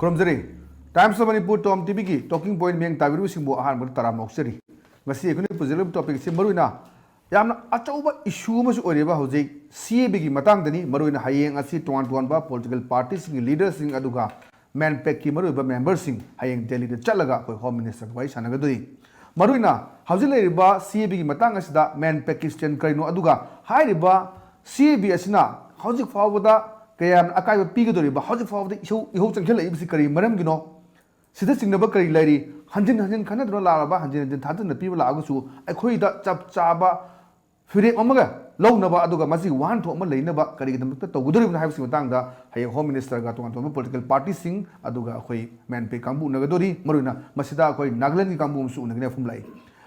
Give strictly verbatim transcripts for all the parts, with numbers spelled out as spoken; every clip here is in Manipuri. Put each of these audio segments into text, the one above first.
ꯈꯨꯔꯨꯝꯖꯔꯤ꯫ Times of Manipur Tom ꯇꯤꯚꯤꯒꯤ talking point ꯃꯤꯠꯌꯦꯡ ꯇꯥꯕꯤꯔꯤꯕꯁꯤꯡꯕꯨ ꯑꯍꯥꯟꯕꯗ ꯇꯔꯥꯝꯅ ꯑꯣꯛꯆꯔꯤ꯫ ꯉꯁꯤ ꯑꯩꯈꯣꯏꯅ ꯄꯨꯖꯔꯤꯕ topic ꯑꯁꯤ ꯃꯔꯨꯑꯣꯏꯅ ꯌꯥꯝꯅ ꯑꯆꯧꯕ issue ꯑꯃꯁꯨ ꯑꯣꯏꯔꯤꯕ ꯍꯧꯖꯤꯛ CABꯒꯤ ꯃꯇꯥꯡꯗꯅꯤ꯫ ꯃꯔꯨꯑꯣꯏꯅ ꯍꯌꯦꯡ ꯑꯁꯤ ꯇꯣꯉꯥꯟ ꯇꯣꯉꯥꯟꯕ political partyꯁꯤꯡꯒꯤ leaderꯁꯤꯡ ꯑꯗꯨꯒ MANPACꯀꯤ ꯃꯔꯨꯑꯣꯏꯕ memberꯁꯤꯡ ꯍꯌꯦꯡ ꯗꯦꯜꯂꯤꯗ ꯆꯠꯂꯒ ꯑꯩꯈꯣꯏ Home Ministerꯒ ꯋꯥꯔꯤ ꯁꯥꯟꯅꯒꯗꯣꯔꯤ꯫ ꯃꯔꯨꯑꯣꯏꯅ ꯍꯧꯖꯤꯛ ꯂꯩꯔꯤꯕ CABꯒꯤ ꯃꯇꯥꯡ ꯑꯁꯤꯗ MANPACꯀꯤ stand ꯀꯔꯤꯅꯣ, ꯑꯗꯨꯒ ꯍꯥꯏꯔꯤꯕ CAB ꯑꯁꯤꯅ ꯍꯧꯖꯤꯛ ꯐꯥꯎꯕꯗ ꯀꯌꯥꯝ ꯑꯀꯥꯏꯕ ꯄꯤꯒꯗꯧꯔꯤꯕ, ꯍꯧꯖꯤꯛ ꯐꯥꯎꯕꯗ ꯏꯍꯧ, ꯏꯍꯧ ꯆꯪꯁꯤꯜꯂꯛꯏꯕꯁꯤ ꯀꯔꯤ ꯃꯔꯝꯒꯤꯅꯣ? ꯁꯤꯗ ꯆꯤꯡꯅꯕ ꯀꯔꯤ ꯂꯩꯔꯤ? ꯍꯟꯖꯤꯟ ꯍꯟꯖꯤꯟ ꯈꯟꯅꯗꯨꯅ ꯂꯥꯛꯂꯕ, ꯍꯟꯖꯤꯟ ꯍꯟꯖꯤꯟ ꯊꯥꯖꯅ ꯄꯤꯕ ꯂꯥꯛꯑꯒꯁꯨ ꯑꯩꯈꯣꯏꯗ ꯆꯞ ꯆꯥꯕ ꯐꯤꯔꯦꯞ ꯑꯃꯒ ꯂꯧꯅꯕ, ꯑꯗꯨꯒ ꯃꯁꯤꯒꯤ ꯋꯥꯍꯟꯊꯣꯛ ꯑꯃ ꯂꯩꯅꯕ ꯀꯔꯤꯒꯤꯗꯃꯛꯇ ꯇꯧꯒꯗꯧꯔꯤꯕꯅꯣ ꯍꯥꯏꯕꯁꯤꯒꯤ ꯃꯇꯥꯡꯗ ꯍꯌꯦꯡ Home Ministerꯒ ꯇꯣꯉꯥꯟ ꯇꯣꯉꯥꯟꯕ political partyꯁꯤꯡ ꯑꯗꯨꯒ ꯑꯩꯈꯣꯏ MANPAC ꯀꯥꯡꯕꯨ ꯎꯅꯒꯗꯧꯔꯤ꯫ ꯃꯔꯨꯑꯣꯏꯅ ꯃꯁꯤꯗ ꯑꯩꯈꯣꯏ ꯅꯥꯒꯥꯂꯦꯟꯒꯤ ꯀꯥꯡꯕꯨ ꯑꯃꯁꯨ ꯎꯅꯒꯅꯤ ꯃꯐꯝ ꯂꯥꯛꯏ꯫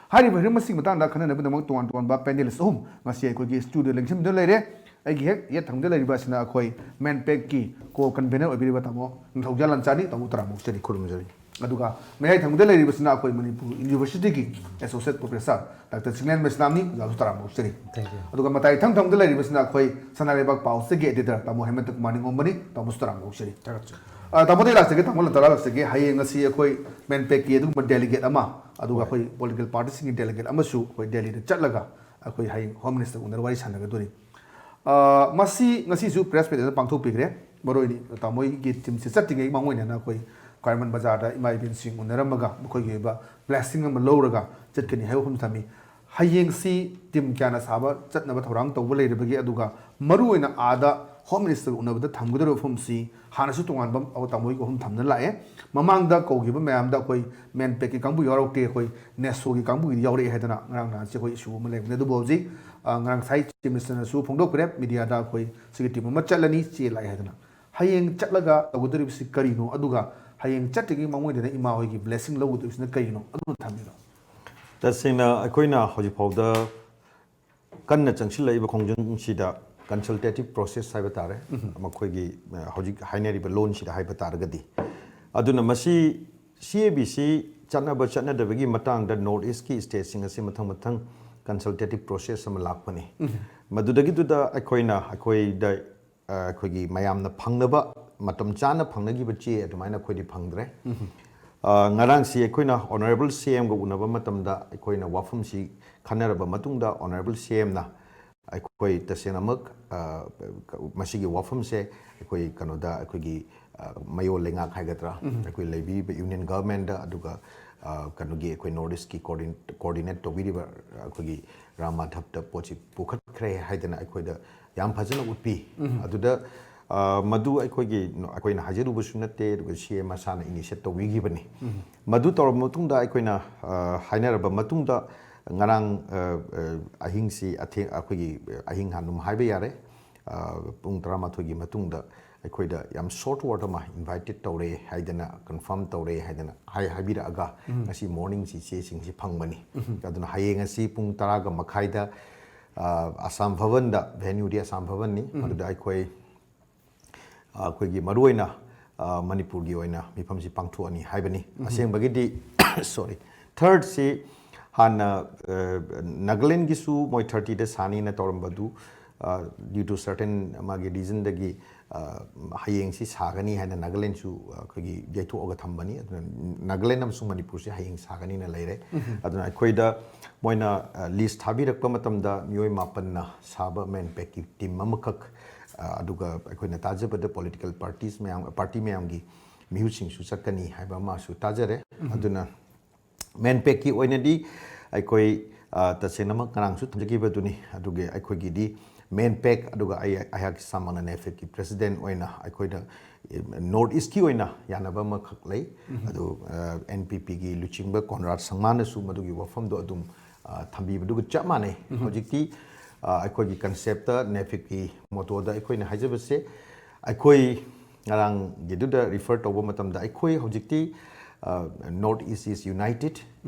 ꯍꯥꯏꯔꯤꯕ ꯍꯤꯔꯝ ꯑꯁꯤꯒꯤ ꯃꯇꯥꯡꯗ ꯈꯟꯅꯅꯕꯒꯤꯗꯃꯛ ꯇꯣꯉꯥꯟ ꯇꯣꯉꯥꯟꯕ panelist ꯑꯍꯨꯝ ꯉꯁꯤ ꯑꯩꯈꯣꯏꯒꯤ studio ꯂꯦꯡꯁꯤꯟꯕꯤꯗꯨꯅ ꯂꯩꯔꯦ꯫ ꯑꯩꯒꯤ ꯍꯦꯛ ꯌꯦꯠ ꯊꯪꯕꯗ ꯂꯩꯔꯤꯕ ꯑꯁꯤꯅ ꯑꯩꯈꯣꯏ MANPACꯀꯤ co-convener ꯑꯣꯏꯕꯤꯔꯤꯕ ꯇꯥꯃꯣ ꯅꯤꯡꯊꯧꯖꯥ ꯂꯥꯟꯆꯥꯅꯤ꯫ ꯇꯥꯃꯣ ꯇꯔꯥꯝꯅ ꯑꯣꯛꯆꯔꯤ꯫ ꯈꯨꯔꯨꯝꯖꯔꯤ꯫ ꯑꯗꯨꯒ ꯃꯌꯥꯏ ꯊꯪꯕꯗ ꯂꯩꯔꯤꯕꯁꯤꯅ ꯑꯩꯈꯣꯏ Manipur Universityꯒꯤ Associate Professor Doctor Chinglen ꯃꯩꯁꯅꯥꯝꯅꯤ꯫ ꯑꯣꯖꯥꯁꯨ ꯇꯔꯥꯝꯅ ꯑꯣꯛꯆꯔꯤ꯫ Thank you꯫ ꯑꯗꯨꯒ ꯃꯇꯥꯏ ꯏꯊꯪ ꯊꯪꯕꯗ ꯂꯩꯔꯤꯕꯁꯤꯅ ꯑꯩꯈꯣꯏ ꯁꯅꯥ ꯂꯩꯕꯥꯛ ꯄꯥꯎꯆꯦꯒꯤ editor ꯇꯥꯃꯣ ꯍꯦꯃꯟꯇ ꯀꯨꯃꯥꯔ ꯅꯤꯉꯣꯝꯕꯅꯤ꯫ ꯇꯥꯃꯣꯁꯨ ꯇꯔꯥꯝꯅ ꯑꯣꯛꯆꯔꯤ꯫ ꯊꯥꯒꯠꯆꯔꯤ꯫ ꯑ, ꯇꯥꯃꯣꯗ ꯑꯩ ꯂꯥꯛꯆꯒꯦ, ꯇꯥꯃꯣ ꯂꯟꯇꯥꯔꯥ ꯂꯥꯛꯆꯒꯦ꯫ ꯍꯌꯦꯡ ꯉꯁꯤ ꯑꯩꯈꯣꯏ MANPACꯀꯤ ꯑꯗꯨꯒꯨꯝꯕ delegate ꯑꯃ, ꯑꯗꯨꯒ ꯍꯣꯏ꯫ ꯑꯩꯈꯣꯏ political partyꯁꯤꯡꯒꯤ delegate ꯑꯃꯁꯨ ꯑꯩꯈꯣꯏ ꯗꯦꯜꯂꯤꯗ ꯆꯠꯂꯒ ꯑꯩꯈꯣꯏ ꯍꯌꯦꯡ Home Minister ꯎꯅꯔ ꯋꯥꯔꯤ ꯁꯥꯟꯅꯒꯗꯣꯔꯤ꯫ ꯑ, ꯃꯁꯤ ꯉꯁꯤꯁꯨ press meet ꯑꯃ ꯄꯥꯡꯊꯣꯛꯄꯤꯈ꯭ꯔꯦ꯫ ꯃꯔꯨꯑꯣꯏꯅ ꯇꯥꯃꯣꯒꯤ teamꯁꯦ ꯆꯠꯇ꯭ꯔꯤꯉꯩ ꯃꯥꯡꯑꯣꯏꯅꯅ ꯑꯩꯈꯣꯏ ꯈ꯭ꯋꯥꯏꯔꯝꯕꯟ ꯕꯖꯥꯔꯗ ꯏꯃꯥ ꯏꯕꯦꯟꯁꯤꯡ ꯎꯅꯔꯝꯃꯒ ꯃꯈꯣꯏꯒꯤ ꯑꯣꯏꯕ blessing ꯑꯃ ꯂꯧꯔꯒ ꯆꯠꯀꯅꯤ ꯍꯥꯏꯕ ꯋꯥꯐꯝ ꯊꯝꯃꯤ꯫ ꯍꯌꯦꯡꯁꯤ team ꯀꯌꯥꯅ ꯁꯥꯕ ꯆꯠꯅꯕ ꯊꯧꯔꯥꯡ ꯇꯧꯕ ꯂꯩꯔꯕꯒꯦ, ꯑꯗꯨꯒ ꯃꯔꯨꯑꯣꯏꯅ ꯑꯥꯗ Home Minister ꯎꯅꯕꯗ ꯊꯝꯒꯗꯧꯔꯤꯕ ꯋꯥꯐꯝꯁꯤ ꯍꯥꯟꯅꯁꯨ ꯇꯣꯉꯥꯟꯕ ꯑꯃ ꯇꯥꯃꯣꯒꯤ ꯋꯥꯐꯝ ꯊꯝꯗꯅ ꯂꯥꯛꯑꯦ꯫ ꯃꯃꯥꯡꯗ ꯀꯧꯈꯤꯕ ꯃꯌꯥꯝꯗ ꯑꯩꯈꯣꯏ MANPACꯀꯤ ꯀꯥꯡꯕꯨ ꯌꯥꯎꯔꯛꯇꯦ, ꯑꯩꯈꯣꯏ NESOꯒꯤ ꯀꯥꯡꯕꯨꯒꯤꯗꯤ ꯌꯥꯎꯔꯛꯑꯦ ꯍꯥꯏꯗꯅ ꯉꯔꯥꯡ ꯅꯍꯥꯟꯁꯦ ꯑꯩꯈꯣꯏ issue ꯑꯃ ꯂꯩꯕꯅꯦ꯫ ꯑꯗꯨꯕꯨ ꯍꯧꯖꯤꯛ, ꯑ, ꯉꯔꯥꯡ ꯉꯁꯥꯏ Chief Ministerꯅꯁꯨ ꯐꯣꯡꯗꯣꯛꯈ꯭ꯔꯦ mediaꯗ, ꯑꯩꯈꯣꯏ ꯁꯤꯒꯤ team ꯑꯃ ꯆꯠꯂꯅꯤ, ꯆꯦ ꯂꯥꯛꯑꯦ ꯍꯥꯏꯗꯅ꯫ ꯍꯌꯦꯡ ꯆꯠꯂꯒ ꯇꯧꯒꯗꯧꯔꯤꯕꯁꯤ ꯀꯔꯤꯅꯣ, ꯑꯗꯨꯒ ꯍꯌꯦꯡ ꯆꯠꯇ꯭ꯔꯤꯉꯩ ꯃꯥꯡꯑꯣꯏꯗꯅ ꯏꯃꯥ ꯍꯣꯏꯒꯤ blessing ꯂꯧꯒꯗꯧꯔꯤꯕꯁꯤꯅ ꯀꯔꯤꯅꯣ, ꯑꯗꯨ ꯊꯝꯕꯤꯔꯣ꯫ ꯇꯁꯦꯡꯅ ꯑꯩꯈꯣꯏꯅ ꯍꯧꯖꯤꯛ ꯐꯥꯎꯗ ꯀꯟꯅ ꯆꯪꯁꯤꯜꯂꯛꯏꯕ ꯈꯣꯡꯖꯪꯁꯤꯗ consultative process ꯍꯥꯏꯕ ꯇꯥꯔꯦ, ꯎꯝ꯫ ꯃꯈꯣꯏꯒꯤ, ꯑ, ꯍꯧꯖꯤꯛ ꯍꯥꯏꯅꯔꯤꯕ ꯂꯣꯟꯁꯤꯗ ꯍꯥꯏꯕ ꯇꯥꯔꯒꯗꯤ꯫ ꯑꯗꯨꯅ ꯃꯁꯤ CABꯁꯤ ꯆꯠꯅꯕ ꯆꯠꯅꯗꯕꯒꯤ ꯃꯇꯥꯡꯗ North Eastꯀꯤ stateꯁꯤꯡ ꯑꯁꯤ ꯃꯊꯪ ꯃꯊꯪ consultative process ꯑꯃ ꯂꯥꯛꯄꯅꯤ꯫ ꯎꯝ꯫ ꯃꯗꯨꯗꯒꯤꯗꯨꯗ ꯑꯩꯈꯣꯏꯅ, ꯑꯩꯈꯣꯏꯗ, ꯑ, ꯑꯩꯈꯣꯏꯒꯤ ꯃꯌꯥꯝꯅ ꯐꯪꯅꯕ ꯃꯇꯝ ꯆꯥꯅ ꯐꯪꯅꯈꯤꯕ ꯆꯦ ꯑꯗꯨꯃꯥꯏꯅ ꯑꯩꯈꯣꯏꯗꯤ ꯐꯪꯗ꯭ꯔꯦ꯫ ꯑ, ꯉꯔꯥꯡꯁꯤ ꯑꯩꯈꯣꯏꯅ Honourable C M ꯒ ꯎꯅꯕ ꯃꯇꯝꯗ ꯑꯩꯈꯣꯏꯅ ꯋꯥꯐꯝꯁꯤ ꯈꯟꯅꯔꯕ ꯃꯇꯨꯡꯗ Honourable C M ꯅ ꯑꯩꯈꯣꯏ ꯇꯁꯦꯡꯅꯃꯛ, ꯑ, ꯃꯁꯤꯒꯤ ꯋꯥꯐꯝꯁꯦ ꯑꯩꯈꯣꯏ ꯀꯩꯅꯣꯗ, ꯑꯩꯈꯣꯏꯒꯤ, ꯑ, ꯃꯌꯣꯜ ꯂꯩꯉꯥꯛ ꯍꯥꯏꯒꯗ꯭ꯔꯥ, ꯑꯩꯈꯣꯏ ꯂꯩꯕꯤꯔꯤꯕ Union Government ꯗ, ꯑꯗꯨꯒ, ꯑ, ꯀꯩꯅꯣꯒꯤ ꯑꯩꯈꯣꯏ North East ꯀꯤ coordin-, coordinate ꯇꯧꯕꯤꯔꯤꯕ ꯑꯩꯈꯣꯏꯒꯤ ꯔꯥꯝ ꯃꯥꯙꯕꯇ ꯄꯣꯠꯁꯤ ꯄꯨꯈꯠꯈ꯭ꯔꯦ ꯍꯥꯏꯗꯅ ꯑꯩꯈꯣꯏꯗ ꯌꯥꯝ ꯐꯖꯅ ꯎꯠꯄꯤ꯫ ꯑꯗꯨꯗ, ꯑ, ꯃꯗꯨ ꯑꯩꯈꯣꯏꯒꯤ, ꯑꯩꯈꯣꯏꯅ ꯍꯥꯏꯖꯔꯨꯕꯁꯨ ꯅꯠꯇꯦ, ꯑꯗꯨꯒ C M ꯃꯁꯥꯅ initiate ꯇꯧꯕꯤꯈꯤꯕꯅꯤ꯫ ꯃꯗꯨ ꯇꯧꯔꯕ ꯃꯇꯨꯡꯗ ꯑꯩꯈꯣꯏꯅ, ꯑ, ꯍꯥꯏꯅꯔꯕ ꯃꯇꯨꯡꯗ ꯉꯔꯥꯡ, ꯑ, ꯑ, ꯑꯍꯤꯡꯁꯤ ꯑꯊꯦꯡ-, ꯑꯩꯈꯣꯏꯒꯤ ꯑꯍꯤꯡ ꯍꯥꯟꯗꯨꯝ ꯍꯥꯏꯕ ꯌꯥꯔꯦ, ꯑ, ꯄꯨꯡ ꯇꯔꯥꯃꯥꯊꯣꯏꯒꯤ ꯃꯇꯨꯡꯗ ꯑꯩꯈꯣꯏꯗ ꯌꯥꯝ short word ꯑꯃ invited ꯇꯧꯔꯦ ꯍꯥꯏꯗꯅ, confirm ꯇꯧꯔꯦ ꯍꯥꯏꯗꯅ ꯍꯥꯏ-, ꯍꯥꯏꯕꯤꯔꯛꯑꯒ ꯉꯁꯤ morning ꯁꯤ ꯆꯦꯁꯤꯡꯁꯤ ꯐꯪꯕꯅꯤ꯫ ꯑꯗꯨꯅ ꯍꯌꯦꯡ ꯑꯁꯤ ꯄꯨꯡ ꯇꯔꯥꯒ ꯃꯈꯥꯏꯗ, ꯑ, ꯑꯁꯥꯝ ꯚꯕꯟꯗ, venue ꯗꯤ ꯑꯁꯥꯝ ꯚꯕꯟꯅꯤ, ꯃꯗꯨꯗ ꯑꯩꯈꯣꯏ, ꯑ, ꯑꯩꯈꯣꯏꯒꯤ ꯃꯔꯨꯑꯣꯏꯅ, ꯑ, ꯃꯅꯤꯄꯨꯔꯒꯤ ꯑꯣꯏꯅ ꯃꯤꯐꯝꯁꯤ ꯄꯥꯡꯊꯣꯛꯑꯅꯤ ꯍꯥꯏꯕꯅꯤ꯫ ꯑꯁꯦꯡꯕꯒꯤꯗꯤ, sorry, third ꯁꯤ ꯍꯥꯟꯅ, ꯑ, ꯅꯥꯒꯥꯂꯦꯟꯒꯤꯁꯨ ꯃꯣꯏ thirty ꯗ ꯁꯥꯅꯤꯅ ꯇꯧꯔꯝꯕꯗꯨ, ꯑ, due to certain ꯃꯥꯒꯤ reason ꯗꯒꯤ, ꯑ, ꯍꯌꯦꯡꯁꯤ ꯁꯥꯒꯅꯤ ꯍꯥꯏꯅ ꯅꯥꯒꯥꯂꯦꯟꯁꯨ, ꯑ, ꯑꯩꯈꯣꯏꯒꯤ ꯌꯩꯊꯣꯛꯑꯒ ꯊꯝꯕꯅꯤ꯫ ꯑꯗꯨꯅ ꯅꯥꯒꯥꯂꯦꯟ ꯑꯃꯁꯨꯡ ꯃꯅꯤꯄꯨꯔꯁꯤ ꯍꯌꯦꯡ ꯁꯥꯒꯅꯤꯅ ꯂꯩꯔꯦ꯫ ꯑꯗꯨꯅ ꯑꯩꯈꯣꯏꯗ ꯃꯣꯏꯅ, ꯑ, list ꯊꯥꯕꯤꯔꯛꯄ ꯃꯇꯝꯗ ꯃꯤꯑꯣꯏ ꯃꯥꯄꯟꯅ ꯁꯥꯕ MANPAC ꯀꯤ team ꯑꯃꯈꯛ, ꯑ, ꯑꯗꯨꯒ ꯑꯩꯈꯣꯏꯅ ꯇꯥꯖꯕꯗ political parties ꯃꯌꯥꯝ, party ꯃꯌꯥꯝꯒꯤ ꯃꯤꯍꯨꯠꯁꯤꯡꯁꯨ ꯆꯠꯀꯅꯤ ꯍꯥꯏꯕ ꯑꯃꯁꯨ ꯇꯥꯖꯔꯦ꯫ ꯑꯗꯨꯅ MANPAC ꯀꯤ ꯑꯣꯏꯅꯗꯤ ꯑꯩꯈꯣꯏ, ꯑ, ꯇꯁꯦꯡꯅꯃꯛ ꯉꯔꯥꯡꯁꯨ ꯊꯝꯖꯈꯤꯕꯗꯨꯅꯤ꯫ ꯑꯗꯨꯒꯤ ꯑꯩꯈꯣꯏꯒꯤꯗꯤ MANPAC ꯑꯗꯨꯒ ꯑꯩ, ꯑꯩꯍꯥꯛ ꯏꯁꯥꯃꯛꯅ NAFED ꯀꯤ president ꯑꯣꯏꯅ ꯑꯩꯈꯣꯏꯗ, ꯑꯦ, North East ꯀꯤ ꯑꯣꯏꯅ ꯌꯥꯅꯕ ꯑꯃꯈꯛ ꯂꯩ꯫ ꯑꯗꯨ, ꯑ, NPP ꯒꯤ ꯂꯨꯆꯤꯡꯕ ꯀꯣꯟꯔꯥꯗ ꯁꯪꯃꯥꯅꯁꯨ ꯃꯗꯨꯒꯤ ꯋꯥꯐꯝꯗꯣ ꯑꯗꯨꯝ, ꯑ, ꯊꯝꯕꯤꯕꯗꯨꯒ ꯆꯞ ꯃꯥꯟꯅꯩ꯫ ꯍꯧꯖꯤꯛꯇꯤ, ꯑ, ꯑꯩꯈꯣꯏꯒꯤ concept ꯇ, NAFED ꯀꯤ motto ꯗ ꯑꯩꯈꯣꯏꯅ ꯍꯥꯏꯖꯕꯁꯦ, ꯑꯩꯈꯣꯏ ꯉꯔꯥꯡꯒꯤꯗꯨꯗ refer ꯇꯧꯕ ꯃꯇꯝꯗ ꯑꯩꯈꯣꯏ ꯍꯧꯖꯤꯛꯇꯤ, ꯑ, North East is united,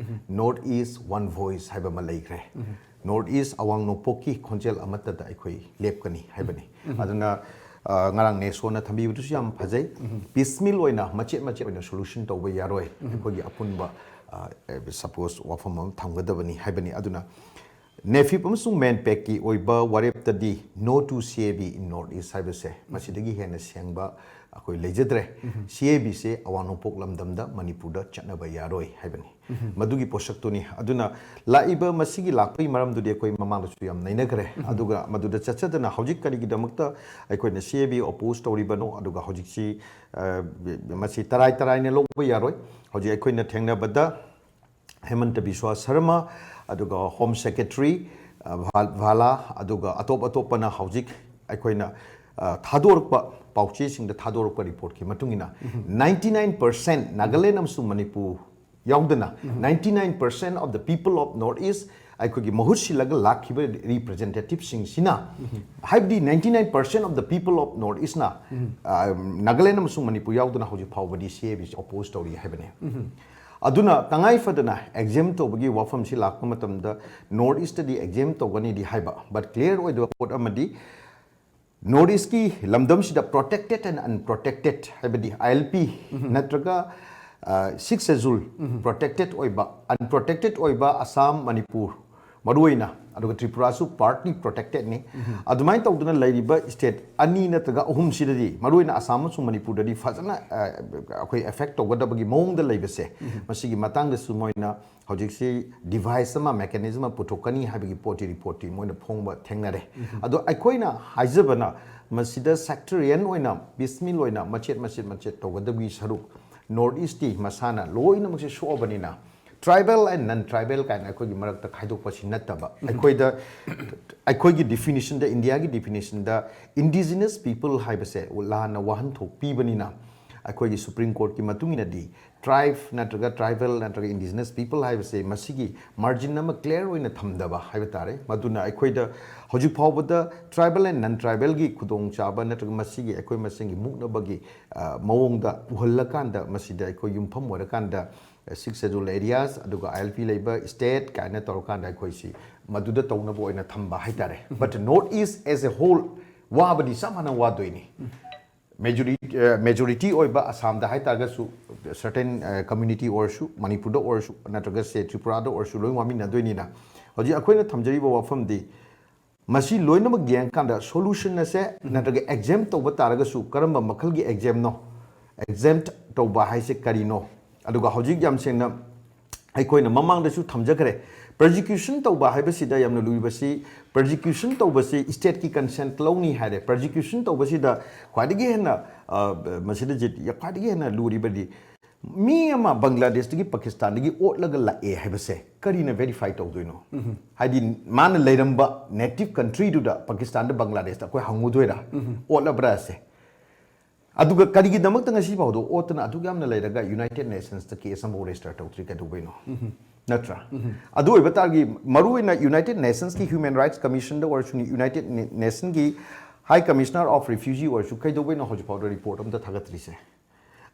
North East one voice ꯍꯥꯏꯕ ꯑꯃ ꯂꯩꯈ꯭ꯔꯦ꯫ North East ꯑꯋꯥꯡ ꯅꯣꯡꯄꯣꯛꯀꯤ ꯈꯣꯟꯖꯦꯜ ꯑꯃꯠꯇꯗ ꯑꯩꯈꯣꯏ ꯂꯦꯞꯀꯅꯤ ꯍꯥꯏꯕꯅꯤ꯫ ꯑꯗꯨꯅ, ꯑ, ꯉꯔꯥꯡ NESO ꯅ ꯊꯝꯕꯤꯕꯗꯨꯁꯨ ꯌꯥꯝ ꯐꯖꯩ꯫ Piecemeal ꯑꯣꯏꯅ, ꯃꯆꯦꯠ ꯃꯆꯦꯠ ꯑꯣꯏꯅ solution ꯇꯧꯕ ꯌꯥꯔꯣꯏ꯫ ꯑꯩꯈꯣꯏꯒꯤ ꯑꯄꯨꯟꯕ, ꯑ, suppose ꯋꯥꯐꯝ ꯑꯃ ꯊꯝꯒꯗꯕꯅꯤ ꯍꯥꯏꯕꯅꯤ꯫ ꯑꯗꯨꯅ NAFED ꯑꯃꯁꯨꯡ MANPAC ꯀꯤ ꯑꯣꯏꯕ ꯋꯥꯔꯦꯞꯇꯗꯤ No to C A B in North East ꯍꯥꯏꯕꯁꯦ ꯃꯁꯤꯗꯒꯤ ꯍꯦꯟꯅ ꯁꯦꯡꯕ ꯑꯩꯈꯣꯏ ꯂꯩꯖꯗ꯭ꯔꯦ꯫ ꯁꯤ ꯑꯦ ꯕꯤꯁꯦ ꯑꯋꯥꯡ ꯅꯣꯡꯄꯣꯛ ꯂꯝꯗꯝꯗ, ꯃꯅꯤꯄꯨꯔꯗ ꯆꯠꯅꯕ ꯌꯥꯔꯣꯏ ꯍꯥꯏꯕꯅꯤ꯫ ꯃꯗꯨꯒꯤ ꯄꯣꯠꯁꯛꯇꯨꯅꯤ꯫ ꯑꯗꯨꯅ ꯂꯥꯛꯏꯕ ꯃꯁꯤꯒꯤ ꯂꯥꯛꯄꯒꯤ ꯃꯔꯝꯗꯨꯗꯤ ꯑꯩꯈꯣꯏ ꯃꯃꯥꯡꯗꯁꯨ ꯌꯥꯝ ꯅꯩꯅꯈ꯭ꯔꯦ꯫ ꯑꯗꯨꯒ ꯃꯗꯨꯗ ꯆꯠꯆꯗꯅ ꯍꯧꯖꯤꯛ ꯀꯔꯤꯒꯤꯗꯃꯛꯇ ꯑꯩꯈꯣꯏꯅ ꯁꯤ ꯑꯦ ꯕꯤ ꯑꯣꯄꯣꯖ ꯇꯧꯔꯤꯕꯅꯣ, ꯑꯗꯨꯒ ꯍꯧꯖꯤꯛꯁꯤ, ꯑ, ꯃꯁꯤ ꯇꯔꯥꯏ ꯇꯔꯥꯏꯅ ꯂꯧꯕ ꯌꯥꯔꯣꯏ꯫ ꯍꯧꯖꯤꯛ ꯑꯩꯈꯣꯏꯅ ꯊꯦꯡꯅꯕꯗ ꯍꯦꯃꯟꯇ ꯕꯤꯁ꯭ꯋꯥ ꯁꯔꯃ, ꯑꯗꯨꯒ ꯍꯣꯝ ꯁꯦꯀ꯭ꯔꯦꯇꯔꯤ, ꯑ, ꯚꯥ-, ꯚꯥꯂꯥ, ꯑꯗꯨꯒ ꯑꯇꯣꯞ ꯑꯇꯣꯞꯄꯅ ꯍꯧꯖꯤꯛ ꯑꯩꯈꯣꯏꯅ, ꯑ, ꯊꯥꯗꯣꯔꯛꯄ, ꯄꯥꯎꯆꯦꯁꯤꯡꯗ ꯊꯥꯗꯣꯔꯛꯄ ꯔꯤꯄꯣꯔꯠꯀꯤ ꯃꯇꯨꯡ ꯏꯟꯅ, ninety nine percent ꯅꯥꯒꯥꯂꯦꯟ ꯑꯃꯁꯨꯡ ꯃꯅꯤꯄꯨꯔ ꯌꯥꯎꯗꯅ, ninety nine percent of the people of North East ꯑꯩꯈꯣꯏꯒꯤ ꯃꯍꯨꯠ ꯁꯤꯜꯂꯒ ꯂꯥꯛꯈꯤꯕ ꯔꯤꯄ꯭ꯔꯖꯦꯟꯇꯦꯇꯤꯚꯁꯤꯡꯁꯤꯅ, ꯍꯥꯏꯕꯗꯤ ninety nine percent of the people of North Eastꯅ, ꯑ, ꯅꯥꯒꯥꯂꯦꯟ ꯑꯃꯁꯨꯡ ꯃꯅꯤꯄꯨꯔ ꯌꯥꯎꯗꯅ ꯍꯧꯖꯤꯛ ꯐꯥꯎꯕꯗꯤ ꯁꯤ ꯑꯦ ꯕꯤꯁꯤ ꯑꯣꯄꯣꯖ ꯇꯧꯔꯤ ꯍꯥꯏꯕꯅꯤ꯫ ꯑꯗꯨꯅ ꯇꯉꯥꯏ ꯐꯗꯅ ꯑꯦꯛꯖꯦꯝ ꯇꯧꯕꯒꯤ ꯋꯥꯐꯝꯁꯤ ꯂꯥꯛꯄ ꯃꯇꯝꯗ North Eastꯇꯗꯤ ꯑꯦꯛꯖꯦꯝ ꯇꯧꯒꯅꯤꯗꯤ ꯍꯥꯏꯕ, but clear ꯑꯣꯏꯗꯕ ꯄꯣꯠ ꯑꯃꯗꯤ North Eastꯀꯤ ꯂꯝꯗꯝꯁꯤꯗ protected and unprotected, ꯍꯥꯏꯕꯗꯤ ꯑꯥꯏ ꯑꯦꯜ ꯄꯤ ꯅꯠꯇ꯭ꯔꯒ, ꯑ, Sixth Schedule protected ꯑꯣꯏꯕ, unprotected ꯑꯣꯏꯕ ꯑꯁꯥꯝ, ꯃꯅꯤꯄꯨꯔ ꯃꯔꯨꯑꯣꯏꯅ, ꯑꯗꯨꯒ ꯇ꯭ꯔꯤꯄꯨꯔꯥꯁꯨ partly protectedꯅꯤ꯫ ꯑꯗꯨꯃꯥꯏꯅ ꯇꯧꯗꯅ ꯂꯩꯔꯤꯕ state ꯑꯅꯤ ꯅꯠꯇ꯭ꯔꯒ ꯑꯍꯨꯝꯁꯤꯗꯗꯤ, ꯃꯔꯨꯑꯣꯏꯅ ꯑꯁꯥꯝ ꯑꯃꯁꯨꯡ ꯃꯅꯤꯄꯨꯔꯗꯗꯤ ꯐꯖꯅ, ꯑ, ꯑꯩꯈꯣꯏ affect ꯇꯧꯒꯗꯕꯒꯤ ꯃꯑꯣꯡꯗ ꯂꯩꯕꯁꯦ, ꯃꯁꯤꯒꯤ ꯃꯇꯥꯡꯗꯁꯨ ꯃꯣꯏꯅ ꯍꯧꯖꯤꯛꯁꯤ device ꯑꯃ, mechanism ꯑꯃ ꯄꯨꯊꯣꯛꯀꯅꯤ ꯍꯥꯏꯕꯒꯤ ꯄꯣꯠꯇꯤ ꯔꯤꯄꯣꯔꯠꯇꯤ ꯃꯣꯏꯅ ꯐꯣꯡꯕ ꯊꯦꯡꯅꯔꯦ꯫ ꯑꯗꯣ ꯑꯩꯈꯣꯏꯅ ꯍꯥꯏꯖꯕꯅ, ꯃꯁꯤꯗ sectarian ꯑꯣꯏꯅ, piecemeal ꯑꯣꯏꯅ, ꯃꯆꯦꯠ ꯃꯆꯦꯠ ꯃꯆꯦꯠ ꯇꯧꯒꯗꯕꯒꯤ ꯁꯔꯨꯛ, North Eastꯇꯤ ꯃꯁꯥꯅ ꯂꯣꯏꯅꯃꯛꯁꯦ ꯁꯣꯛꯑꯕꯅꯤꯅ, tribal and non tribal ꯀꯥꯏꯅ ꯑꯩꯈꯣꯏꯒꯤ ꯃꯔꯛꯇ ꯈꯥꯏꯗꯣꯛꯄꯁꯤ ꯅꯠꯇꯕ, ꯑꯩꯈꯣꯏꯗ, ꯑꯩꯈꯣꯏꯒꯤ definitionꯗ, ꯏꯟꯗꯤꯌꯥꯒꯤ definitionꯗ indigenous people ꯍꯥꯏꯕꯁꯦ ꯂꯥꯟꯅ ꯋꯥꯍꯟꯊꯣꯛ ꯄꯤꯕꯅꯤꯅ, ꯑꯩꯈꯣꯏꯒꯤ Supreme Courtꯀꯤ ꯃꯇꯨꯡ ꯏꯟꯅꯗꯤ tribe ꯅꯠꯇ꯭ꯔꯒ tribal ꯅꯠꯇ꯭ꯔꯒ indigenous people ꯍꯥꯏꯕꯁꯦ ꯃꯁꯤꯒꯤ margin ꯑꯃ clear ꯑꯣꯏꯅ ꯊꯝꯗꯕ ꯍꯥꯏꯕ ꯇꯥꯔꯦ꯫ ꯃꯗꯨꯅ ꯑꯩꯈꯣꯏꯗ ꯍꯧꯖꯤꯛ ꯐꯥꯎꯕꯗ tribal and non tribalꯒꯤ ꯈꯨꯗꯣꯡꯆꯥꯕ ꯅꯠꯇ꯭ꯔꯒ ꯃꯁꯤꯒꯤ ꯑꯩꯈꯣꯏ ꯃꯁꯦꯟꯒꯤ ꯃꯨꯛꯅꯕꯒꯤ, ꯑ, ꯃꯑꯣꯡꯗ ꯎꯍꯜꯂꯀꯥꯟꯗ, ꯃꯁꯤꯗ ꯑꯩꯈꯣꯏ ꯌꯨꯝꯐꯝ ꯑꯣꯏꯔꯀꯥꯟꯗ, ꯑ, Sixth Schedule areas, ꯑꯗꯨꯒ ꯑꯥꯏ ꯑꯦꯜ ꯄꯤ ꯂꯩꯕ state ꯀꯥꯏꯅ ꯇꯧꯔꯀꯥꯟꯗ ꯑꯩꯈꯣꯏꯁꯤ ꯃꯗꯨꯗ ꯇꯧꯅꯕ ꯑꯣꯏꯅ ꯊꯝꯕ ꯍꯥꯏꯇꯥꯔꯦ꯫ But North East as a whole ꯋꯥꯕꯗꯤ ꯆꯞ ꯃꯥꯟꯅ ꯋꯥꯗꯣꯏꯅꯤ꯫ Majority, ꯑ, majority ꯑꯣꯏꯕ ꯑꯁꯥꯝꯗ ꯍꯥꯏꯇꯥꯔꯒꯁꯨ, certain, ꯑ, community ꯑꯣꯏꯔꯁꯨ, ꯃꯅꯤꯄꯨꯔꯗ ꯑꯣꯏꯔꯁꯨ, ꯅꯠꯇ꯭ꯔꯒ ꯁꯦ ꯇ꯭ꯔꯤꯄꯨꯔꯥꯗ ꯑꯣꯏꯔꯁꯨ, ꯂꯣꯏ ꯋꯥꯃꯤꯟꯅꯗꯣꯏꯅꯤꯅ, ꯍꯧꯖꯤꯛ ꯑꯩꯈꯣꯏꯅ ꯊꯝꯖꯔꯤꯕ ꯋꯥꯐꯝꯗꯤ ꯃꯁꯤ ꯂꯣꯏꯅꯃꯛ ꯌꯦꯡꯉꯀꯥꯟꯗ ꯁꯣꯂꯨꯁꯟ ꯑꯁꯦ, ꯅꯠꯇ꯭ꯔꯒ ꯑꯦꯛꯖꯦꯝ ꯇꯧꯕ ꯇꯥꯔꯒꯁꯨ ꯀꯔꯝꯕ ꯃꯈꯜꯒꯤ ꯑꯦꯛꯖꯦꯝꯅꯣ, ꯑꯦꯛꯖꯦꯝ ꯇꯧꯕ ꯍꯥꯏꯁꯦ ꯀꯔꯤꯅꯣ? ꯑꯗꯨꯒ ꯍꯧꯖꯤꯛ ꯌꯥꯝ ꯁꯦꯡꯅ ꯑꯩꯈꯣꯏꯅ ꯃꯃꯥꯡꯗꯁꯨ ꯊꯝꯖꯈ꯭ꯔꯦ, ꯄ꯭ꯔꯣꯁꯤꯀ꯭ꯌꯨꯁꯟ ꯇꯧꯕ ꯍꯥꯏꯕꯁꯤꯗ ꯌꯥꯝꯅ ꯂꯨꯔꯤꯕꯁꯤ, ꯄ꯭ꯔꯣꯁꯤꯀ꯭ꯌꯨꯁꯟ ꯇꯧꯕꯁꯤ ꯁ꯭ꯇꯦꯠꯀꯤ ꯀꯟꯁꯦꯟꯠ ꯂꯧꯅꯤ ꯍꯥꯏꯔꯦ꯫ ꯄ꯭ꯔꯣꯁꯤꯀ꯭ꯌꯨꯁꯟ ꯇꯧꯕꯁꯤꯗ ꯈ꯭ꯋꯥꯏꯗꯒꯤ ꯍꯦꯟꯅ, ꯑ, ꯃꯁꯤꯗ ꯖꯤ-, ꯈ꯭ꯋꯥꯏꯗꯒꯤ ꯍꯦꯟꯅ ꯂꯨꯔꯤꯕꯗꯤ ꯃꯤ ꯑꯃ ꯕꯪꯒ꯭ꯂꯥꯗꯦꯁꯇꯒꯤ, ꯄꯥꯀꯤꯁꯇꯥꯟꯗꯒꯤ ꯑꯣꯠꯂꯒ ꯂꯥꯛꯑꯦ ꯍꯥꯏꯕꯁꯦ ꯀꯔꯤꯅ ꯚꯦꯔꯤꯐꯥꯏ ꯇꯧꯗꯣꯏꯅꯣ? ꯍꯥꯏꯗꯤ ꯃꯥꯅ ꯂꯩꯔꯝꯕ ꯅꯦꯇꯤꯚ ꯀꯟꯇ꯭ꯔꯤꯗꯨꯗ, ꯄꯥꯀꯤꯁꯇꯥꯟꯗ ꯕꯪꯒ꯭ꯂꯥꯗꯦꯁꯇ ꯑꯩꯈꯣꯏ ꯍꯪꯉꯨꯗꯣꯏꯔꯥ ꯑꯣꯠꯂꯕ꯭ꯔꯥ ꯑꯁꯦ? ꯑꯗꯨꯒ ꯀꯔꯤꯒꯤꯗꯃꯛꯇ ꯉꯁꯤ ꯐꯥꯎꯗ ꯑꯣꯠꯇꯅ ꯑꯗꯨꯛ ꯌꯥꯝꯅ ꯂꯩꯔꯒ ꯌꯨꯅꯥꯏꯇꯦꯗ ꯅꯦꯁꯟꯁꯇ ꯀꯦꯁ ꯑꯃꯐꯥꯎ ꯔꯦꯖꯤꯁꯇꯔ ꯇꯧꯗ꯭ꯔꯤ ꯀꯩꯗꯧꯕꯩꯅꯣ? ꯅꯠꯇ꯭ꯔꯥ? ꯑꯗꯨ ꯑꯣꯏꯕ ꯇꯥꯔꯗꯤ, ꯃꯔꯨꯑꯣꯏꯅ ꯌꯨꯅꯥꯏꯇꯦꯗ ꯅꯦꯁꯟꯁꯀꯤ ꯍ꯭ꯌꯨꯃꯦꯟ ꯔꯥꯏꯠꯁ ꯀꯃꯤꯁꯟꯗ ꯑꯣꯏꯔꯁꯨ, ꯌꯨꯅꯥꯏꯇꯦꯗ ꯅꯦꯁꯟꯒꯤ ꯍꯥꯏ ꯀꯃꯤꯁꯅꯔ ꯑꯣꯐ ꯔꯤꯐ꯭ꯌꯨꯖꯤ ꯑꯣꯏꯔꯁꯨ, ꯀꯩꯗꯧꯕꯩꯅꯣ ꯍꯧꯖꯤꯛ ꯐꯥꯎꯗ ꯔꯤꯄꯣꯔꯠ ꯑꯝꯇ ꯊꯥꯒꯠꯇ꯭ꯔꯤꯁꯦ?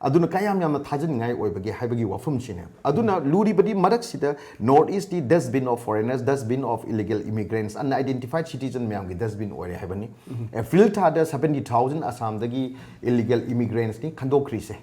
ꯑꯗꯨꯅ ꯀꯌꯥꯝ ꯌꯥꯝꯅ ꯊꯥꯖꯅꯤꯡꯉꯥꯏ ꯑꯣꯏꯕꯒꯦ ꯍꯥꯏꯕꯒꯤ ꯋꯥꯐꯝꯁꯤꯅꯦ꯫ ꯑꯗꯨꯅ ꯂꯨꯔꯤꯕꯗꯤ ꯃꯔꯛꯁꯤꯗ North East D dustbin of foreigners, dustbin of illegal immigrants, unidentified citizen ꯃꯌꯥꯝꯒꯤ dustbin ꯑꯣꯏꯔꯦ ꯍꯥꯏꯕꯅꯤ꯫ ꯑꯦꯄ꯭ꯔꯤꯜ ꯊꯥꯗ seventy thousand ꯑꯁꯥꯝꯗꯒꯤ illegal immigrants ꯅꯤ ꯈꯟꯗꯣꯛꯈ꯭ꯔꯤꯁꯦ꯫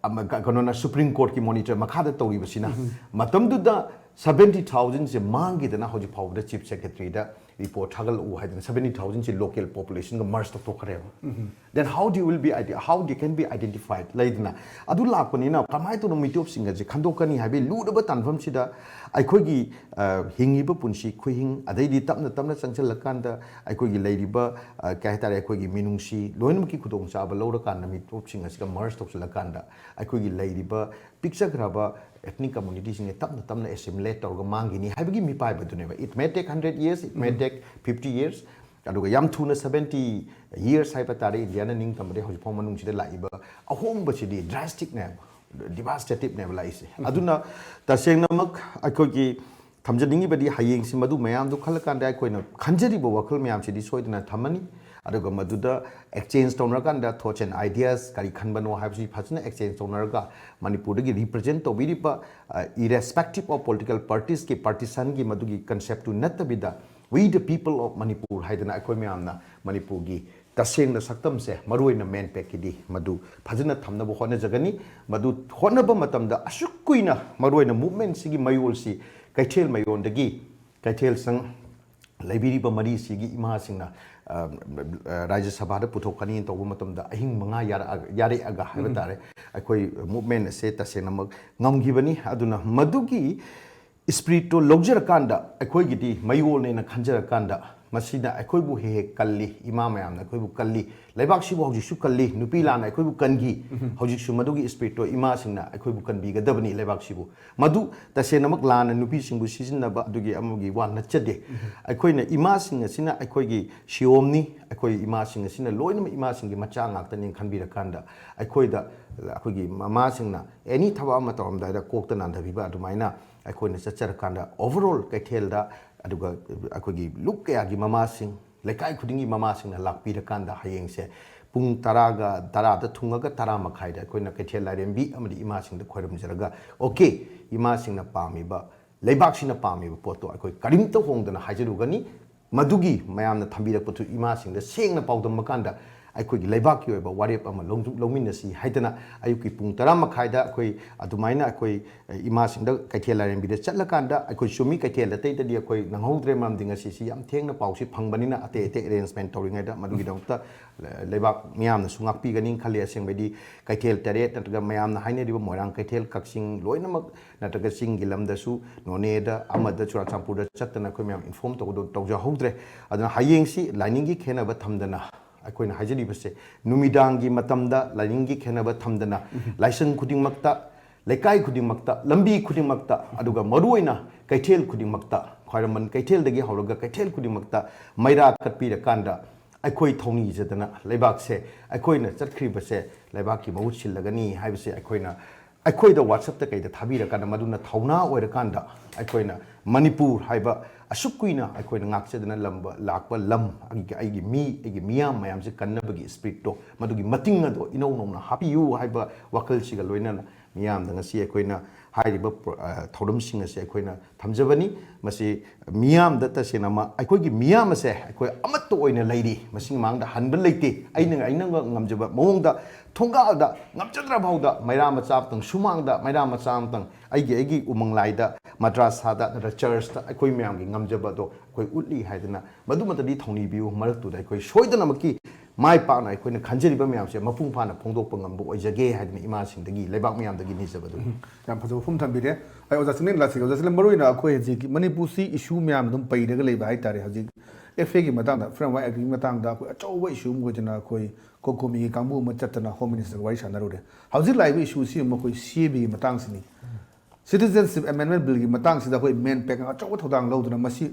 ꯑꯃ-, ꯀ-, ꯀꯩꯅꯣꯅ, ꯁꯨꯄ꯭ꯔꯤꯝ ꯀꯣꯔꯠꯀꯤ ꯃꯣꯅꯤꯇꯔ ꯃꯈꯥꯗ ꯇꯧꯔꯤꯕꯁꯤꯅ꯫ ꯃꯇꯝꯗꯨꯗ seventy thousand ꯁꯦ ꯃꯥꯡꯈꯤꯗꯅ ꯍꯧꯖꯤꯛ ꯐꯥꯎꯕꯗ ꯆꯤꯐ ꯁꯦꯀ꯭ꯔꯦꯇꯔꯤꯗ ꯔꯤꯄꯣꯔꯠ ꯊꯥꯒꯠꯂꯛꯎ ꯍꯥꯏꯗꯅ seventy thousand ꯁꯦ ꯂꯣꯀꯦꯜ ꯄꯣꯄꯨꯂꯦꯁꯟꯒ ꯃꯔꯖ ꯇꯧꯊꯣꯛꯈ꯭ꯔꯦꯕ꯫ Then how they will be ide-, how they can be identified? ꯂꯩꯗꯅ, ꯑꯗꯨ ꯂꯥꯛꯄꯅꯤꯅ ꯀꯃꯥꯏꯅ ꯇꯧꯅ ꯃꯤꯇꯣꯞꯁꯤꯡ ꯑꯁꯤ ꯈꯟꯗꯣꯛꯀꯅꯤ ꯍꯥꯏꯕꯒꯤ ꯂꯨꯔꯕ ꯇꯥꯟꯐꯝꯁꯤꯗ ꯑꯩꯈꯣꯏꯒꯤ, ꯑ, ꯍꯤꯡꯉꯤꯕ ꯄꯨꯟꯁꯤ ꯈꯨꯍꯤꯡ, ꯑꯗꯩꯗꯤ ꯇꯞꯅ ꯇꯞꯅ ꯆꯪꯁꯤꯜꯂꯀꯥꯟꯗ ꯑꯩꯈꯣꯏꯒꯤ ꯂꯩꯔꯤꯕ, ꯑ, ꯀꯩ ꯍꯥꯏꯇꯥꯔꯦ, ꯑꯩꯈꯣꯏꯒꯤ ꯃꯤꯅꯨꯡꯁꯤ ꯂꯣꯏꯅꯃꯛꯀꯤ ꯈꯨꯗꯣꯡꯆꯥꯕ ꯂꯧꯔꯀꯥꯟꯗ ꯃꯤꯇꯣꯞꯁꯤꯡ ꯑꯁꯤꯒ ꯃꯔꯖ ꯇꯧꯁꯤꯜꯂꯀꯥꯟꯗ ꯑꯩꯈꯣꯏꯒꯤ ꯂꯩꯔꯤꯕ ꯄꯤꯛꯆꯈ꯭ꯔꯕ ethnic community ꯁꯤꯡꯁꯦ ꯇꯞꯅ ꯇꯞꯅ assimilate ꯇꯧꯔꯒ ꯃꯥꯡꯈꯤꯅꯤ ꯍꯥꯏꯕꯒꯤ ꯃꯤꯄꯥꯏꯕꯗꯨꯅꯦꯕ꯫ It may take hundred years, it may take fifty years, ꯑꯗꯨꯒ ꯌꯥꯝ ꯊꯨꯅ seventy years ꯍꯥꯏꯕ ꯇꯥꯔꯦ, ꯏꯟꯗꯤꯌꯥꯅ ꯅꯤꯡꯇꯝꯕꯗꯒꯤ ꯍꯧꯖꯤꯛ ꯐꯥꯎ ꯃꯅꯨꯡꯁꯤꯗ ꯂꯥꯛꯏꯕ ꯑꯍꯣꯡꯕꯁꯤꯗꯤ drastic ꯅꯦꯕ, devastative ꯅꯦꯕ ꯂꯥꯛꯏꯁꯦ꯫ ꯑꯗꯨꯅ ꯇꯁꯦꯡꯅꯃꯛ ꯑꯩꯈꯣꯏꯒꯤ ꯊꯝꯖꯅꯤꯡꯉꯤꯕꯗꯤ, ꯍꯌꯦꯡꯁꯤ ꯃꯗꯨ ꯃꯌꯥꯝꯗꯨ ꯈꯜꯂꯀꯥꯟꯗ ꯑꯩꯈꯣꯏꯅ ꯈꯟꯖꯔꯤꯕ ꯋꯥꯈꯜ ꯃꯌꯥꯝꯁꯤꯗꯤ ꯁꯣꯏꯗꯅ ꯊꯝꯃꯅꯤ꯫ ꯑꯗꯨꯒ ꯃꯗꯨꯗ exchange ꯇꯧꯅꯔꯀꯥꯟꯗ thoughts and ideas ꯀꯔꯤ ꯈꯟꯕꯅꯣ ꯍꯥꯏꯕꯁꯤ ꯐꯖꯅ exchange ꯇꯧꯅꯔꯒ, ꯃꯅꯤꯄꯨꯔꯗꯒꯤ represent ꯇꯧꯕꯤꯔꯤꯕ, ꯑ, irrespective of political parties ꯀꯤ, partisan ꯒꯤ ꯃꯗꯨꯒꯤ concept ꯇꯨ ꯅꯠꯇꯕꯤꯗ, we the people of Manipur ꯍꯥꯏꯗꯅ ꯑꯩꯈꯣꯏ ꯃꯌꯥꯝꯅ ꯃꯅꯤꯄꯨꯔꯒꯤ ꯇꯁꯦꯡꯅ ꯁꯛꯇꯝꯁꯦ, ꯃꯔꯨꯑꯣꯏꯅ ꯃꯦꯟ ꯄꯦꯛꯀꯤꯗꯤ, ꯃꯗꯨ ꯐꯖꯅ ꯊꯝꯅꯕ ꯍꯣꯠꯅꯖꯒꯅꯤ꯫ ꯃꯗꯨ ꯍꯣꯠꯅꯕ ꯃꯇꯝꯗ ꯑꯁꯨꯛ ꯀꯨꯏꯅ ꯃꯔꯨꯑꯣꯏꯅ movement ꯁꯤꯒꯤ ꯃꯌꯣꯜꯁꯤ ꯀꯩꯊꯦꯜ ꯃꯌꯣꯟꯗꯒꯤ, ꯀꯩꯊꯦꯜ ꯁꯪ, ꯂꯩꯕꯤꯔꯤꯕ ꯃꯔꯤꯁꯤꯒꯤ ꯏꯃꯥꯁꯤꯡꯅ, ꯑ, ꯑ, ꯔꯥꯖ꯭ꯌ ꯁꯚꯥꯗ ꯄꯨꯊꯣꯛꯀꯅꯤ ꯇꯧꯕ ꯃꯇꯝꯗ ꯑꯍꯤꯡ ꯃꯉꯥ ꯌꯥꯔꯛꯑꯒ, ꯌꯥꯔꯦꯛꯑꯒ ꯍꯥꯏꯕ ꯇꯥꯔꯦ, ꯑꯩꯈꯣꯏ movement ꯑꯁꯦ ꯇꯁꯦꯡꯅꯃꯛ ꯉꯝꯈꯤꯕꯅꯤ꯫ ꯑꯗꯨꯅ ꯃꯗꯨꯒꯤ spiritꯇꯣ ꯂꯧꯖꯔꯀꯥꯟꯗ, ꯑꯩꯈꯣꯏꯒꯤꯗꯤ ꯃꯌꯣꯜꯅꯦꯅ ꯈꯟꯖꯔꯀꯥꯟꯗ, ꯃꯁꯤꯅ ꯑꯩꯈꯣꯏꯕꯨ ꯍꯦꯛ ꯍꯦꯛ ꯀꯜꯂꯤ, ꯏꯃꯥ ꯃꯌꯥꯝꯅ ꯑꯩꯈꯣꯏꯕꯨ ꯀꯜꯂꯤ, ꯂꯩꯕꯥꯛꯁꯤꯕꯨ ꯍꯧꯖꯤꯛꯁꯨ ꯀꯜꯂꯤ, ꯅꯨꯄꯤ ꯂꯥꯟꯅ ꯑꯩꯈꯣꯏꯕꯨ ꯀꯟꯈꯤ, ꯍꯧꯖꯤꯛꯁꯨ ꯃꯗꯨꯒꯤ spiritꯇꯣ ꯏꯃꯥꯁꯤꯡꯅ ꯑꯩꯈꯣꯏꯕꯨ ꯀꯟꯕꯤꯒꯗꯕꯅꯤ꯫ ꯂꯩꯕꯥꯛꯁꯤꯕꯨ ꯃꯗꯨ ꯇꯁꯦꯡꯅꯃꯛ ꯂꯥꯟꯅ ꯅꯨꯄꯤꯁꯤꯡꯕꯨ ꯁꯤꯖꯤꯟꯅꯕ ꯑꯗꯨꯒꯤ ꯑꯃꯒꯤ ꯋꯥ ꯅꯠꯆꯗꯦ꯫ ꯑꯩꯈꯣꯏꯅ ꯏꯃꯥꯁꯤꯡ ꯑꯁꯤꯅ ꯑꯩꯈꯣꯏꯒꯤ ꯁꯤꯌꯣꯝꯅꯤ, ꯑꯩꯈꯣꯏ ꯏꯃꯥꯁꯤꯡ ꯑꯁꯤꯅ ꯂꯣꯏꯅꯃꯛ ꯏꯃꯥꯁꯤꯡꯒꯤ ꯃꯆꯥ ꯉꯥꯛꯇꯅꯤ ꯈꯟꯕꯤꯔꯀꯥꯟꯗ, ꯑꯩꯈꯣꯏꯗ, ꯑꯩꯈꯣꯏꯒꯤ ꯃꯃꯥꯁꯤꯡꯅ any ꯊꯕꯛ ꯑꯃ ꯇꯧꯔꯝꯗꯥꯏꯗ ꯀꯣꯛꯇ ꯅꯥꯟꯊꯕꯤꯕ ꯑꯗꯨꯃꯥꯏꯅ ꯑꯩꯈꯣꯏꯅ ꯆꯠꯆꯔꯀꯥꯟꯗ, overall ꯀꯩꯊꯦꯜꯗ, ꯑꯗꯨꯒ ꯑꯩꯈꯣꯏꯒꯤ ꯂꯨꯞ ꯀꯌꯥꯒꯤ ꯃꯃꯥꯁꯤꯡ, ꯂꯩꯀꯥꯏ ꯈꯨꯗꯤꯡꯒꯤ ꯃꯃꯥꯁꯤꯡꯅ ꯂꯥꯛꯄꯤꯔꯀꯥꯟꯗ, ꯍꯌꯦꯡꯁꯦ ꯄꯨꯡ ꯇꯔꯥꯒ, ꯇꯔꯥꯗ ꯊꯨꯡꯉꯒ ꯇꯔꯥ ꯃꯈꯥꯏꯗ ꯑꯩꯈꯣꯏꯅ ꯀꯩꯊꯦꯜ ꯂꯥꯏꯔꯦꯝꯕꯤ ꯑꯃꯗꯤ ꯏꯃꯥꯁꯤꯡꯗ ꯈꯣꯏꯔꯝꯖꯔꯒ, okay, ꯏꯃꯥꯁꯤꯡꯅ ꯄꯥꯝꯃꯤꯕ, ꯂꯩꯕꯥꯛꯁꯤꯅ ꯄꯥꯝꯃꯤꯕ ꯄꯣꯠꯇꯣ ꯑꯩꯈꯣꯏ ꯀꯔꯤꯝꯇ ꯍꯣꯡꯗꯅ ꯍꯥꯏꯖꯔꯨꯒꯅꯤ꯫ ꯃꯗꯨꯒꯤ ꯃꯌꯥꯝꯅ ꯊꯝꯕꯤꯔꯛꯄꯗꯨ ꯏꯃꯥꯁꯤꯡꯗ ꯁꯦꯡꯅ ꯄꯥꯎꯗꯝꯕ ꯀꯥꯟꯗ, ꯑꯩꯈꯣꯏꯒꯤ ꯂꯩꯕꯥꯛꯀꯤ ꯑꯣꯏꯕ ꯋꯥꯔꯦꯞ ꯑꯃ ꯂꯧ-, ꯂꯧꯃꯤꯟꯅꯁꯤ ꯍꯥꯏꯗꯅ, ꯑꯌꯨꯛꯀꯤ ꯄꯨꯡ ꯇꯔꯥ ꯃꯈꯥꯏꯗ ꯑꯩꯈꯣꯏ ꯑꯗꯨꯃꯥꯏꯅ ꯑꯩꯈꯣꯏ, ꯑ, ꯏꯃꯥꯁꯤꯡꯗ ꯀꯩꯊꯦꯜ ꯂꯥꯏꯔꯦꯝꯕꯤꯗ ꯆꯠꯂꯀꯥꯟꯗ, ꯑꯩꯈꯣꯏ ꯆꯨꯝꯃꯤ, ꯀꯩꯊꯦꯜ ꯑꯇꯩꯗꯗꯤ ꯑꯩꯈꯣꯏ ꯅꯪꯍꯧꯗ꯭ꯔꯦ, ꯃꯔꯝꯗꯤ ꯉꯁꯤꯁꯤ ꯌꯥꯝ ꯊꯦꯡꯅ ꯄꯥꯎꯁꯤ ꯐꯪꯕꯅꯤꯅ, ꯑꯇꯩ ꯑꯇꯩ arrangement ꯇꯧꯔꯤꯉꯩꯗ꯫ ꯃꯗꯨꯒꯤꯗꯃꯛꯇ ꯂꯩꯕꯥꯛ ꯃꯤꯌꯥꯝꯅꯁꯨ ꯉꯥꯛꯄꯤꯒꯅꯤ ꯈꯜꯂꯤ꯫ ꯑꯁꯦꯡꯕꯩꯗꯤ ꯀꯩꯊꯦꯜ ꯇꯔꯦꯠ ꯅꯠꯇ꯭ꯔꯒ ꯃꯌꯥꯝꯅ ꯍꯥꯏꯅꯔꯤꯕ ꯃꯣꯏꯔꯥꯡ ꯀꯩꯊꯦꯜ, ꯀꯛꯆꯤꯡ ꯂꯣꯏꯅꯃꯛ, ꯅꯠꯇ꯭ꯔꯒ ꯆꯤꯡꯒꯤ ꯂꯝꯗꯁꯨ, ꯅꯣꯅꯦꯗ, ꯑꯃꯗ, ꯆꯨꯔꯥꯆꯥꯟꯄꯨꯔꯗ ꯆꯠꯇꯅ ꯑꯩꯈꯣꯏ ꯃꯌꯥꯝ inform ꯇꯧꯒꯗꯧ-, ꯇꯧꯖꯍꯧꯗ꯭ꯔꯦ꯫ ꯑꯗꯨꯅ ꯍꯌꯦꯡꯁꯤ ꯂꯥꯏꯅꯤꯡꯒꯤ ꯈꯦꯠꯅꯕ ꯊꯝꯗꯅ, ꯑꯩꯈꯣꯏꯅ ꯍꯥꯏꯖꯔꯤꯕꯁꯦ, ꯅꯨꯃꯤꯗꯥꯡꯒꯤ ꯃꯇꯝꯗ ꯂꯥꯏꯅꯤꯡꯒꯤ ꯈꯦꯠꯅꯕ ꯊꯝꯗꯅ, ꯂꯥꯏꯁꯪ ꯈꯨꯗꯤꯡꯃꯛꯇ, ꯂꯩꯀꯥꯏ ꯈꯨꯗꯤꯡꯃꯛꯇ, ꯂꯝꯕꯤ ꯈꯨꯗꯤꯡꯃꯛꯇ, ꯑꯗꯨꯒ ꯃꯔꯨꯑꯣꯏꯅ ꯀꯩꯊꯦꯜ ꯈꯨꯗꯤꯡꯃꯛꯇ, ꯈ꯭ꯋꯥꯏꯔꯝꯕꯟ ꯀꯩꯊꯦꯜꯗꯒꯤ ꯍꯧꯔꯒ ꯀꯩꯊꯦꯜ ꯈꯨꯗꯤꯡꯃꯛꯇ ꯃꯩꯔꯥ ꯀꯠꯄꯤꯔꯀꯥꯟꯗ, ꯑꯩꯈꯣꯏ ꯊꯧꯅꯤꯖꯗꯅ ꯂꯩꯕꯥꯛꯁꯦ ꯑꯩꯈꯣꯏꯅ ꯆꯠꯈ꯭ꯔꯤꯕꯁꯦ ꯂꯩꯕꯥꯛꯀꯤ ꯃꯍꯨꯠ ꯁꯤꯜꯂꯒꯅꯤ ꯍꯥꯏꯕꯁꯦ ꯑꯩꯈꯣꯏꯅ, ꯑꯩꯈꯣꯏꯗ WhatsAppꯇ ꯀꯩꯗ ꯊꯥꯕꯤꯔꯀꯥꯟꯗ, ꯃꯗꯨꯅ ꯊꯧꯅꯥ ꯑꯣꯏꯔꯀꯥꯟꯗ, ꯑꯩꯈꯣꯏꯅ ꯃꯅꯤꯄꯨꯔ ꯍꯥꯏꯕ ꯑꯁꯨꯛ ꯀꯨꯏꯅ ꯑꯩꯈꯣꯏꯅ ꯉꯥꯛꯆꯗꯅ ꯂꯝꯕ, ꯂꯥꯛꯄ ꯂꯝ, ꯑꯩꯒꯤ, ꯑꯩꯒꯤ ꯃꯤ, ꯑꯩꯒꯤ ꯃꯤꯌꯥꯝ ꯃꯌꯥꯝꯁꯦ ꯀꯟꯅꯕꯒꯤ spiritꯇꯣ, ꯃꯗꯨꯒꯤ ꯃꯇꯤꯡ ꯑꯗꯣ ꯏꯅꯧ ꯅꯧꯅ ꯍꯥꯞꯄꯤꯌꯨ ꯍꯥꯏꯕ ꯋꯥꯈꯜꯁꯤꯒ ꯂꯣꯏꯅꯅ ꯃꯤꯌꯥꯝꯗ ꯉꯁꯤ ꯑꯩꯈꯣꯏꯅ ꯍꯥꯏꯔꯤꯕ ꯄ꯭ꯔꯣ-, ꯑ, ꯊꯧꯔꯝꯁꯤꯡ ꯑꯁꯦ ꯑꯩꯈꯣꯏꯅ ꯊꯝꯖꯕꯅꯤ꯫ ꯃꯁꯤ ꯃꯤꯌꯥꯝꯗ ꯇꯁꯦꯡꯅ ꯑꯃ, ꯑꯩꯈꯣꯏꯒꯤ ꯃꯤꯌꯥꯝ ꯑꯁꯦ ꯑꯩꯈꯣꯏ ꯑꯃꯠꯇ ꯑꯣꯏꯅ ꯂꯩꯔꯤ꯫ ꯃꯁꯤꯒꯤ ꯃꯥꯡꯗ ꯍꯟꯕ ꯂꯩꯇꯦ꯫ ꯑꯩꯅ, ꯑꯩꯅ ꯉꯝꯖꯕ ꯃꯑꯣꯡꯗ ꯊꯣꯡꯒꯥꯜꯗ ꯉꯝꯖꯗ꯭ꯔ ꯐꯥꯎꯗ ꯃꯩꯔꯥ ꯃꯆꯥ ꯑꯃꯇꯪ, ꯁꯨꯃꯥꯡꯗ ꯃꯩꯔꯥ ꯃꯆꯥ ꯑꯃꯇꯪ, ꯑꯩꯒꯤ, ꯑꯩꯒꯤ ꯎꯃꯪ ꯂꯥꯏꯗ, ꯃꯗ꯭ꯔꯥꯁꯥꯗ ꯅꯠꯇ꯭ꯔ ꯆꯔꯆꯇ ꯑꯩꯈꯣꯏ ꯃꯌꯥꯝꯒꯤ ꯉꯝꯖꯕ ꯑꯗꯣ ꯑꯩꯈꯣꯏ ꯎꯠꯂꯤ ꯍꯥꯏꯗꯅ ꯃꯗꯨꯃꯇꯗꯤ ꯊꯧꯅꯤꯕꯤꯌꯨ꯫ ꯃꯔꯛꯇꯨꯗ ꯑꯩꯈꯣꯏ ꯁꯣꯏꯗꯅꯃꯛꯀꯤ ꯃꯥꯏ ꯄꯥꯛꯅ ꯑꯩꯈꯣꯏꯅ ꯈꯟꯖꯔꯤꯕ ꯃꯌꯥꯝꯁꯦ ꯃꯄꯨꯡ ꯐꯥꯅ ꯐꯣꯡꯗꯣꯛꯄ ꯉꯝꯕ ꯑꯣꯏꯖꯒꯦ ꯍꯥꯏꯗꯅ ꯏꯃꯥꯁꯤꯡꯗꯒꯤ, ꯂꯩꯕꯥꯛ ꯃꯌꯥꯝꯗꯒꯤ ꯅꯤꯖꯕꯗꯨꯅꯤ꯫ ꯌꯥꯝ ꯐꯖꯕ ꯋꯥꯐꯝ ꯊꯝꯕꯤꯔꯦ꯫ ꯑꯩ ꯑꯣꯖꯥ ꯆꯤꯡꯂꯦꯟ ꯂꯥꯛꯆꯒꯦ꯫ ꯑꯣꯖꯥ ꯆꯤꯡꯂꯦꯟ, ꯃꯔꯨꯑꯣꯏꯅ ꯑꯩꯈꯣꯏ ꯍꯧꯖꯤꯛ ꯃꯅꯤꯄꯨꯔꯁꯤ issue ꯃꯌꯥꯝꯅ ꯑꯗꯨꯝ ꯄꯩꯔꯒ ꯂꯩꯕ ꯍꯥꯏꯇꯥꯔꯦ꯫ ꯍꯧꯖꯤꯛ F A ꯒꯤ ꯃꯇꯥꯡꯗ, Free Enterprise Act ꯀꯤ ꯃꯇꯥꯡꯗ ꯑꯩꯈꯣꯏ ꯑꯆꯧꯕ issue ꯑꯃ ꯑꯣꯏꯗꯅ ꯑꯩꯈꯣꯏ COCOMI ꯒꯤ ꯀꯥꯡꯕꯨ ꯑꯃ ꯆꯠꯇꯅ Home Minister ꯒ ꯋꯥꯔꯤ ꯁꯥꯟꯅꯔꯨꯔꯦ꯫ ꯍꯧꯖꯤꯛ ꯂꯥꯛꯏꯕ issue ꯁꯤ ꯑꯃꯨꯛ ꯑꯩꯈꯣꯏ C A B ꯒꯤ ꯃꯇꯥꯡꯁꯤꯅꯤ꯫ Citizenship Amendment Bill ꯒꯤ ꯃꯇꯥꯡꯁꯤꯗ ꯑꯩꯈꯣꯏ MANPAC ꯅ ꯑꯆꯧꯕ ꯊꯧꯗꯥꯡ ꯂꯧꯗꯨꯅ ꯃꯁꯤ,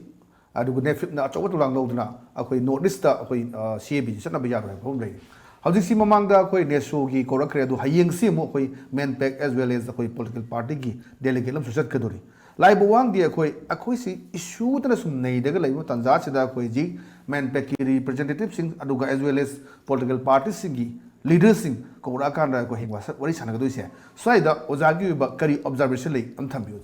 ꯑꯗꯨꯒ NEFIP ꯅ ꯑꯆꯧꯕ ꯊꯧꯗꯥꯡ ꯂꯧꯗꯨꯅ ꯑꯩꯈꯣꯏ North East ꯇ ꯑꯩꯈꯣꯏ, ꯑ, C A B ꯁꯤ ꯆꯠꯅꯕ ꯌꯥꯔꯣꯏ ꯍꯥꯏꯕ ꯋꯥꯐꯝ ꯂꯩꯔꯤ꯫ ꯍꯧꯖꯤꯛꯁꯤ ꯃꯃꯥꯡꯗ ꯑꯩꯈꯣꯏ NESO ꯒꯤ ꯀꯧꯔꯛꯈ꯭ꯔꯦ, ꯑꯗꯨ ꯍꯌꯦꯡꯁꯤ ꯑꯃꯨꯛ ꯑꯩꯈꯣꯏ MANPAC as well as ꯑꯩꯈꯣꯏ political party ꯒꯤ delegate ꯑꯃꯁꯨ ꯆꯠꯀꯗꯧꯔꯤ꯫ ꯂꯥꯛꯏꯕ ꯋꯥꯍꯪꯗꯤ ꯑꯩꯈꯣꯏ, ꯑꯩꯈꯣꯏꯁꯤ issue ꯗꯅ ꯁꯨꯝ ꯅꯩꯔꯒ ꯂꯩꯕ ꯇꯥꯟꯖꯥꯁꯤꯗ ꯑꯩꯈꯣꯏ ꯍꯧꯖꯤꯛ MANPAC ꯀꯤ representative ꯁꯤꯡ ꯑꯗꯨꯒ as well as political party ꯁꯤꯡꯒꯤ leader ꯁꯤꯡ ꯀꯧꯔꯛꯑꯀꯥꯟꯗ ꯑꯩꯈꯣꯏ ꯍꯌꯦꯡ ꯋꯥꯁꯛ-, ꯋꯥꯔꯤ ꯁꯥꯟꯅꯒꯗꯣꯏꯁꯦ꯫ ꯁ꯭ꯋꯥꯏꯗ ꯑꯣꯖꯥꯒꯤ ꯑꯣꯏꯕ ꯀꯔꯤ observation ꯂꯩ ꯑꯝ ꯊꯝꯕꯤꯌꯨ꯫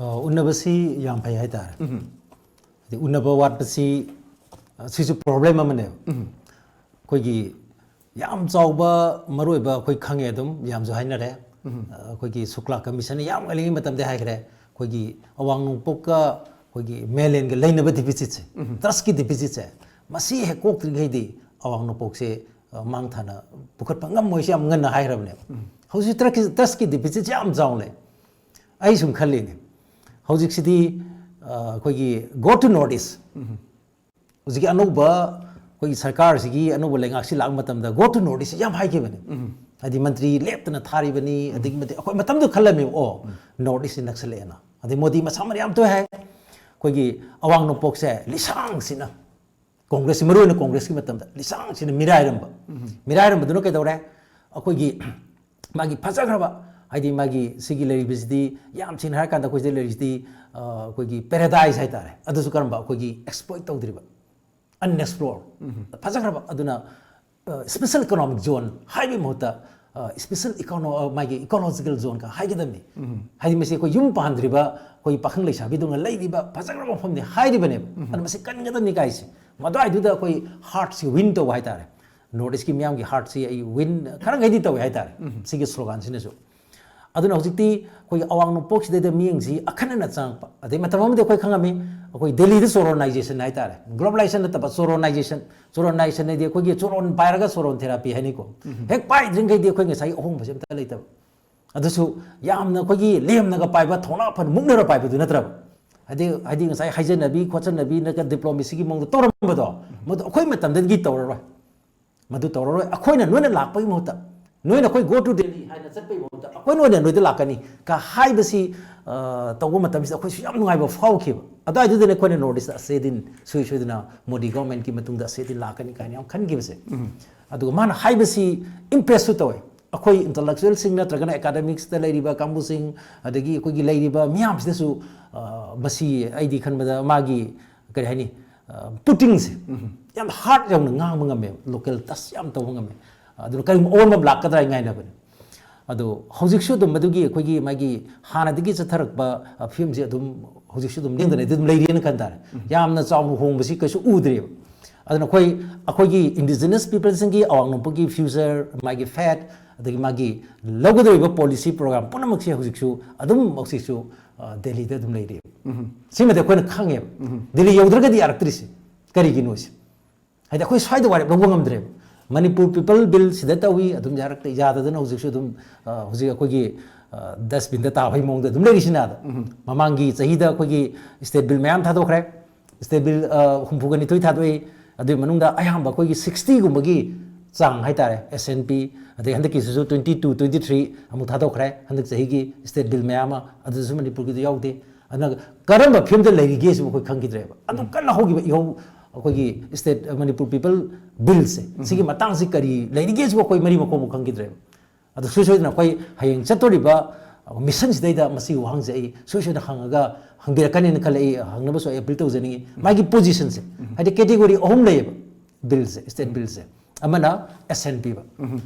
ꯑ, ꯎꯅꯕꯁꯤ ꯌꯥꯝ ꯐꯩ ꯍꯥꯏꯇꯥꯔꯦ꯫ ꯍꯥꯏꯗꯤ ꯎꯅꯕ ꯋꯥꯠꯄꯁꯤ, ꯑ, ꯁꯤꯁꯨ problem ꯑꯃꯅꯦꯕ꯫ ꯑꯩꯈꯣꯏꯒꯤ ꯌꯥꯝ ꯆꯥꯎꯕ ꯃꯔꯨꯑꯣꯏꯕ ꯑꯩꯈꯣꯏ ꯈꯪꯉꯦ ꯑꯗꯨꯝ, ꯌꯥꯝꯁꯨ ꯍꯥꯏꯅꯔꯦ꯫ ꯑ, ꯑꯩꯈꯣꯏꯒꯤ ꯁꯨꯛꯂꯥ ꯀꯃꯤꯁꯟꯅ ꯌꯥꯝ ꯉꯜꯂꯤꯉꯩ ꯃꯇꯝꯗ ꯍꯥꯏꯈ꯭ꯔꯦ, ꯑꯩꯈꯣꯏꯒꯤ ꯑꯋꯥꯡ ꯅꯣꯡꯄꯣꯛꯀ ꯑꯩꯈꯣꯏꯒꯤ mainland ꯒ ꯂꯩꯅꯕ deficit ꯁꯦ, trust ꯀꯤ deficit ꯁꯦ, ꯃꯁꯤ ꯍꯦꯛ ꯀꯣꯛꯇ꯭ꯔꯤꯉꯩꯗꯤ ꯑꯋꯥꯡ ꯅꯣꯡꯄꯣꯛꯁꯦ, ꯑ, ꯃꯥꯡ ꯊꯥꯅ ꯄꯨꯈꯠꯄ ꯉꯝꯃꯣꯏꯁꯦ ꯌꯥꯝ ꯉꯟꯅ ꯍꯥꯏꯈ꯭ꯔꯕꯅꯦꯕ꯫ ꯍꯧꯖꯤꯛ trust ꯀꯤ, trust ꯀꯤ deficit ꯁꯦ ꯌꯥꯝ ꯆꯥꯎꯅ ꯂꯩ꯫ ꯑꯩ ꯁꯨꯝ ꯈꯜꯂꯤꯅꯦ, ꯍꯧꯖꯤꯛꯁꯤꯗꯤ, ꯑ, ꯑꯩꯈꯣꯏꯒꯤ go to North East, ꯍꯧꯖꯤꯛꯀꯤ ꯑꯅꯧꯕ ꯑꯩꯈꯣꯏꯒꯤ ꯁꯔꯀꯥꯔꯁꯤꯒꯤ ꯑꯅꯧꯕ ꯂꯩꯉꯥꯛꯁꯤ ꯂꯥꯛꯄ ꯃꯇꯝꯗ go to North East ꯌꯥꯝ ꯍꯥꯏꯈꯤꯕꯅꯦ꯫ ꯍꯥꯏꯗꯤ ꯃꯟꯇ꯭ꯔꯤ ꯂꯦꯞꯇꯅ ꯊꯥꯔꯤꯕꯅꯤ, ꯑꯗꯒꯤ ꯃꯇꯤꯛ ꯑꯩꯈꯣꯏ ꯃꯇꯝꯗꯨ ꯈꯜꯂꯝꯃꯦꯕ, ꯑꯣ, North East ꯁꯤ ꯅꯛꯁꯜꯂꯛꯑꯦꯅ꯫ ꯑꯗꯩ ꯃꯣꯗꯤ ꯃꯁꯥꯃꯛꯅ ꯌꯥꯝ ꯇꯣꯏ ꯍꯥꯏ, ꯑꯩꯈꯣꯏꯒꯤ ꯑꯋꯥꯡ ꯅꯣꯡꯄꯣꯛꯁꯦ ꯂꯤꯁꯥꯡꯁꯤꯅ, ꯀꯣꯡꯒ꯭ꯔꯦꯁꯁꯤ, ꯃꯔꯨꯑꯣꯏꯅ ꯀꯣꯡꯒ꯭ꯔꯦꯁꯀꯤ ꯃꯇꯝꯗ ꯂꯤꯁꯥꯡꯁꯤꯅ ꯃꯤꯔꯥꯏꯔꯝꯕ꯫ ꯃꯤꯔꯥꯏꯔꯝꯕꯗꯨꯅ ꯀꯩꯗꯧꯔꯦ? ꯑꯩꯈꯣꯏꯒꯤ ꯃꯥꯒꯤ ꯐꯖꯈ꯭ꯔꯕ, ꯍꯥꯏꯗꯤ ꯃꯥꯒꯤ ꯁꯤꯒꯤ ꯂꯩꯔꯤꯕꯁꯤꯗꯤ, ꯌꯥꯝ ꯁꯦꯡꯅ ꯍꯥꯏꯔꯀꯥꯟꯗ ꯑꯩꯈꯣꯏ ꯁꯤꯗ ꯂꯩꯔꯤꯁꯤꯗꯤ, ꯑ, ꯑꯩꯈꯣꯏꯒꯤ paradise ꯍꯥꯏꯇꯥꯔꯦ꯫ ꯑꯗꯨꯁꯨ ꯀꯔꯝꯕ? ꯑꯩꯈꯣꯏꯒꯤ exploit ꯇꯧꯗ꯭ꯔꯤꯕ, unexplored, ꯐꯖꯈ꯭ꯔꯕ꯫ ꯑꯗꯨꯅ, ꯑ, special economic zone ꯍꯥꯏꯕꯒꯤ ꯃꯍꯨꯠꯇ, ꯏꯁꯄꯤꯁꯦꯜ ꯏꯀꯣꯅꯣ ꯃꯥꯒꯤ ꯏꯀꯣꯂꯣꯖꯤꯀꯦꯜ ꯖꯣꯟꯒ ꯍꯥꯏꯒꯗꯕꯅꯤ꯫ ꯍꯥꯏꯗꯤ ꯃꯁꯤ ꯑꯩꯈꯣꯏ ꯌꯨꯝ ꯄꯥꯟꯗ꯭ꯔꯤꯕ ꯑꯩꯈꯣꯏ ꯄꯥꯈꯪ ꯂꯩꯁꯥꯕꯤꯗꯧꯅ ꯂꯩꯔꯤꯕ ꯐꯖꯈ꯭ꯔꯕ ꯃꯐꯝꯅꯤ ꯍꯥꯏꯔꯤꯕꯅꯦꯕ꯫ ꯑꯗꯨꯅ ꯃꯁꯤ ꯀꯟꯒꯗꯕꯅꯤ ꯀꯥꯏꯁꯦ꯫ ꯃꯗꯨꯋꯥꯏꯗꯨꯗ ꯑꯩꯈꯣꯏ ꯍꯥꯔꯠꯁꯤ ꯋꯤꯟ ꯇꯧꯕ ꯍꯥꯏꯇꯥꯔꯦ꯫ ꯅꯣꯔꯠ ꯏꯁꯀꯤ ꯃꯤꯌꯥꯝꯒꯤ ꯍꯥꯔꯠꯁꯤ ꯑꯩ ꯋꯤꯟ ꯈꯔ ꯃꯈꯩꯗꯤ ꯇꯧꯋꯦ ꯍꯥꯏꯇꯥꯔꯦ꯫ ꯁꯤꯒꯤ ꯁ꯭ꯂꯣꯒꯥꯟꯁꯤꯅꯁꯨ꯫ ꯑꯗꯨꯅ ꯍꯧꯖꯤꯛꯇꯤ ꯑꯩꯈꯣꯏꯒꯤ ꯑꯋꯥꯡ ꯅꯣꯡꯄꯣꯛꯁꯤꯗꯩꯗ ꯃꯤꯌꯦꯡꯁꯤ ꯑꯈꯟꯅꯅ ꯆꯪꯉꯛꯄ꯫ ꯑꯗꯩ ꯃꯇꯝ ꯑꯃꯗꯤ ꯑꯩꯈꯣꯏ ꯈꯪꯉꯝꯃꯤ, ꯑꯩꯈꯣꯏ ꯗꯦꯜꯂꯤꯗ ꯆꯣꯔꯣꯅꯥꯏꯖꯦꯁꯟ ꯍꯥꯏꯇꯥꯔꯦ, ꯒ꯭ꯂꯣꯕꯂꯥꯏꯖꯦꯁꯟ ꯅꯠꯇꯕ ꯆꯣꯔꯣꯅꯥꯏꯖꯦꯁꯟ꯫ ꯆꯣꯔꯣꯅꯥꯏꯖꯦꯁꯟ ꯍꯥꯏꯗꯤ ꯑꯩꯈꯣꯏꯒꯤ ꯆꯣꯔꯣꯟ ꯄꯥꯏꯔꯒ ꯆꯣꯔꯣꯟ ꯊꯦꯔꯥꯄꯤ ꯍꯥꯏꯅꯤꯀꯣ꯫ ꯍꯦꯛ ꯄꯥꯏꯗ꯭ꯔꯤꯉꯩꯗꯤ ꯑꯩꯈꯣꯏ ꯉꯁꯥꯏꯒꯤ ꯑꯍꯣꯡꯕꯁꯦ ꯑꯝꯇ ꯂꯩꯇꯕ꯫ ꯑꯗꯨꯁꯨ ꯌꯥꯝꯅ ꯑꯩꯈꯣꯏꯒꯤ ꯂꯦꯝꯅꯒ ꯄꯥꯏꯕ, ꯊꯧꯅꯥ ꯐꯅ ꯃꯨꯛꯅꯔ ꯄꯥꯏꯕꯗꯨ ꯅꯠꯇ꯭ꯔꯕ꯫ ꯍꯥꯏꯗꯤ, ꯍꯥꯏꯗꯤ ꯉꯁꯥꯏ ꯍꯥꯏꯖꯅꯕꯤ ꯈꯣꯠꯆꯟꯅꯕꯤ ꯅꯠꯇ꯭ꯔꯒ ꯗꯤꯄ꯭ꯂꯣꯃꯦꯁꯤꯒꯤ ꯃꯑꯣꯡꯗ ꯇꯧꯔꯝꯕꯗꯣ, ꯃꯗꯨ ꯑꯩꯈꯣꯏ ꯃꯇꯝꯗꯗꯤ ꯇꯧꯔꯔꯣꯏ꯫ ꯃꯗꯨ ꯇꯧꯔꯔꯣꯏ꯫ ꯑꯩꯈꯣꯏꯅ ꯅꯣꯏꯅ ꯂꯥꯛꯄꯒꯤ ꯃꯍꯨꯠꯇ, ꯅꯣꯏꯅ ꯑꯩꯈꯣꯏ "Go to Delhi" ꯍꯥꯏꯅ ꯆꯠꯄꯒꯤ ꯃꯍꯨꯠꯇ, "ꯑꯩꯈꯣꯏꯅ ꯑꯣꯏꯅ ꯅꯣꯏꯗ ꯂꯥꯛꯀꯅꯤ" ꯀ ꯍꯥꯏꯕꯁꯤ, ꯑ, ꯇꯧꯕ ꯃꯇꯝꯁꯤꯗ ꯑꯩꯈꯣꯏꯁꯨ ꯌꯥꯝ ꯅꯨꯡꯉꯥꯏꯕ ꯐꯥꯎꯈꯤꯕ꯫ ꯑꯗꯨꯋꯥꯏꯗꯨꯗꯅꯦ ꯑꯩꯈꯣꯏꯅ ꯅꯣꯔꯠ ꯏꯁꯇ ꯑꯁꯦꯗꯤꯟ ꯁꯣꯏ ꯁꯣꯏꯗꯅ ꯃꯣꯗꯤ ꯒꯣꯔꯃꯦꯟꯠꯀꯤ ꯃꯇꯨꯡꯗ ꯑꯁꯦꯗꯤꯟ ꯂꯥꯛꯀꯅꯤ ꯀꯥꯏꯅ ꯌꯥꯝ ꯈꯟꯈꯤꯕꯁꯦ꯫ ꯑꯗꯨꯒ ꯃꯥꯅ ꯍꯥꯏꯕꯁꯤ ꯏꯝꯄ꯭ꯔꯦꯁꯁꯨ ꯇꯧꯋꯦ꯫ ꯑꯩꯈꯣꯏ ꯏꯟꯇꯂꯦꯛꯆꯨꯋꯦꯜꯁꯤꯡ ꯅꯠꯇ꯭ꯔꯒꯅ ꯑꯦꯀꯥꯗꯦꯃꯤꯛꯁꯇ ꯂꯩꯔꯤꯕ ꯀꯥꯡꯕꯨꯁꯤꯡ, ꯑꯗꯒꯤ ꯑꯩꯈꯣꯏꯒꯤ ꯂꯩꯔꯤꯕ ꯃꯤꯌꯥꯝꯁꯤꯗꯁꯨ, ꯑ, ꯃꯁꯤ ꯑꯩꯗꯤ ꯈꯟꯕꯗ ꯃꯥꯒꯤ, ꯀꯔꯤ ꯍꯥꯏꯅꯤ, ꯑ, ꯄꯨꯇꯤꯡꯁꯦ ꯌꯥꯝ ꯍꯥꯔꯠ ꯌꯧꯅ ꯉꯥꯡꯕ ꯉꯝꯃꯦꯕ, ꯂꯣꯀꯦꯜ ꯇꯁ ꯌꯥꯝ ꯇꯧꯕ ꯉꯝꯃꯦ꯫ ꯑꯗꯨꯅ ꯀꯔꯤꯒꯨꯝꯕ ꯑꯑꯣꯟꯕ ꯑꯃ ꯂꯥꯛꯀꯗ꯭ꯔꯥ ꯍꯥꯏꯅ ꯉꯥꯏꯅꯕꯅꯤ꯫ ꯑꯗꯣ ꯍꯧꯖꯤꯛꯁꯨ ꯑꯗꯨꯝ ꯃꯗꯨꯒꯤ ꯑꯩꯈꯣꯏꯒꯤ ꯃꯥꯒꯤ ꯍꯥꯟꯅꯗꯒꯤ ꯆꯠꯊꯔꯛꯄ, ꯑ, ꯐꯤꯕꯝꯁꯤ ꯑꯗꯨꯝ ꯍꯧꯖꯤꯛꯁꯨ ꯑꯗꯨꯝ ꯂꯦꯡꯗꯅ ꯑꯗꯨꯝ ꯂꯩꯔꯤꯅ ꯈꯟ ꯇꯥꯔꯦ꯫ ꯌꯥꯝꯅ ꯆꯥꯎꯅ ꯍꯣꯡꯕꯁꯤ ꯀꯩꯁꯨ ꯎꯗ꯭ꯔꯦꯕ꯫ ꯑꯗꯨꯅ ꯑꯩꯈꯣꯏ, ꯑꯩꯈꯣꯏꯒꯤ ꯏꯟꯗꯤꯖꯤꯅꯁ ꯄꯤꯄꯜꯁꯤꯡꯒꯤ ꯑꯋꯥꯡ ꯅꯣꯡꯄꯣꯛꯀꯤ ꯐ꯭ꯌꯨꯆꯔ, ꯃꯥꯒꯤ ꯐꯦꯠ, ꯑꯗꯒꯤ ꯃꯥꯒꯤ ꯂꯧꯒꯗꯧꯔꯤꯕ ꯄꯣꯂꯤꯁꯤ ꯄ꯭ꯔꯣꯒ꯭ꯔꯥꯝ ꯄꯨꯝꯅꯃꯛꯁꯦ ꯍꯧꯖꯤꯛꯁꯨ ꯑꯗꯨꯝ, ꯍꯧꯖꯤꯛꯁꯨ, ꯑ, ꯗꯦꯜꯂꯤꯗ ꯑꯗꯨꯝ ꯂꯩꯔꯤ꯫ ꯁꯤꯃꯗꯤ ꯑꯩꯈꯣꯏꯅ ꯈꯪꯉꯦꯕ꯫ ꯗꯦꯜꯂꯤ ꯌꯧꯗ꯭ꯔꯒꯗꯤ ꯌꯥꯔꯛꯇ꯭ꯔꯤꯁꯦ ꯀꯔꯤꯒꯤꯅꯣꯁꯦ꯫ ꯍꯥꯏꯗꯤ ꯑꯩꯈꯣꯏ ꯁ꯭ꯋꯥꯏꯗ ꯋꯥꯔꯦꯞ ꯂꯧꯕ ꯉꯝꯗ꯭ꯔꯦꯕ꯫ ꯃꯅꯤꯄꯨꯔ ꯄꯤꯄꯜ ꯕꯤꯜ ꯁꯤꯗ ꯇꯧꯏ, ꯑꯗꯨꯝ ꯌꯥꯔꯛꯇꯦ, ꯌꯥꯗꯗꯅ ꯍꯧꯖꯤꯛꯁꯨ ꯑꯗꯨꯝ, ꯑ, ꯍꯧꯖꯤꯛ ꯑꯩꯈꯣꯏꯒꯤ, ꯑ, ꯗꯁꯕꯤꯟꯗ ꯇꯥꯕꯒꯤ ꯃꯑꯣꯡꯗ ꯑꯗꯨꯝ ꯂꯩꯔꯤꯁꯤꯅ ꯑꯗ꯫ ꯃꯃꯥꯡꯒꯤ ꯆꯍꯤꯗ ꯑꯩꯈꯣꯏꯒꯤ ꯁ꯭ꯇꯦꯠ ꯕꯤꯜ ꯃꯌꯥꯝ ꯊꯥꯗꯣꯛꯈ꯭ꯔꯦ꯫ ꯁ꯭ꯇꯦꯠ ꯕꯤꯜ, ꯑ, ꯍꯨꯝꯐꯨꯒ ꯅꯤꯊꯣꯏ ꯊꯥꯗꯣꯛꯏ꯫ ꯑꯗꯨꯒꯤ ꯃꯅꯨꯡꯗ ꯑꯌꯥꯝꯕ ꯑꯩꯈꯣꯏꯒꯤ ꯁꯤꯛꯁꯇꯤꯒꯨꯝꯕꯒꯤ ꯆꯥꯡ ꯍꯥꯏꯇꯥꯔꯦ, ꯑꯦꯁ ꯑꯦꯟ ꯄꯤ, ꯑꯗꯩ ꯍꯟꯗꯛꯀꯤꯁꯤꯁꯨ twenty two, twenty three ꯑꯃꯨꯛ ꯊꯥꯗꯣꯛꯈ꯭ꯔꯦ꯫ ꯍꯟꯗꯛ ꯆꯍꯤꯒꯤ ꯁ꯭ꯇꯦꯠ ꯕꯤꯜ ꯃꯌꯥꯝ ꯑꯃ, ꯑꯗꯨꯁꯨ ꯃꯅꯤꯄꯨꯔꯒꯤꯗꯨ ꯌꯥꯎꯗꯦ꯫ ꯑꯗꯨꯅ ꯀꯔꯝꯕ ꯐꯤꯕꯝꯗ ꯂꯩꯔꯤꯒꯦ ꯁꯤꯕꯨ ꯑꯩꯈꯣꯏ ꯈꯪꯈꯤꯗ꯭ꯔꯦꯕ꯫ ꯑꯗꯨ ꯀꯟꯅ ꯍꯧꯈꯤꯕ ꯏꯍꯧ, ꯑꯩꯈꯣꯏꯒꯤ ꯁ꯭ꯇꯦꯠ, ꯃꯅꯤꯄꯨꯔ ꯄꯤꯄꯜ ꯕꯤꯜꯁꯦ, ꯁꯤꯒꯤ ꯃꯇꯥꯡꯁꯤ ꯀꯔꯤ ꯂꯩꯔꯤꯒꯦ ꯁꯤꯕꯨ ꯑꯩꯈꯣꯏ ꯃꯔꯤ ꯃꯈꯣꯡꯕꯨ ꯈꯪꯈꯤꯗ꯭ꯔꯦꯕ꯫ ꯑꯗꯨ ꯁꯨꯡꯁꯣꯏ ꯁꯣꯏꯗꯅ ꯑꯩꯈꯣꯏ ꯍꯌꯦꯡ ꯆꯠꯇꯣꯔꯤꯕ ꯃꯤꯁꯟꯁꯤꯗꯩꯗ ꯃꯁꯤꯒꯤ ꯋꯥꯍꯪꯁꯦ ꯑꯩ ꯁꯨꯡꯁꯣꯏ ꯁꯣꯏꯗꯅ ꯍꯪꯉꯒ ꯍꯪꯕꯤꯔꯛꯀꯅꯤꯅ ꯈꯜꯂꯦ꯫ ꯑꯩ ꯍꯪꯅꯕꯁꯨ ꯑꯩ ꯑꯄꯤꯜ ꯇꯧꯖꯅꯤꯡꯉꯤ꯫ ꯃꯥꯒꯤ ꯄꯣꯖꯤꯁꯟꯁꯦ, ꯍꯥꯏꯗꯤ ꯀꯦꯇꯦꯒꯣꯔꯤ ꯑꯍꯨꯝ ꯂꯩꯌꯦꯕ ꯕꯤꯜꯁꯦ, ꯁ꯭ꯇꯦꯠ ꯕꯤꯜꯁꯦ꯫ ꯑꯃꯅ ꯑꯦꯁ ꯑꯦꯟ ꯄꯤ ꯄꯤꯕ,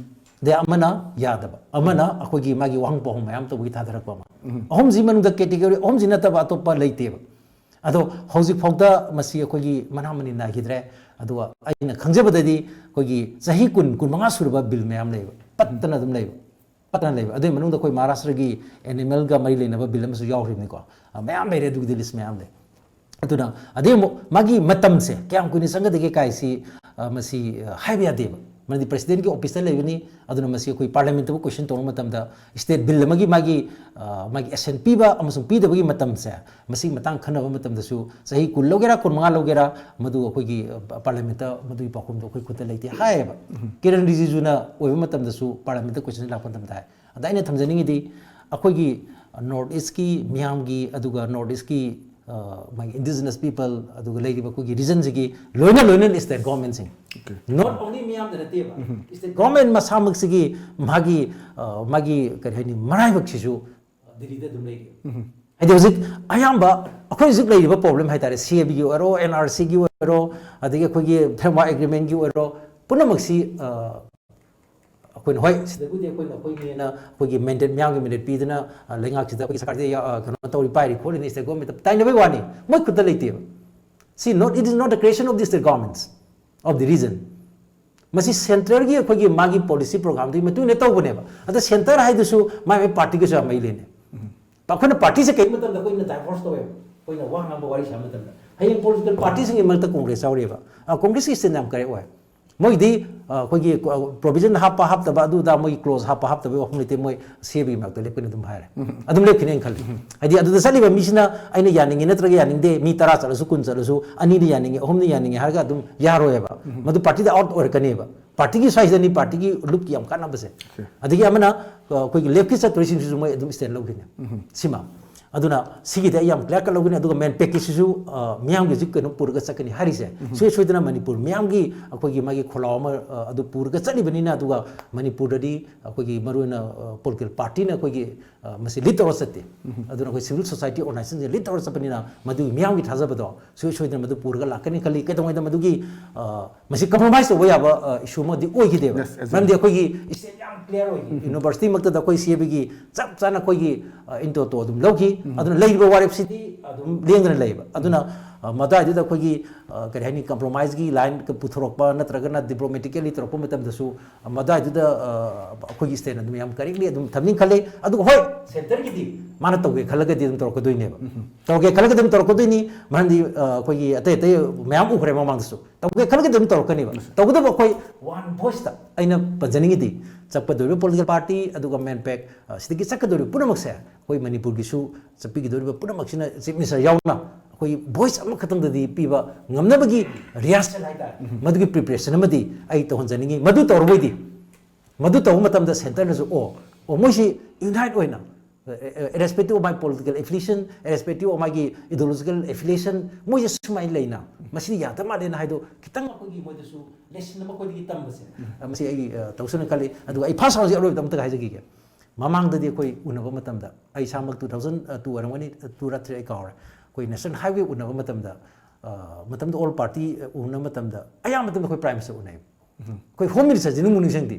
ꯑꯗꯩ ꯑꯃꯅ ꯌꯥꯗꯕ, ꯑꯃꯅ ꯑꯩꯈꯣꯏꯒꯤ ꯃꯥꯒꯤ ꯋꯥꯍꯪ ꯄꯥꯎꯍꯪ ꯃꯌꯥꯝ ꯇꯧꯕꯒꯤ ꯊꯥꯗꯔꯛꯄ ꯑꯃ, ꯑꯍꯨꯝꯁꯤ ꯃꯅꯨꯡꯗ ꯀꯦꯇꯦꯒꯣꯔꯤ ꯑꯍꯨꯝꯁꯤ ꯅꯠꯇꯕ ꯑꯇꯣꯞꯄ ꯂꯩꯇꯦꯕ꯫ ꯑꯗꯣ ꯍꯧꯖꯤꯛ ꯐꯥꯎꯗ ꯃꯁꯤ ꯑꯩꯈꯣꯏꯒꯤ ꯃꯅꯥ ꯃꯅꯤꯟ ꯅꯥꯏꯈꯤꯗ꯭ꯔꯦ꯫ ꯑꯗꯨꯒ ꯑꯩꯅ ꯈꯪꯖꯕꯗꯗꯤ ꯑꯩꯈꯣꯏꯒꯤ ꯆꯍꯤ ꯀꯨꯟ, ꯀꯨꯟꯃꯉꯥ ꯁꯨꯔꯕ ꯕꯤꯜ ꯃꯌꯥꯝ ꯂꯩꯕ, ꯄꯠꯇꯅ ꯑꯗꯨꯝ ꯂꯩꯕ, ꯄꯠꯇꯅ ꯂꯩꯕ꯫ ꯑꯗꯨꯒꯤ ꯃꯅꯨꯡꯗ ꯑꯩꯈꯣꯏ ꯃꯍꯥꯔꯥꯁꯇ꯭ꯔꯒꯤ ꯑꯦꯅꯤꯃꯦꯜꯒ ꯃꯔꯤ ꯂꯩꯅꯕ ꯕꯤꯜ ꯑꯃꯁꯨ ꯌꯥꯎꯔꯤꯕꯅꯤꯀꯣ꯫ ꯑ, ꯃꯌꯥꯝ ꯂꯩꯔꯦ, ꯑꯗꯨꯒꯤꯗꯤ ꯂꯤꯁ ꯃꯌꯥꯝ ꯂꯩ꯫ ꯑꯗꯨꯅ ꯑꯗꯩ ꯑꯃꯨꯛ ꯃꯥꯒꯤ ꯃꯇꯝꯁꯦ ꯀꯌꯥꯝ ꯀꯨꯏꯅ ꯆꯪꯒꯗꯒꯦ ꯀꯥꯏꯁꯤ, ꯑ, ꯃꯁꯤ, ꯑ, ꯍꯥꯏꯕ ꯌꯥꯗꯦꯕ꯫ ꯃꯔꯝꯗꯤ ꯄ꯭ꯔꯦꯁꯤꯗꯦꯟꯒꯤ ꯑꯣꯐꯤꯁꯇ ꯂꯩꯕꯅꯤ, ꯑꯗꯨꯅ ꯃꯁꯤ ꯑꯩꯈꯣꯏ ꯄꯥꯔꯂꯤꯌꯥꯃꯦꯟꯇꯕꯨ ꯀꯣꯏꯁꯟ ꯇꯧꯕ ꯃꯇꯝꯗ ꯁ꯭ꯇꯦꯠ ꯕꯤꯜ ꯑꯃꯒꯤ ꯃꯥꯒꯤ, ꯑ, ꯃꯥꯒꯤ ꯑꯦꯁꯦꯟ ꯄꯤꯕ ꯑꯃꯁꯨꯡ ꯄꯤꯗꯕꯒꯤ ꯃꯇꯝꯁꯦ, ꯃꯁꯤꯒꯤ ꯃꯇꯥꯡ ꯈꯟꯅꯕ ꯃꯇꯝꯗꯁꯨ ꯆꯍꯤ ꯀꯨꯟ ꯂꯧꯒꯦꯔꯥ, ꯀꯨꯟꯃꯉꯥ ꯂꯧꯒꯦꯔꯥ, ꯃꯗꯨ ꯑꯩꯈꯣꯏꯒꯤ, ꯑ, ꯄꯥꯔꯂꯤꯌꯥꯃꯦꯟꯇ ꯃꯗꯨꯒꯤ ꯄꯥꯎꯈꯨꯝꯗꯣ ꯑꯩꯈꯣꯏ ꯈꯨꯠꯇ ꯂꯩꯇꯦ ꯍꯥꯏꯌꯦꯕ꯫ ꯀꯤꯔꯟ ꯔꯤꯖꯤꯖꯨꯅ ꯑꯣꯏꯕ ꯃꯇꯝꯗꯁꯨ ꯄꯥꯔꯂꯤꯌꯥꯃꯦꯟꯇ ꯀꯣꯏꯁꯟ ꯂꯥꯛꯄ ꯃꯇꯝꯗ ꯍꯥꯏ꯫ ꯑꯗ ꯑꯩꯅ ꯊꯝꯖꯅꯤꯡꯉꯤꯗꯤ, ꯑꯩꯈꯣꯏꯒꯤ ꯅꯣꯔꯠ ꯏꯁꯀꯤ ꯃꯤꯌꯥꯝꯒꯤ, ꯑꯗꯨꯒ ꯅꯣꯔꯠ ꯏꯁꯀꯤ, ꯑ, ꯃꯥꯒꯤ ꯏꯟꯗꯤꯖꯤꯅꯁ ꯄꯤꯄꯜ, ꯑꯗꯨꯒ ꯂꯩꯔꯤꯕ ꯑꯩꯈꯣꯏꯒꯤ ꯔꯤꯖꯟꯁꯤꯒꯤ ꯂꯣꯏꯅ ꯂꯣꯏꯅ ꯁ꯭ꯇꯦꯠ ꯒꯣꯔꯃꯦꯟꯁꯤꯡ, ꯅꯣꯠ ꯑꯣꯟꯂꯤ ꯃꯤꯌꯥꯝꯗ ꯅꯠꯇꯦꯕ, ꯁ꯭ꯇꯦꯠ ꯒꯣꯔꯃꯦꯟ ꯃꯁꯥꯃꯛꯁꯤꯒꯤ ꯃꯥꯒꯤ, ꯑ, ꯃꯥꯒꯤ ꯀꯔꯤ ꯍꯥꯏꯅꯤ, ꯃꯔꯥꯏꯕꯛꯁꯤꯁꯨ ꯗꯤꯜꯂꯤꯗ ꯑꯗꯨꯝ ꯂꯩꯔꯤ꯫ ꯍꯥꯏꯗꯤ ꯍꯧꯖꯤꯛ ꯑꯌꯥꯝꯕ ꯑꯩꯈꯣꯏ ꯍꯧꯖꯤꯛ ꯂꯩꯔꯤꯕ ꯄ꯭ꯔꯣꯕ꯭ꯂꯦꯝ ꯍꯥꯏꯇꯥꯔꯦ, ꯁꯤ ꯑꯦ ꯕꯤꯒꯤ ꯑꯣꯏꯔꯣ, ꯑꯦꯟ ꯑꯥꯔ ꯁꯤꯒꯤ ꯑꯣꯏꯔꯣ, ꯑꯗꯒꯤ ꯑꯩꯈꯣꯏꯒꯤ ꯐ꯭ꯔꯦꯝꯋꯥꯔꯛ ꯑꯦꯒ꯭ꯔꯤꯃꯦꯟꯒꯤ ꯑꯣꯏꯔꯣ, ꯄꯨꯝꯅꯃꯛꯁꯤ, ꯑ, ꯑꯩꯈꯣꯏꯅ, ꯍꯣꯏ, ꯁꯤꯗꯕꯨꯗꯤ ꯑꯩꯈꯣꯏꯅ, ꯑꯩꯈꯣꯏꯒꯤꯅ ꯑꯩꯈꯣꯏꯒꯤ ꯃꯦꯟꯗꯦꯠ, ꯃꯤꯌꯥꯝꯒꯤ ꯃꯦꯟꯗꯦꯠ ꯄꯤꯗꯅ, ꯑ, ꯂꯩꯉꯥꯛꯁꯤꯗ ꯑꯩꯈꯣꯏꯒꯤ ꯁꯔꯀꯥꯔꯁꯤꯗ ꯌꯥ-, ꯑ, ꯀꯩꯅꯣ ꯇꯧꯔꯤ, ꯄꯥꯏꯔꯤ ꯈꯣꯠꯂꯤꯅꯤ, ꯁ꯭ꯇꯦꯠ ꯒꯣꯔꯃꯦꯟꯇ ꯇꯥꯏꯅꯕꯩ ꯋꯥꯅꯤ, ꯃꯣꯏ ꯈꯨꯠꯇ ꯂꯩꯇꯦꯕ꯫ ꯁꯤ not, it is not the creation of the state governments of the region. ꯃꯁꯤ ꯁꯦꯟꯇ꯭ꯔꯦꯜꯒꯤ ꯑꯩꯈꯣꯏꯒꯤ ꯃꯥꯒꯤ ꯄꯣꯂꯤꯁꯤ ꯄ꯭ꯔꯣꯒ꯭ꯔꯥꯝꯗꯨꯒꯤ ꯃꯇꯨꯡ ꯏꯟꯅ ꯇꯧꯕꯅꯦꯕ꯫ ꯑꯗ ꯁꯦꯟꯇꯔ ꯍꯥꯏꯗꯨꯁꯨ ꯃꯥꯏ ꯃꯥꯏ ꯄꯥꯔꯇꯤꯒꯁꯨ ꯌꯥꯝ ꯃꯔꯤ ꯂꯩꯅꯩ꯫ ꯑꯩꯈꯣꯏꯅ ꯄꯥꯔꯇꯤꯁꯦ ꯀꯩ ꯃꯇꯝꯗ ꯑꯩꯈꯣꯏꯅ ꯗꯥꯏꯚꯣꯔꯁ ꯇꯧꯋꯦꯕ, ꯑꯩꯈꯣꯏꯅ ꯋꯥ ꯉꯥꯡꯕ, ꯋꯥꯔꯤ ꯁꯥꯕ ꯃꯇꯝꯗ꯫ ꯍꯌꯦꯡ ꯄꯣꯂꯤꯇꯤꯀꯦꯜ ꯄꯥꯔꯇꯤꯁꯤꯡꯒꯤ ꯃꯔꯛꯇ ꯀꯣꯡꯒ꯭ꯔꯦꯁ ꯌꯥꯎꯔꯤꯑꯕ꯫ ꯑ, ꯀꯣꯡꯒ꯭ꯔꯦꯁꯀꯤ ꯁ꯭ꯇꯦꯟ ꯌꯥꯝ ꯀꯔꯦꯛ ꯑꯣꯏ꯫ ꯃꯣꯏꯗꯤ, ꯑ, ꯑꯩꯈꯣꯏꯒꯤ, ꯑ, ꯄ꯭ꯔꯣꯚꯤꯖꯟ ꯍꯥꯞꯄ ꯍꯥꯞꯇꯕ, ꯑꯗꯨꯗ ꯃꯣꯏꯒꯤ ꯀ꯭ꯂꯣꯖ ꯍꯥꯞꯄ ꯍꯥꯞꯇꯕꯒꯤ ꯋꯥꯐꯝ ꯂꯩꯇꯦ, ꯃꯣꯏ ꯁꯤ ꯑꯦ ꯕꯤꯒꯤ ꯃꯔꯛꯇ ꯂꯦꯞꯀꯅꯤ ꯑꯗꯨꯝ ꯍꯥꯏꯔꯦ꯫ ꯑꯗꯨꯝ ꯂꯦꯞꯈꯤꯅꯦꯅ ꯈꯜꯂꯤ꯫ ꯍꯥꯏꯗꯤ ꯑꯗꯨꯗ ꯆꯠꯂꯤꯕ ꯃꯤꯁꯤꯅ ꯑꯩꯅ ꯌꯥꯅꯤꯡꯉꯤ ꯅꯠꯇ꯭ꯔꯒ ꯌꯥꯅꯤꯡꯗꯦ, ꯃꯤ ꯇꯔꯥ ꯆꯠꯂꯁꯨ ꯀꯨꯟ ꯆꯠꯂꯁꯨ, ꯑꯅꯤꯅ ꯌꯥꯅꯤꯡꯉꯤ, ꯑꯍꯨꯝꯅ ꯌꯥꯅꯤꯡꯉꯤ ꯍꯥꯏꯔꯒ ꯑꯗꯨꯝ ꯌꯥꯔꯣꯏꯕ꯫ ꯃꯗꯨ ꯄꯥꯔꯇꯤꯗ ꯑꯥꯎꯠ ꯑꯣꯏꯔꯛꯀꯅꯦꯕ꯫ ꯄꯥꯔꯇꯤꯒꯤ ꯁ꯭ꯋꯥꯏꯁꯤꯗꯅꯤ, ꯄꯥꯔꯇꯤꯒꯤ ꯂꯨꯞꯀꯤ ꯌꯥꯝ ꯀꯥꯟꯅꯕꯁꯦ꯫ ꯑꯗꯒꯤ ꯑꯃꯅ, ꯑ, ꯑꯩꯈꯣꯏꯒꯤ ꯂꯦꯐꯀꯤ ꯆꯠꯇꯣꯏꯁꯤꯡꯁꯤꯁꯨ ꯃꯣꯏ ꯑꯗꯨꯝ ꯁ꯭ꯇꯦꯟ ꯂꯧꯈꯤꯅꯦ꯫ ꯁꯤꯃ꯫ ꯑꯗꯨꯅ ꯁꯤꯒꯤꯗꯤ ꯑꯩ ꯌꯥꯝ clear cut ꯂꯧꯒꯅꯤ꯫ ꯑꯗꯨꯒ ꯃꯦꯟꯄꯦꯛꯀꯤꯁꯤꯁꯨ ꯃꯤꯌꯥꯝꯒꯤ ꯍꯧꯖꯤꯛ ꯀꯩꯅꯣ ꯄꯨꯔꯒ ꯆꯠꯀꯅꯤ ꯍꯥꯏꯔꯤꯁꯦ, ꯁꯨꯡꯁꯣꯏ ꯁꯣꯏꯗꯅ ꯃꯅꯤꯄꯨꯔ ꯃꯤꯌꯥꯝꯒꯤ ꯑꯩꯈꯣꯏꯒꯤ ꯃꯥꯒꯤ ꯈꯣꯜꯂꯥꯎ ꯑꯃ ꯑ, ꯑꯗꯨ ꯄꯨꯔꯒ ꯆꯠꯂꯤꯕꯅꯤꯅ, ꯑꯗꯨꯒ ꯃꯅꯤꯄꯨꯔꯗꯗꯤ ꯑꯩꯈꯣꯏꯒꯤ ꯃꯔꯨꯑꯣꯏꯅ ꯄꯣꯂꯤꯇꯤꯀꯦꯜ ꯄꯥꯔꯇꯤꯅ ꯑꯩꯈꯣꯏꯒꯤ ꯑ, ꯃꯁꯤ ꯂꯤꯗ ꯇꯧꯔ ꯆꯠꯇꯦ꯫ ꯑꯗꯨꯅ ꯑꯩꯈꯣꯏ ꯁꯤꯚꯤꯜ ꯁꯣꯁꯥꯏꯇꯤ ꯑꯣꯔꯒꯅꯥꯏꯖꯦꯁꯟꯁꯤꯡ ꯂꯤꯗ ꯇꯧꯔ ꯆꯠꯄꯅꯤꯅ ꯃꯗꯨꯒꯤ ꯃꯤꯌꯥꯝꯒꯤ ꯊꯥꯖꯕꯗꯣ ꯁꯨꯡꯁꯣꯏ ꯁꯣꯏꯗꯅ ꯃꯗꯨ ꯄꯨꯔꯒ ꯂꯥꯛꯀꯅꯤ ꯈꯜꯂꯤ꯫ ꯀꯩꯗꯧꯉꯩꯗ ꯃꯗꯨꯒꯤ ꯑ, ꯃꯁꯤ ꯀꯝꯄ꯭ꯔꯣꯃꯥꯏꯁ ꯇꯧꯕ ꯌꯥꯕ ꯏꯁꯨ ꯑꯃꯗꯤ ꯑꯣꯏꯈꯤꯗꯦꯕ꯫ Yes, exactly. ꯃꯔꯝꯗꯤ ꯑꯩꯈꯣꯏꯒꯤ ꯏꯁꯇꯦꯠ ꯌꯥꯝ ꯀ꯭ꯂꯤꯌꯥꯔ ꯑꯣꯏꯈꯤ꯫ ꯌꯨꯅꯤꯚꯔꯁꯤꯇꯤꯃꯛꯇꯗ ꯑꯩꯈꯣꯏ ꯁꯤ ꯑꯦ ꯕꯤꯒꯤ ꯆꯞ ꯆꯥꯅ ꯑꯩꯈꯣꯏꯒꯤ ꯏꯟꯇꯣꯇꯣ ꯑꯗꯨꯝ ꯂꯧꯈꯤ꯫ ꯑꯗꯨꯅ ꯂꯩꯔꯤꯕ ꯋꯥꯔꯦꯞꯁꯤꯗꯤ ꯑꯗꯨꯝ ꯂꯦꯡꯗꯅ ꯂꯩꯕ꯫ ꯑꯗꯨꯅ ꯑ, ꯃꯗꯥꯏꯗꯨꯗ ꯑꯩꯈꯣꯏꯒꯤ ꯑ, ꯀꯔꯤ ꯍꯥꯏꯅꯤ, ꯀꯝꯄ꯭ꯔꯣꯃꯥꯏꯁꯀꯤ ꯂꯥꯏꯟ ꯄꯨꯊꯣꯔꯛꯄ ꯅꯠꯇ꯭ꯔꯒꯅ ꯗꯤꯄ꯭ꯂꯣꯃꯦꯇꯤꯀꯦꯂꯤ ꯇꯧꯔꯛꯄ ꯃꯇꯝꯗꯁꯨ ꯑ, ꯃꯗꯥꯏꯗꯨꯗ ꯑ, ꯑꯩꯈꯣꯏꯒꯤ ꯏꯁꯇꯦꯠꯅ ꯑꯗꯨꯝ ꯌꯥꯝ ꯀꯔꯦꯛꯂꯤ ꯑꯗꯨꯝ ꯊꯝꯅꯤ ꯈꯜꯂꯤ꯫ ꯑꯗꯨꯒ ꯍꯣꯏ, ꯁꯦꯟꯇꯔꯒꯤꯗꯤ ꯃꯥꯅ ꯇꯧꯒꯦ ꯈꯜꯂꯒꯗꯤ ꯑꯗꯨꯝ ꯇꯧꯔꯛꯀꯗꯣꯏꯅꯦꯕ꯫ ꯇꯧꯒꯦ ꯈꯜꯂꯒꯗꯤ ꯑꯗꯨꯝ ꯇꯧꯔꯛꯀꯗꯣꯏꯅꯤ꯫ ꯃꯔꯝꯗꯤ ꯑ, ꯑꯩꯈꯣꯏꯒꯤ ꯑꯇꯩ ꯑꯇꯩ ꯃꯌꯥꯝ ꯎꯈ꯭ꯔꯦ ꯃꯃꯥꯡꯗꯁꯨ꯫ ꯇꯧꯒꯦ ꯈꯜꯂꯒꯗꯤ ꯑꯗꯨꯝ ꯇꯧꯔꯛꯀꯅꯤꯕ꯫ ꯇꯧꯒꯗꯕ ꯑꯩꯈꯣꯏ ꯋꯥꯟ ꯚꯣꯏꯁꯇ ꯑꯩꯅ ꯄꯟꯖꯅꯤꯡꯉꯤꯗꯤ ꯆꯠꯀꯗꯧꯔꯤꯕ ꯄꯣꯂꯤꯇꯤꯀꯦꯜ ꯄꯥꯔꯇꯤ ꯑꯗꯨꯒ ꯃꯦꯟꯄꯦꯛ ꯑ, ꯁꯤꯗꯒꯤ ꯆꯠꯀꯗꯧꯔꯤꯕ ꯄꯨꯝꯅꯃꯛꯁꯦ ꯑꯩꯈꯣꯏ ꯃꯅꯤꯄꯨꯔꯒꯤꯁꯨ ꯆꯠꯄꯤꯒꯗꯧꯔꯤꯕ ꯄꯨꯝꯅꯃꯛꯁꯤꯅ ꯆꯤꯐ ꯃꯤꯅꯤꯁꯇꯔ ꯌꯥꯎꯅ ꯑꯩꯈꯣꯏ ꯚꯣꯏꯁ ꯑꯃꯈꯛꯇꯪꯗꯗꯤ ꯄꯤꯕ ꯉꯝꯅꯕꯒꯤ ꯔꯤꯍꯥꯔꯁꯦꯜ ꯍꯥꯏꯇꯥꯔꯦ, ꯃꯗꯨꯒꯤ ꯄ꯭ꯔꯤꯄꯦꯔꯦꯁꯟ ꯑꯃꯗꯤ ꯑꯩ ꯇꯧꯍꯟꯖꯅꯤꯡꯉꯤ꯫ ꯃꯗꯨ ꯇꯧꯔꯕꯣꯏꯗꯤ, ꯃꯗꯨ ꯇꯧꯕ ꯃꯇꯝꯗ ꯁꯦꯟꯇꯔꯅꯁꯨ ꯑꯣ ꯑꯣ ꯃꯣꯏꯁꯤ ꯌꯨꯅꯥꯏꯠ ꯑꯣꯏꯅ irrespective of my political affiliation, irrespective of ꯃꯥꯒꯤ ideological affiliation, ꯃꯣꯏꯁꯦ ꯁꯨꯃꯥꯏꯅ ꯂꯩꯅ ꯃꯁꯤꯗꯤ ꯌꯥꯗ ꯃꯥꯜꯂꯦꯅ ꯍꯥꯏꯗꯣ ꯈꯤꯇꯪ ꯑꯩꯈꯣꯏꯒꯤ ꯃꯣꯏꯗꯁꯨ ꯂꯦꯁꯟ ꯑꯃ ꯑꯩꯈꯣꯏꯗꯒꯤ ꯇꯝꯕꯁꯦ ꯃꯁꯤ ꯑꯩꯒꯤ ꯑ, ꯇꯧꯁꯅ ꯈꯜꯂꯤ꯫ ꯑꯗꯨꯒ ꯑꯩ ꯐꯥꯔꯁ ꯍꯥꯎꯁꯁꯤ ꯑꯔꯣꯏꯕꯗ ꯑꯃꯇꯒ ꯍꯥꯏꯖꯈꯤꯒꯦ꯫ ꯃꯃꯥꯡꯗꯗꯤ ꯑꯩꯈꯣꯏ ꯎꯅꯕ ꯃꯇꯝꯗ ꯑꯩ ꯏꯁꯥꯃꯛ two thousand two ꯑꯣꯏꯔꯝꯒꯅꯤ, two ꯔ three ꯑꯩ ꯀꯥꯎꯔꯦ꯫ ꯑꯩꯈꯣꯏ ꯅꯦꯁꯅꯦꯜ ꯍꯥꯏꯋꯦ ꯎꯅꯕ ꯃꯇꯝꯗ ꯑ, ꯃꯇꯝꯗ ꯑꯣꯜ ꯄꯥꯔꯇꯤ ꯎꯅꯕ ꯃꯇꯝꯗ ꯑꯌꯥꯝꯕ ꯃꯇꯝꯗ ꯑꯩꯈꯣꯏ ꯄ꯭ꯔꯥꯏꯝ ꯃꯤꯅꯤꯁꯇꯔ ꯎꯅꯩ꯫ ꯑꯩꯈꯣꯏ ꯍꯣꯝ ꯃꯤꯅꯤꯁꯇꯔꯁꯤ ꯅꯤꯡꯕꯨ ꯅꯤꯡꯁꯤꯡꯗꯦ꯫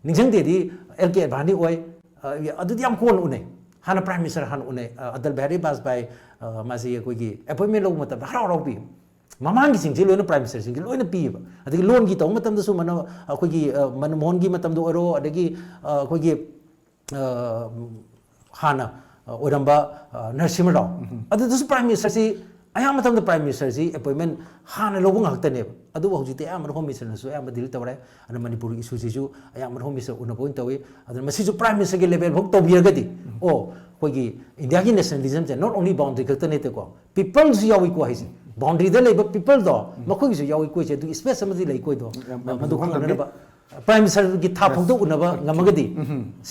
ꯅꯤꯡꯁꯤꯡꯗꯦꯗꯤ ꯑꯦꯜ ꯀꯦ ꯑꯦꯗꯚꯥꯅꯤ ꯑꯣꯏ꯫ ꯑ, ꯑꯗꯨꯗꯤ ꯌꯥꯝ ꯀꯣꯟꯅ ꯎꯅꯩ꯫ ꯍꯥꯟꯅ ꯄ꯭ꯔꯥꯏꯝ ꯃꯤꯅꯤꯁꯇꯔ ꯍꯥꯟꯅ ꯎꯅꯩ꯫ ꯑ, ꯑꯇꯜ ꯕꯤꯍꯥꯔꯤ ꯕꯥꯖꯄꯥꯏ, ꯑ, ꯃꯥꯁꯤ ꯑꯩꯈꯣꯏꯒꯤ ꯑꯦꯄꯣꯏꯟꯃꯦꯟ ꯂꯧꯕ ꯃꯇꯝꯗ ꯍꯔꯥꯎ ꯍꯔꯥꯎ ꯄꯤ꯫ ꯃꯃꯥꯡꯒꯤꯁꯤꯡꯁꯤ ꯂꯣꯏꯅ ꯄ꯭ꯔꯥꯏꯝ ꯃꯤꯅꯤꯁꯇꯔꯁꯤꯡꯒꯤ ꯂꯣꯏꯅ ꯄꯤꯌꯦꯕ꯫ ꯑꯗꯒꯤ ꯂꯣꯟꯒꯤ ꯇꯧꯕ ꯃꯇꯝꯗꯁꯨ ꯃꯅ-, ꯑꯩꯈꯣꯏꯒꯤ ꯑ, ꯃꯟꯃꯣꯍꯟꯒꯤ ꯃꯇꯝꯗ ꯑꯣꯏꯔꯣ, ꯑꯗꯒꯤ ꯑ, ꯑꯩꯈꯣꯏꯒꯤ ꯑ, ꯍꯥꯟꯅ ꯑ, ꯑꯣꯏꯔꯝꯕ ꯑ, ꯅꯔꯁꯤꯃ ꯔꯥꯎ, ꯑꯗꯨꯗꯁꯨ ꯄ꯭ꯔꯥꯏꯝ ꯃꯤꯅꯤꯁꯇꯔꯁꯤ ꯑꯌꯥꯝꯕ ꯃꯇꯝꯗ ꯄ꯭ꯔꯥꯏꯝ ꯃꯤꯅꯤꯁꯇꯔꯁꯤ ꯑꯦꯄꯣꯏꯟꯃꯦꯟ ꯍꯥꯟꯅ ꯂꯧꯕ ꯉꯥꯛꯇꯅꯦꯕ꯫ ꯑꯗꯨꯕꯨ ꯍꯧꯖꯤꯛꯇꯤ ꯑꯌꯥꯝꯕꯅ ꯍꯣꯝ ꯃꯤꯅꯤꯁꯇꯔꯅꯁꯨ ꯑꯌꯥꯝꯕ ꯗꯤꯜ ꯇꯧꯔꯦ꯫ ꯑꯗꯨꯅ ꯃꯅꯤꯄꯨꯔꯒꯤ ꯏꯁꯨꯁꯤꯁꯨ ꯑꯌꯥꯝꯕꯅ ꯍꯣꯝ ꯃꯤꯅꯤꯁꯇꯔ ꯎꯅꯕ ꯑꯣꯏꯅ ꯇꯧꯏ꯫ ꯑꯗꯨꯅ ꯃꯁꯤꯁꯨ ꯄ꯭ꯔꯥꯏꯝ ꯃꯤꯅꯤꯁꯇꯔꯒꯤ ꯂꯦꯚꯦꯜ ꯐꯥꯎ ꯇꯧꯕꯤꯔꯒꯗꯤ ꯑꯣ ꯑꯩꯈꯣꯏꯒꯤ ꯏꯟꯗꯤꯌꯥꯒꯤ ꯅꯦꯁꯅꯦꯂꯤꯖꯝꯁꯦ not only boundary ꯈꯛꯇ ꯅꯠꯇꯦꯀꯣ, ꯄꯤꯄꯜꯁꯨ ꯌꯥꯎꯏꯀꯣ ꯍꯥꯏꯁꯦ꯫ ꯕꯥꯎꯟꯗꯔꯤꯗ ꯂꯩꯕ ꯄꯤꯄꯜꯗꯣ ꯃꯈꯣꯏꯒꯤꯁꯨ ꯌꯥꯎꯏ ꯀꯣꯏꯁꯦ, ꯑꯗꯨ ꯏꯁꯄꯦꯁ ꯑꯃꯗꯤ ꯂꯩ ꯀꯣꯏꯗꯣ꯫ ꯌꯥꯝ ꯐꯖꯕ ꯃꯗꯨ ꯋꯥꯐꯝ ꯊꯝꯕꯤꯔꯦ꯫ ꯈꯪꯅꯅꯕ ꯄ꯭ꯔꯥꯏꯝ ꯃꯤꯅꯤꯁꯇꯔꯒꯤ ꯊꯥꯛ ꯐꯥꯎꯗ ꯎꯅꯕ ꯉꯝꯃꯒꯗꯤ,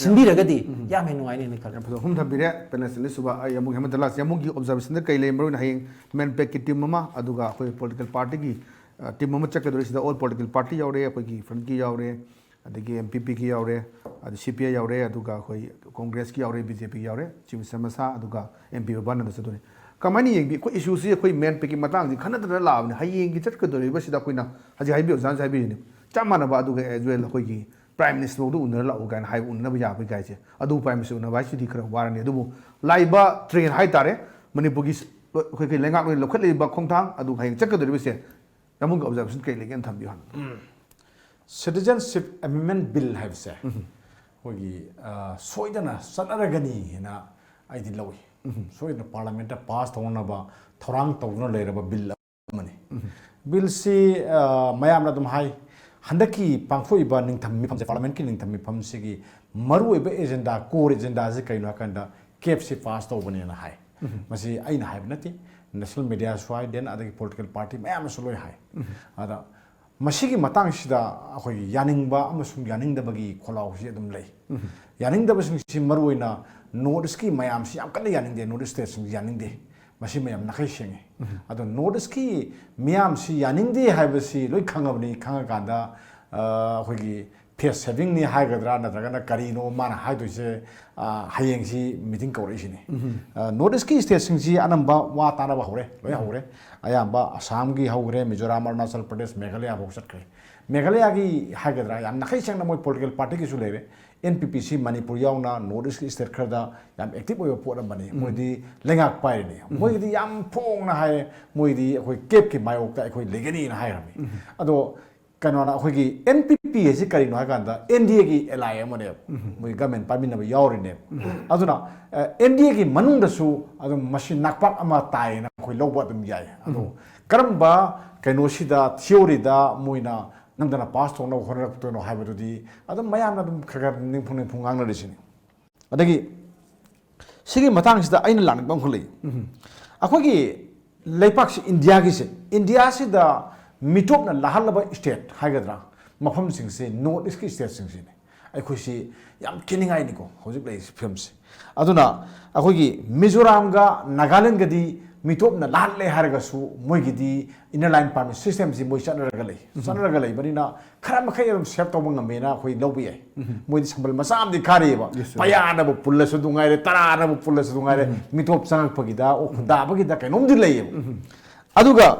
ꯁꯤꯟꯕꯤꯔꯒꯗꯤ ꯌꯥꯝ ꯍꯦꯟꯅ ꯅꯨꯡꯉꯥꯏꯅꯦꯅ ꯈꯜꯂꯦ꯫ ꯌꯥꯝ ꯐꯖꯕ ꯋꯥꯐꯝ ꯊꯝꯕꯤꯔꯦ꯫ ꯄꯦꯅꯦꯜꯁ ꯑꯅꯤꯁꯨꯕ ꯑꯩ ꯑꯃꯨꯛ ꯍꯦꯃꯟꯇ ꯂꯥꯁ, ꯌꯥꯝꯕꯨꯡꯒꯤ ꯑꯣꯕꯖꯥꯔꯕꯦꯁꯟꯗ ꯀꯩ ꯂꯩ? ꯃꯔꯨ ꯑꯣꯏꯅ ꯍꯌꯦꯡ ꯃꯦꯟꯄꯦꯛꯀꯤ ꯇꯤꯝ ꯑꯃ, ꯑꯗꯨꯒ ꯑꯩꯈꯣꯏ ꯄꯣꯂꯤꯇꯤꯀꯦꯜ ꯄꯥꯔꯇꯤꯒꯤ ꯇꯤꯝ ꯑꯃ ꯆꯠꯀꯗꯧꯔꯤ꯫ ꯁꯤꯗ ꯑꯣꯜ ꯄꯣꯂꯤꯇꯤꯀꯦꯜ ꯄꯥꯔꯇꯤ ꯌꯥꯎꯔꯦ, ꯑꯩꯈꯣꯏꯒꯤ ꯐ꯭ꯔꯟꯠꯀꯤ ꯌꯥꯎꯔꯦ, ꯑꯗꯒꯤ ꯑꯦꯝ ꯄꯤ ꯄꯤꯒꯤ ꯌꯥꯎꯔꯦ, ꯑꯗꯨ ꯁꯤ ꯄꯤ ꯑꯥꯏ ꯌꯥꯎꯔꯦ, ꯑꯗꯨꯒ ꯑꯩꯈꯣꯏ ꯀꯣꯡꯒ꯭ꯔꯦꯁꯀꯤ ꯌꯥꯎꯔꯦ, ꯕꯤ ꯖꯦ ꯄꯤꯒꯤ ꯌꯥꯎꯔꯦ, ꯆꯤꯐ ꯃꯤꯅꯤꯁꯇꯔ ꯃꯁꯥ, ꯑꯗꯨꯒ ꯑꯦꯝ ꯄꯤ ꯕꯕꯥꯅꯟꯗ ꯆꯠꯇꯣꯏꯅꯤ꯫ ꯀꯃꯥꯏꯅ ꯌꯦꯡꯕꯤ? ꯑꯩꯈꯣꯏ ꯏꯁꯨꯁꯤ ꯑꯩꯈꯣꯏ ꯃꯦꯟꯄꯦꯛꯀꯤ ꯃꯇꯥꯡꯁꯤ ꯈꯟꯅꯗꯅ ꯂꯥꯛꯑꯕꯅꯤ꯫ ꯍꯌꯦꯡꯒꯤ ꯆꯠꯀꯗꯧꯔꯤꯕꯁꯤꯗ ꯑꯩꯈꯣꯏꯅ ꯍꯧꯖꯤꯛ ꯍꯥꯏꯕꯤꯌꯨ, ꯑꯣꯖꯥꯅꯁꯨ ꯍꯥꯏꯕꯤꯔꯤꯅꯤ, ꯆꯞ ꯃꯥꯟꯅꯕ꯫ ꯑꯗꯨꯒ ꯑꯦꯖ ꯋꯦꯜ ꯑꯩꯈꯣꯏꯒꯤ ꯄ꯭ꯔꯥꯏꯝ ꯃꯤꯅꯤꯁꯇꯔ ꯐꯥꯎꯗ ꯎꯅꯔ ꯂꯥꯛꯎ ꯀꯥꯏꯅ ꯍꯥꯏꯕ, ꯎꯅꯅꯕ ꯌꯥꯕꯒꯤ ꯀꯥꯏꯁꯦ꯫ ꯑꯗꯨ ꯄ꯭ꯔꯥꯏꯝ ꯃꯤꯅꯤꯁꯇꯔ ꯎꯅꯕ ꯍꯥꯏꯁꯤꯗꯤ ꯈꯔ ꯋꯥꯔꯅꯤ꯫ ꯑꯗꯨꯕꯨ ꯂꯥꯛꯏꯕ ꯇ꯭ꯔꯦꯟ ꯍꯥꯏꯇꯥꯔꯦ, ꯃꯅꯤꯄꯨꯔꯒꯤ ꯑꯩꯈꯣꯏꯒꯤ ꯂꯩꯉꯥꯛꯂꯣꯏꯅ ꯂꯧꯈꯠꯂꯛꯏꯕ ꯈꯣꯡꯊꯥꯡ, ꯑꯗꯨꯒ ꯍꯌꯦꯡ ꯆꯠꯀꯗꯧꯔꯤꯕꯁꯦ, ꯌꯥꯝꯕꯨꯡꯒꯤ ꯑꯣꯕꯖꯥꯔꯕꯦꯁꯟ ꯀꯔꯤ ꯂꯩꯒꯦꯅ ꯊꯝꯕꯤꯌꯨ ꯍꯥꯟꯅ꯫ ꯁꯤꯇꯤꯖꯟꯁꯤꯞ ꯑꯦꯃꯦꯟꯃꯦꯟ ꯕꯤꯜ ꯍꯥꯏꯕꯁꯦ ꯑꯩꯈꯣꯏꯒꯤ, ꯑ, ꯁꯣꯏꯗꯅ ꯆꯠꯅꯔꯒꯅꯤ ꯍꯥꯏꯅ ꯑꯩꯗꯤ ꯂꯧꯏ꯫ ꯁꯣꯏꯗꯅ ꯄꯥꯔꯂꯤꯌꯥꯃꯦꯟꯠꯇ ꯄꯥꯁ ꯇꯧꯅꯅꯕ ꯊꯧꯔꯥꯡ ꯇꯧꯗꯨꯅ ꯂꯩꯔꯕ ꯕꯤꯜ ꯑꯃꯅꯤ꯫ ꯕꯤꯜꯁꯤ, ꯑ, ꯃꯌꯥꯝꯅ ꯑꯗꯨꯝ ꯍꯥꯏ, ꯍꯟꯗꯛꯀꯤ ꯄꯥꯡꯊꯣꯛꯏꯕ ꯅꯤꯡꯊꯝ ꯃꯤꯐꯝꯁꯦ, ꯄꯥꯔꯂꯤꯌꯥꯃꯦꯟꯠꯀꯤ ꯅꯤꯡꯊꯝ ꯃꯤꯐꯝꯁꯤꯒꯤ ꯃꯔꯨꯑꯣꯏꯕ ꯑꯦꯖꯦꯟꯗꯥ, ꯀꯣꯔ ꯑꯦꯖꯦꯟꯗꯥꯁꯤ ꯀꯩꯅꯣ ꯍꯥꯏꯀꯥꯟꯗ ꯀꯦꯞꯁꯤ ꯄꯥꯁ ꯇꯧꯕꯅꯦꯅ ꯍꯥꯏ꯫ ꯃꯁꯤ ꯑꯩꯅ ꯍꯥꯏꯕ ꯅꯠꯇꯦ, ꯅꯦꯁꯅꯦꯜ ꯃꯦꯗꯤꯌꯥꯁꯨ ꯍꯥꯏ, ꯗꯦꯟ ꯑꯗꯒꯤ ꯄꯣꯂꯤꯇꯤꯀꯦꯜ ꯄꯥꯔꯇꯤ ꯃꯌꯥꯝꯅꯁꯨ ꯂꯣꯏ ꯍꯥꯏ꯫ ꯑꯗ ꯃꯁꯤꯒꯤ ꯃꯇꯥꯡꯁꯤꯗ ꯑꯩꯈꯣꯏꯒꯤ ꯌꯥꯅꯤꯡꯕ ꯑꯃꯁꯨꯡ ꯌꯥꯅꯤꯡꯗꯕꯒꯤ ꯈꯣꯜꯂꯥꯎꯁꯤ ꯑꯗꯨꯝ ꯂꯩ꯫ ꯌꯥꯅꯤꯡꯗꯕꯁꯤꯡꯁꯤ ꯃꯔꯨꯑꯣꯏꯅ ꯅꯣꯔꯠ ꯏꯁꯀꯤ ꯃꯌꯥꯝꯁꯤ ꯌꯥꯝ ꯀꯟꯅ ꯌꯥꯅꯤꯡꯗꯦ, ꯅꯣꯔꯠ ꯏꯁ ꯁ꯭ꯇꯦꯠꯁꯤꯡꯁꯤ ꯌꯥꯅꯤꯡꯗꯦ꯫ ꯃꯁꯤ ꯃꯌꯥꯝ ꯅꯥꯈꯩ ꯁꯦꯡꯉꯤ꯫ ꯑꯗꯣ ꯅꯣꯔꯠ ꯏꯁꯀꯤ ꯃꯤꯌꯥꯝꯁꯤ ꯌꯥꯅꯤꯡꯗꯦ ꯍꯥꯏꯕꯁꯤ ꯂꯣꯏ ꯈꯪꯉꯕꯅꯤ꯫ ꯈꯪꯉꯀꯥꯟꯗ, ꯑ, ꯑꯩꯈꯣꯏꯒꯤ ꯐꯦꯁ ꯁꯦꯚꯤꯡꯅꯤ ꯍꯥꯏꯒꯗ꯭ꯔꯥ, ꯅꯠꯇ꯭ꯔꯒꯅ ꯀꯔꯤꯅꯣ ꯃꯥꯅ ꯍꯥꯏꯗꯣꯏꯁꯦ, ꯑ, ꯍꯌꯦꯡꯁꯤ ꯃꯤꯇꯤꯡ ꯀꯧꯔꯛꯏꯁꯤꯅꯤ꯫ ꯑ, ꯅꯣꯔꯠ ꯏꯁꯀꯤ ꯁ꯭ꯇꯦꯠꯁꯤꯡꯁꯤ ꯑꯅꯝꯕ ꯋꯥ ꯇꯥꯅꯕ ꯍꯧꯔꯦ, ꯂꯣꯏ ꯍꯧꯔꯦ꯫ ꯑꯌꯥꯝꯕ ꯑꯁꯥꯝꯒꯤ ꯍꯧꯈ꯭ꯔꯦ, ꯃꯤꯖꯣꯔꯥꯝ, ꯑꯔꯨꯅꯥꯆꯜ ꯄ꯭ꯔꯗꯦꯁ, ꯃꯦꯘꯥꯂꯌꯥ ꯐꯥꯎ ꯆꯠꯈ꯭ꯔꯦ꯫ ꯃꯦꯘꯥꯂꯌꯥꯒꯤ ꯍꯥꯏꯒꯗ꯭ꯔꯥ, ꯌꯥꯝ ꯅꯥꯈꯩ ꯁꯦꯡꯅ ꯃꯣꯏ ꯄꯣꯂꯤꯇꯤꯀꯦꯜ ꯄꯥꯔꯇꯤꯒꯤꯁꯨ ꯂꯩꯔꯦ꯫ ꯑꯦꯟ ꯄꯤ ꯄꯤ ꯁꯤ ꯃꯅꯤꯄꯨꯔ ꯌꯥꯎꯅ ꯅꯣꯔꯠ ꯏꯁꯀꯤ ꯁ꯭ꯇꯦꯠ ꯈꯔꯗ ꯌꯥꯝ ꯑꯦꯛꯇꯤꯚ ꯑꯣꯏꯕ ꯄꯣꯠ ꯑꯃꯅꯤ꯫ ꯃꯣꯏꯗꯤ ꯂꯩꯉꯥꯛ ꯄꯥꯏꯔꯤꯅꯤ꯫ ꯃꯣꯏꯒꯤꯗꯤ ꯌꯥꯝ ꯐꯣꯡꯅ ꯍꯥꯏ, ꯃꯣꯏꯗꯤ ꯑꯩꯈꯣꯏ ꯀꯦꯞꯀꯤ ꯃꯥꯌꯣꯛꯇ ꯑꯩꯈꯣꯏ ꯂꯩꯒꯅꯤꯅ ꯍꯥꯏꯔꯝꯃꯤ꯫ ꯑꯗꯣ ꯀꯩꯅꯣꯅ ꯑꯩꯈꯣꯏꯒꯤ ꯑꯦꯟ ꯄꯤ ꯄꯤ ꯍꯥꯏꯁꯤ ꯀꯔꯤꯅꯣ ꯍꯥꯏ ꯀꯥꯟꯗ ꯑꯦꯟ ꯗꯤ ꯑꯦꯒꯤ ꯑꯦꯂꯥꯏ ꯑꯃꯅꯦꯕ꯫ ꯃꯣꯏ ꯒꯃꯦꯟ ꯄꯥꯏꯃꯤꯟꯅꯕ ꯌꯥꯎꯔꯤꯅꯦꯕ꯫ ꯑꯗꯨꯅ ꯑꯦꯟ ꯗꯤ ꯑꯦꯒꯤ ꯃꯅꯨꯡꯗꯁꯨ ꯑꯗꯨꯝ ꯃꯁꯤ ꯅꯥꯛꯄꯥꯛ ꯑꯃ ꯇꯥꯏꯌꯦꯅ ꯑꯩꯈꯣꯏ ꯂꯧꯕ ꯑꯗꯨꯝ ꯌꯥꯏ꯫ ꯑꯗꯣ ꯀꯔꯝꯕ ꯀꯩꯅꯣꯁꯤꯗ, ꯊꯤꯑꯣꯔꯤꯗ ꯃꯣꯏꯅ ꯅꯝꯗꯅ ꯄꯥꯁ ꯇꯧꯅꯕ ꯍꯣꯠꯅꯔꯛꯇꯣꯏꯅꯣ ꯍꯥꯏꯕꯗꯨꯗꯤ ꯑꯗꯨꯝ ꯃꯌꯥꯝꯅ ꯑꯗꯨꯝ ꯈꯔ ꯈꯔ ꯅꯤꯡꯐꯨꯡ ꯅꯤꯡꯐꯨꯡ ꯉꯥꯡꯅꯔꯤꯁꯤꯅꯤ꯫ ꯑꯗꯒꯤ ꯁꯤꯒꯤ ꯃꯇꯥꯡꯁꯤꯗ ꯑꯩꯅ ꯂꯥꯛꯅꯤꯡꯕ ꯑꯃꯈꯛ ꯂꯩ꯫ ꯑꯩꯈꯣꯏꯒꯤ ꯂꯩꯄꯥꯛꯁꯤ ꯏꯟꯗꯤꯌꯥꯒꯤꯁꯦ, ꯏꯟꯗꯤꯌꯥꯁꯤꯗ ꯃꯤꯇꯣꯞꯅ ꯂꯥꯍꯜꯂꯕ ꯁ꯭ꯇꯦꯠ ꯍꯥꯏꯒꯗ꯭ꯔꯥ, ꯃꯐꯝꯁꯤꯡꯁꯤ ꯅꯣꯔꯠ ꯏꯁꯀꯤ ꯁ꯭ꯇꯦꯠꯁꯤꯡꯁꯤꯅꯤ꯫ ꯑꯩꯈꯣꯏꯁꯤ ꯌꯥꯝ ꯈꯦꯠꯅꯤꯡꯉꯥꯏꯅꯤꯀꯣ ꯍꯧꯖꯤꯛ ꯂꯩꯔꯤꯁꯤ ꯐꯤꯕꯝꯁꯦ꯫ ꯑꯗꯨꯅ ꯑꯩꯈꯣꯏꯒꯤ ꯃꯤꯖꯣꯔꯥꯝꯒ ꯅꯥꯒꯥꯂꯦꯟꯒꯗꯤ ꯃꯤꯇꯣꯞꯅ ꯂꯥꯜꯂꯦ ꯍꯥꯏꯔꯒꯁꯨ, ꯃꯣꯏꯒꯤꯗꯤ ꯏꯟꯅꯔ ꯂꯥꯏꯟ ꯄꯥꯔꯃꯤꯠ ꯁꯤꯁꯇꯦꯝꯁꯤ ꯃꯣꯏ ꯆꯠꯅꯔꯒ ꯂꯩ꯫ ꯆꯠꯅꯔꯒ ꯂꯩꯕꯅꯤꯅ ꯈꯔ ꯃꯈꯩ ꯑꯗꯨꯝ ꯁꯦꯞ ꯇꯧꯕ ꯉꯝꯃꯦꯅ ꯑꯩꯈꯣꯏ ꯂꯧꯕ ꯌꯥꯏ꯫ ꯃꯣꯏꯗꯤ ꯁꯝꯕꯜ ꯃꯆꯥ ꯑꯃꯗꯤ ꯀꯥꯔꯤꯑꯕ꯫ Yes, sir. ꯄꯩꯌꯥꯅꯕꯨ ꯄꯨꯜꯂꯁꯨ ꯑꯗꯨꯝ ꯉꯥꯏꯔꯦ, ꯇꯔꯥꯅꯕꯨ ꯄꯨꯜꯂꯁꯨ ꯑꯗꯨꯝ ꯉꯥꯏꯔꯦ, ꯃꯤꯇꯣꯞ ꯆꯪꯉꯛꯄꯒꯤꯗ, ꯑꯣ, ꯈꯨꯟꯗꯥꯕꯒꯤꯗ ꯀꯩꯅꯣꯝꯗꯤ ꯂꯩꯌꯦꯕ꯫ ꯑꯗꯨꯒ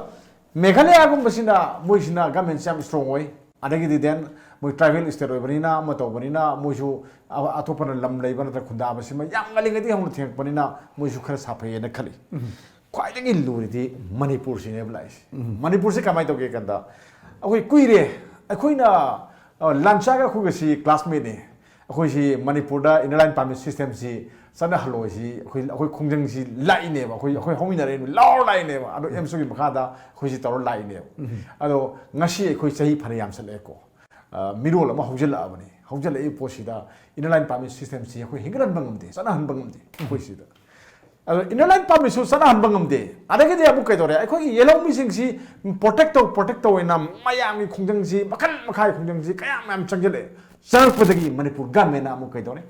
ꯃꯦꯘꯥꯂꯌꯥꯒꯨꯝꯕꯁꯤꯅ, ꯃꯣꯏꯁꯤꯅ ꯒꯃꯦꯟꯁꯦ ꯌꯥꯝ ꯁ꯭ꯇꯔꯣꯡ ꯑꯣꯏ꯫ ꯑꯗꯒꯤꯗꯤ ꯗꯦꯟ ꯃꯣꯏ ꯇ꯭ꯔꯥꯏꯕꯦꯜ ꯁ꯭ꯇꯦꯠ ꯑꯣꯏꯕꯅꯤꯅ, ꯑꯃ ꯇꯧꯕꯅꯤꯅ, ꯃꯣꯏꯁꯨ ꯑ-, ꯑꯇꯣꯞꯄꯅ ꯂꯝ ꯂꯩꯕ ꯅꯠꯇ꯭ꯔꯒ ꯈꯨꯟꯗꯥꯕꯁꯤꯃ ꯌꯥꯝ ꯉꯜꯂꯤꯉꯩꯗꯒꯤ ꯍꯧꯅ ꯊꯦꯡꯉꯛꯄꯅꯤꯅ, ꯃꯣꯏꯁꯨ ꯈꯔ ꯁꯥꯐꯩꯌꯦꯅ ꯈꯜꯂꯤ꯫ ꯈ꯭ꯋꯥꯏꯗꯒꯤ ꯂꯨꯔꯤꯗꯤ ꯃꯅꯤꯄꯨꯔꯁꯤꯅꯦꯕ ꯂꯥꯛꯏꯁꯦ꯫ ꯃꯅꯤꯄꯨꯔꯁꯤ ꯀꯃꯥꯏꯅ ꯇꯧꯒꯦ ꯀꯥꯟꯗ, ꯑꯩꯈꯣꯏ ꯀꯨꯏꯔꯦ, ꯑꯩꯈꯣꯏꯅ, ꯑ, ꯂꯥꯟꯆꯥꯒ ꯑꯩꯈꯣꯏꯒꯁꯤ ꯀ꯭ꯂꯥꯁꯃꯦꯠꯅꯤ꯫ ꯑꯩꯈꯣꯏꯁꯤ ꯃꯅꯤꯄꯨꯔꯗ ꯏꯟꯅꯔ ꯂꯥꯏꯟ ꯄꯥꯔꯃꯤꯠ ꯁꯤꯁꯇꯦꯝꯁꯤ ꯆꯠꯅꯍꯜꯂꯣꯏꯁꯤ, ꯑꯩꯈꯣꯏ, ꯑꯩꯈꯣꯏ ꯈꯣꯡꯖꯪꯁꯤ ꯂꯥꯛꯏꯅꯦꯕ, ꯑꯩꯈꯣꯏ, ꯑꯩꯈꯣꯏ ꯍꯧꯃꯤꯟꯅꯔꯛꯏꯅꯦ, ꯂꯥꯎꯔ ꯂꯥꯛꯏꯅꯦꯕ꯫ ꯑꯗꯣ ꯑꯦꯝꯁꯣꯒꯤ ꯃꯈꯥꯗ ꯑꯩꯈꯣꯏꯁꯤ ꯇꯧꯔ ꯂꯥꯛꯏꯅꯦꯕ꯫ ꯑꯗꯣ ꯉꯁꯤ ꯑꯩꯈꯣꯏ ꯆꯍꯤ ꯐꯅ ꯌꯥꯝꯁꯜꯂꯛꯑꯦꯀꯣ꯫ ꯑ, ꯃꯤꯔꯣꯜ ꯑꯃ ꯍꯧꯖꯤꯜꯂꯛꯑꯕꯅꯤ꯫ ꯍꯧꯖꯤꯜꯂꯛꯏꯕ ꯄꯣꯠꯁꯤꯗ ꯏꯟꯅꯔ ꯂꯥꯏꯟ ꯄꯥꯔꯃꯤꯠ ꯁꯤꯁꯇꯦꯝꯁꯤ ꯑꯩꯈꯣꯏ ꯍꯤꯡꯒꯠꯍꯟꯕ ꯉꯝꯗꯦ, ꯆꯠꯅꯍꯟꯕ ꯉꯝꯗꯦ ꯑꯩꯈꯣꯏ ꯁꯤꯗ꯫ ꯑꯗꯣ ꯏꯟꯅꯔ ꯂꯥꯏꯟ ꯄꯥꯔꯃꯤꯠꯁꯨ ꯆꯠꯅꯍꯟꯕ ꯉꯝꯗꯦ꯫ ꯑꯗꯒꯤꯗꯤ ꯑꯃꯨꯛ ꯀꯩꯗꯧꯔꯦ? ꯑꯩꯈꯣꯏꯒꯤ ꯌꯦꯜꯍꯧꯃꯤꯁꯤꯡꯁꯤ ꯄ꯭ꯔꯣꯇꯦꯛ ꯇꯧ, ꯄ꯭ꯔꯣꯇꯦꯛ ꯇꯧꯋꯦꯅ ꯃꯌꯥꯝꯒꯤ ꯈꯣꯡꯖꯪꯁꯤ ꯃꯈꯜ ꯃꯈꯥꯒꯤ ꯈꯣꯡꯖꯪꯁꯤ ꯀꯌꯥ ꯃꯌꯥꯝ ꯆꯪꯁꯤꯜꯂꯛꯑꯦ꯫ ꯆꯪꯉꯛꯄꯗꯒꯤ ꯃꯅꯤꯄꯨꯔ ꯒꯃꯦꯟꯅ ꯑꯃꯨꯛ ꯀꯩꯗꯧꯔꯦ?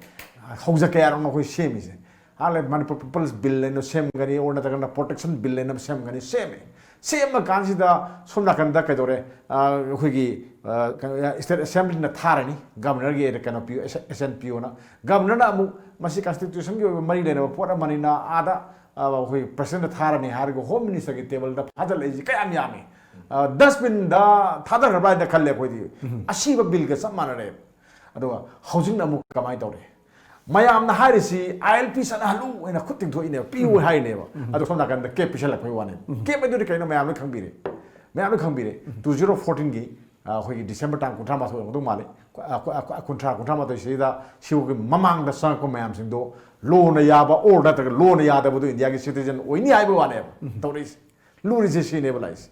ꯍꯧꯖ ꯀꯌꯥꯔꯣꯝꯅ ꯑꯩꯈꯣꯏ ꯁꯦꯝꯃꯤꯁꯦ꯫ ꯍꯥꯟꯅ ꯃꯅꯤꯄꯨꯔ ꯄꯤꯄꯜꯁ ꯕꯤꯜ ꯍꯥꯏꯅ ꯁꯦꯝꯒꯅꯤ, ꯑꯣꯔ ꯅꯠꯇ꯭ꯔꯒꯅ ꯄ꯭ꯔꯣꯇꯦꯛꯁꯟ ꯕꯤꯜ ꯍꯥꯏꯅ ꯑꯃ ꯁꯦꯝꯒꯅꯤ, ꯁꯦꯝꯃꯦ꯫ ꯁꯦꯝꯕ ꯀꯥꯟꯁꯤꯗ ꯁꯣꯝ ꯅꯥꯀꯟꯗ ꯀꯩꯗꯧꯔꯦ? ꯑ, ꯑꯩꯈꯣꯏꯒꯤ, ꯑ, ꯀꯩꯅꯣ, ꯁ꯭ꯇꯦꯠ ꯑꯦꯁꯦꯝꯕ꯭ꯂꯤꯅ ꯊꯥꯔꯅꯤ, ꯒꯕꯔꯅꯔꯒꯤ ꯀꯩꯅꯣ ꯄꯤꯌꯨ, ꯑꯦꯁ-, ꯑꯦꯁꯦꯟ ꯄꯤꯌꯨꯅ꯫ ꯒꯕꯔꯅꯔꯅ ꯑꯃꯨꯛ ꯃꯁꯤ ꯀꯟꯁꯇꯤꯇ꯭ꯌꯨꯁꯟꯒꯤ ꯑꯣꯏꯕ ꯃꯔꯤ ꯂꯩꯅꯕ ꯄꯣꯠ ꯑꯃꯅꯤꯅ ꯑꯥꯗ, ꯑ, ꯑꯩꯈꯣꯏ ꯄ꯭ꯔꯁꯤꯗꯦꯟꯗ ꯊꯥꯔꯅꯤ ꯍꯥꯏꯔꯒ ꯍꯣꯝ ꯃꯤꯅꯤꯁꯇꯔꯒꯤ ꯇꯦꯕꯜꯗ ꯐꯥꯖꯤꯜꯂꯛꯏꯁꯤ ꯀꯌꯥꯝ ꯌꯥꯝꯃꯤ? ꯑ, ꯗꯁꯕꯤꯟꯗ ꯊꯥꯗꯈ꯭ꯔꯕ꯭ꯔꯥ ꯍꯥꯏꯅ ꯈꯜꯂꯦ ꯑꯩꯈꯣꯏꯗꯤ꯫ ꯑꯁꯤꯕ ꯕꯤꯜꯒ ꯆꯞ ꯃꯥꯟꯅꯔꯦꯕ꯫ ꯑꯗꯨꯒ ꯍꯧꯖꯤꯛꯅ ꯑꯃꯨꯛ ꯀꯃꯥꯏꯅ ꯇꯧꯔꯦ? ꯃꯌꯥꯝꯅ ꯍꯥꯏꯔꯤꯁꯤ ꯑꯥꯏ ꯑꯦꯜ ꯄꯤ ꯆꯠꯅꯍꯜꯂꯨ ꯍꯥꯏꯅ ꯈꯨꯠ ꯇꯤꯡꯊꯣꯛꯏꯅꯦꯕ, ꯄꯤꯌꯨ ꯍꯥꯏꯔꯤꯅꯦꯕ꯫ ꯑꯗꯣ ꯁꯣꯝ ꯅꯥꯀꯟꯗ ꯀꯦꯞ ꯄꯤꯁꯜꯂꯛꯄꯩ ꯋꯥꯅꯦꯕ꯫ ꯀꯦꯞ ꯑꯗꯨꯗꯤ ꯀꯩꯅꯣ ꯃꯌꯥꯝ ꯂꯣꯏ ꯈꯪꯕꯤꯔꯦ꯫ ꯃꯌꯥꯝ ꯂꯣꯏ ꯈꯪꯕꯤꯔꯦ꯫ ꯇꯨ ꯖꯤꯔꯣ ꯐꯣꯔꯇꯤꯟꯒꯤ, ꯑ, ꯑꯩꯈꯣꯏꯒꯤ ꯗꯤꯁꯦꯝꯕꯔ ꯇꯥꯡ ꯀꯨꯟꯊ꯭ꯔꯥ ꯃꯥꯊꯣꯏ ꯑꯣꯏꯔꯝꯒꯗꯧ ꯃꯥꯜꯂꯦ꯫ ꯀꯨ-, ꯑ, ꯀꯨ-, ꯑ, ꯀꯨ-, ꯀꯨꯟꯊ꯭ꯔꯥ, ꯀꯨꯟꯊ꯭ꯔꯥ ꯃꯥꯊꯣꯏ ꯁꯤꯗ ꯁꯤꯒꯤ ꯃꯃꯥꯡꯗ ꯆꯪꯉꯛꯄ ꯃꯌꯥꯝꯁꯤꯡꯗꯣ ꯂꯣꯅ ꯌꯥꯕ ꯑꯣꯔ ꯅꯠꯇ꯭ꯔꯒ ꯂꯣꯅ ꯌꯥꯗꯕꯗꯣ ꯏꯟꯗꯤꯌꯥꯒꯤ ꯁꯤꯇꯤꯖꯟ ꯑꯣꯏꯅꯤ ꯍꯥꯏꯕ ꯋꯥꯅꯦꯕ ꯇꯧꯔꯛꯏꯁꯦ꯫ ꯂꯨꯔꯤꯁꯦ ꯁꯤꯅꯦꯕ ꯂꯥꯛꯏꯁꯦ꯫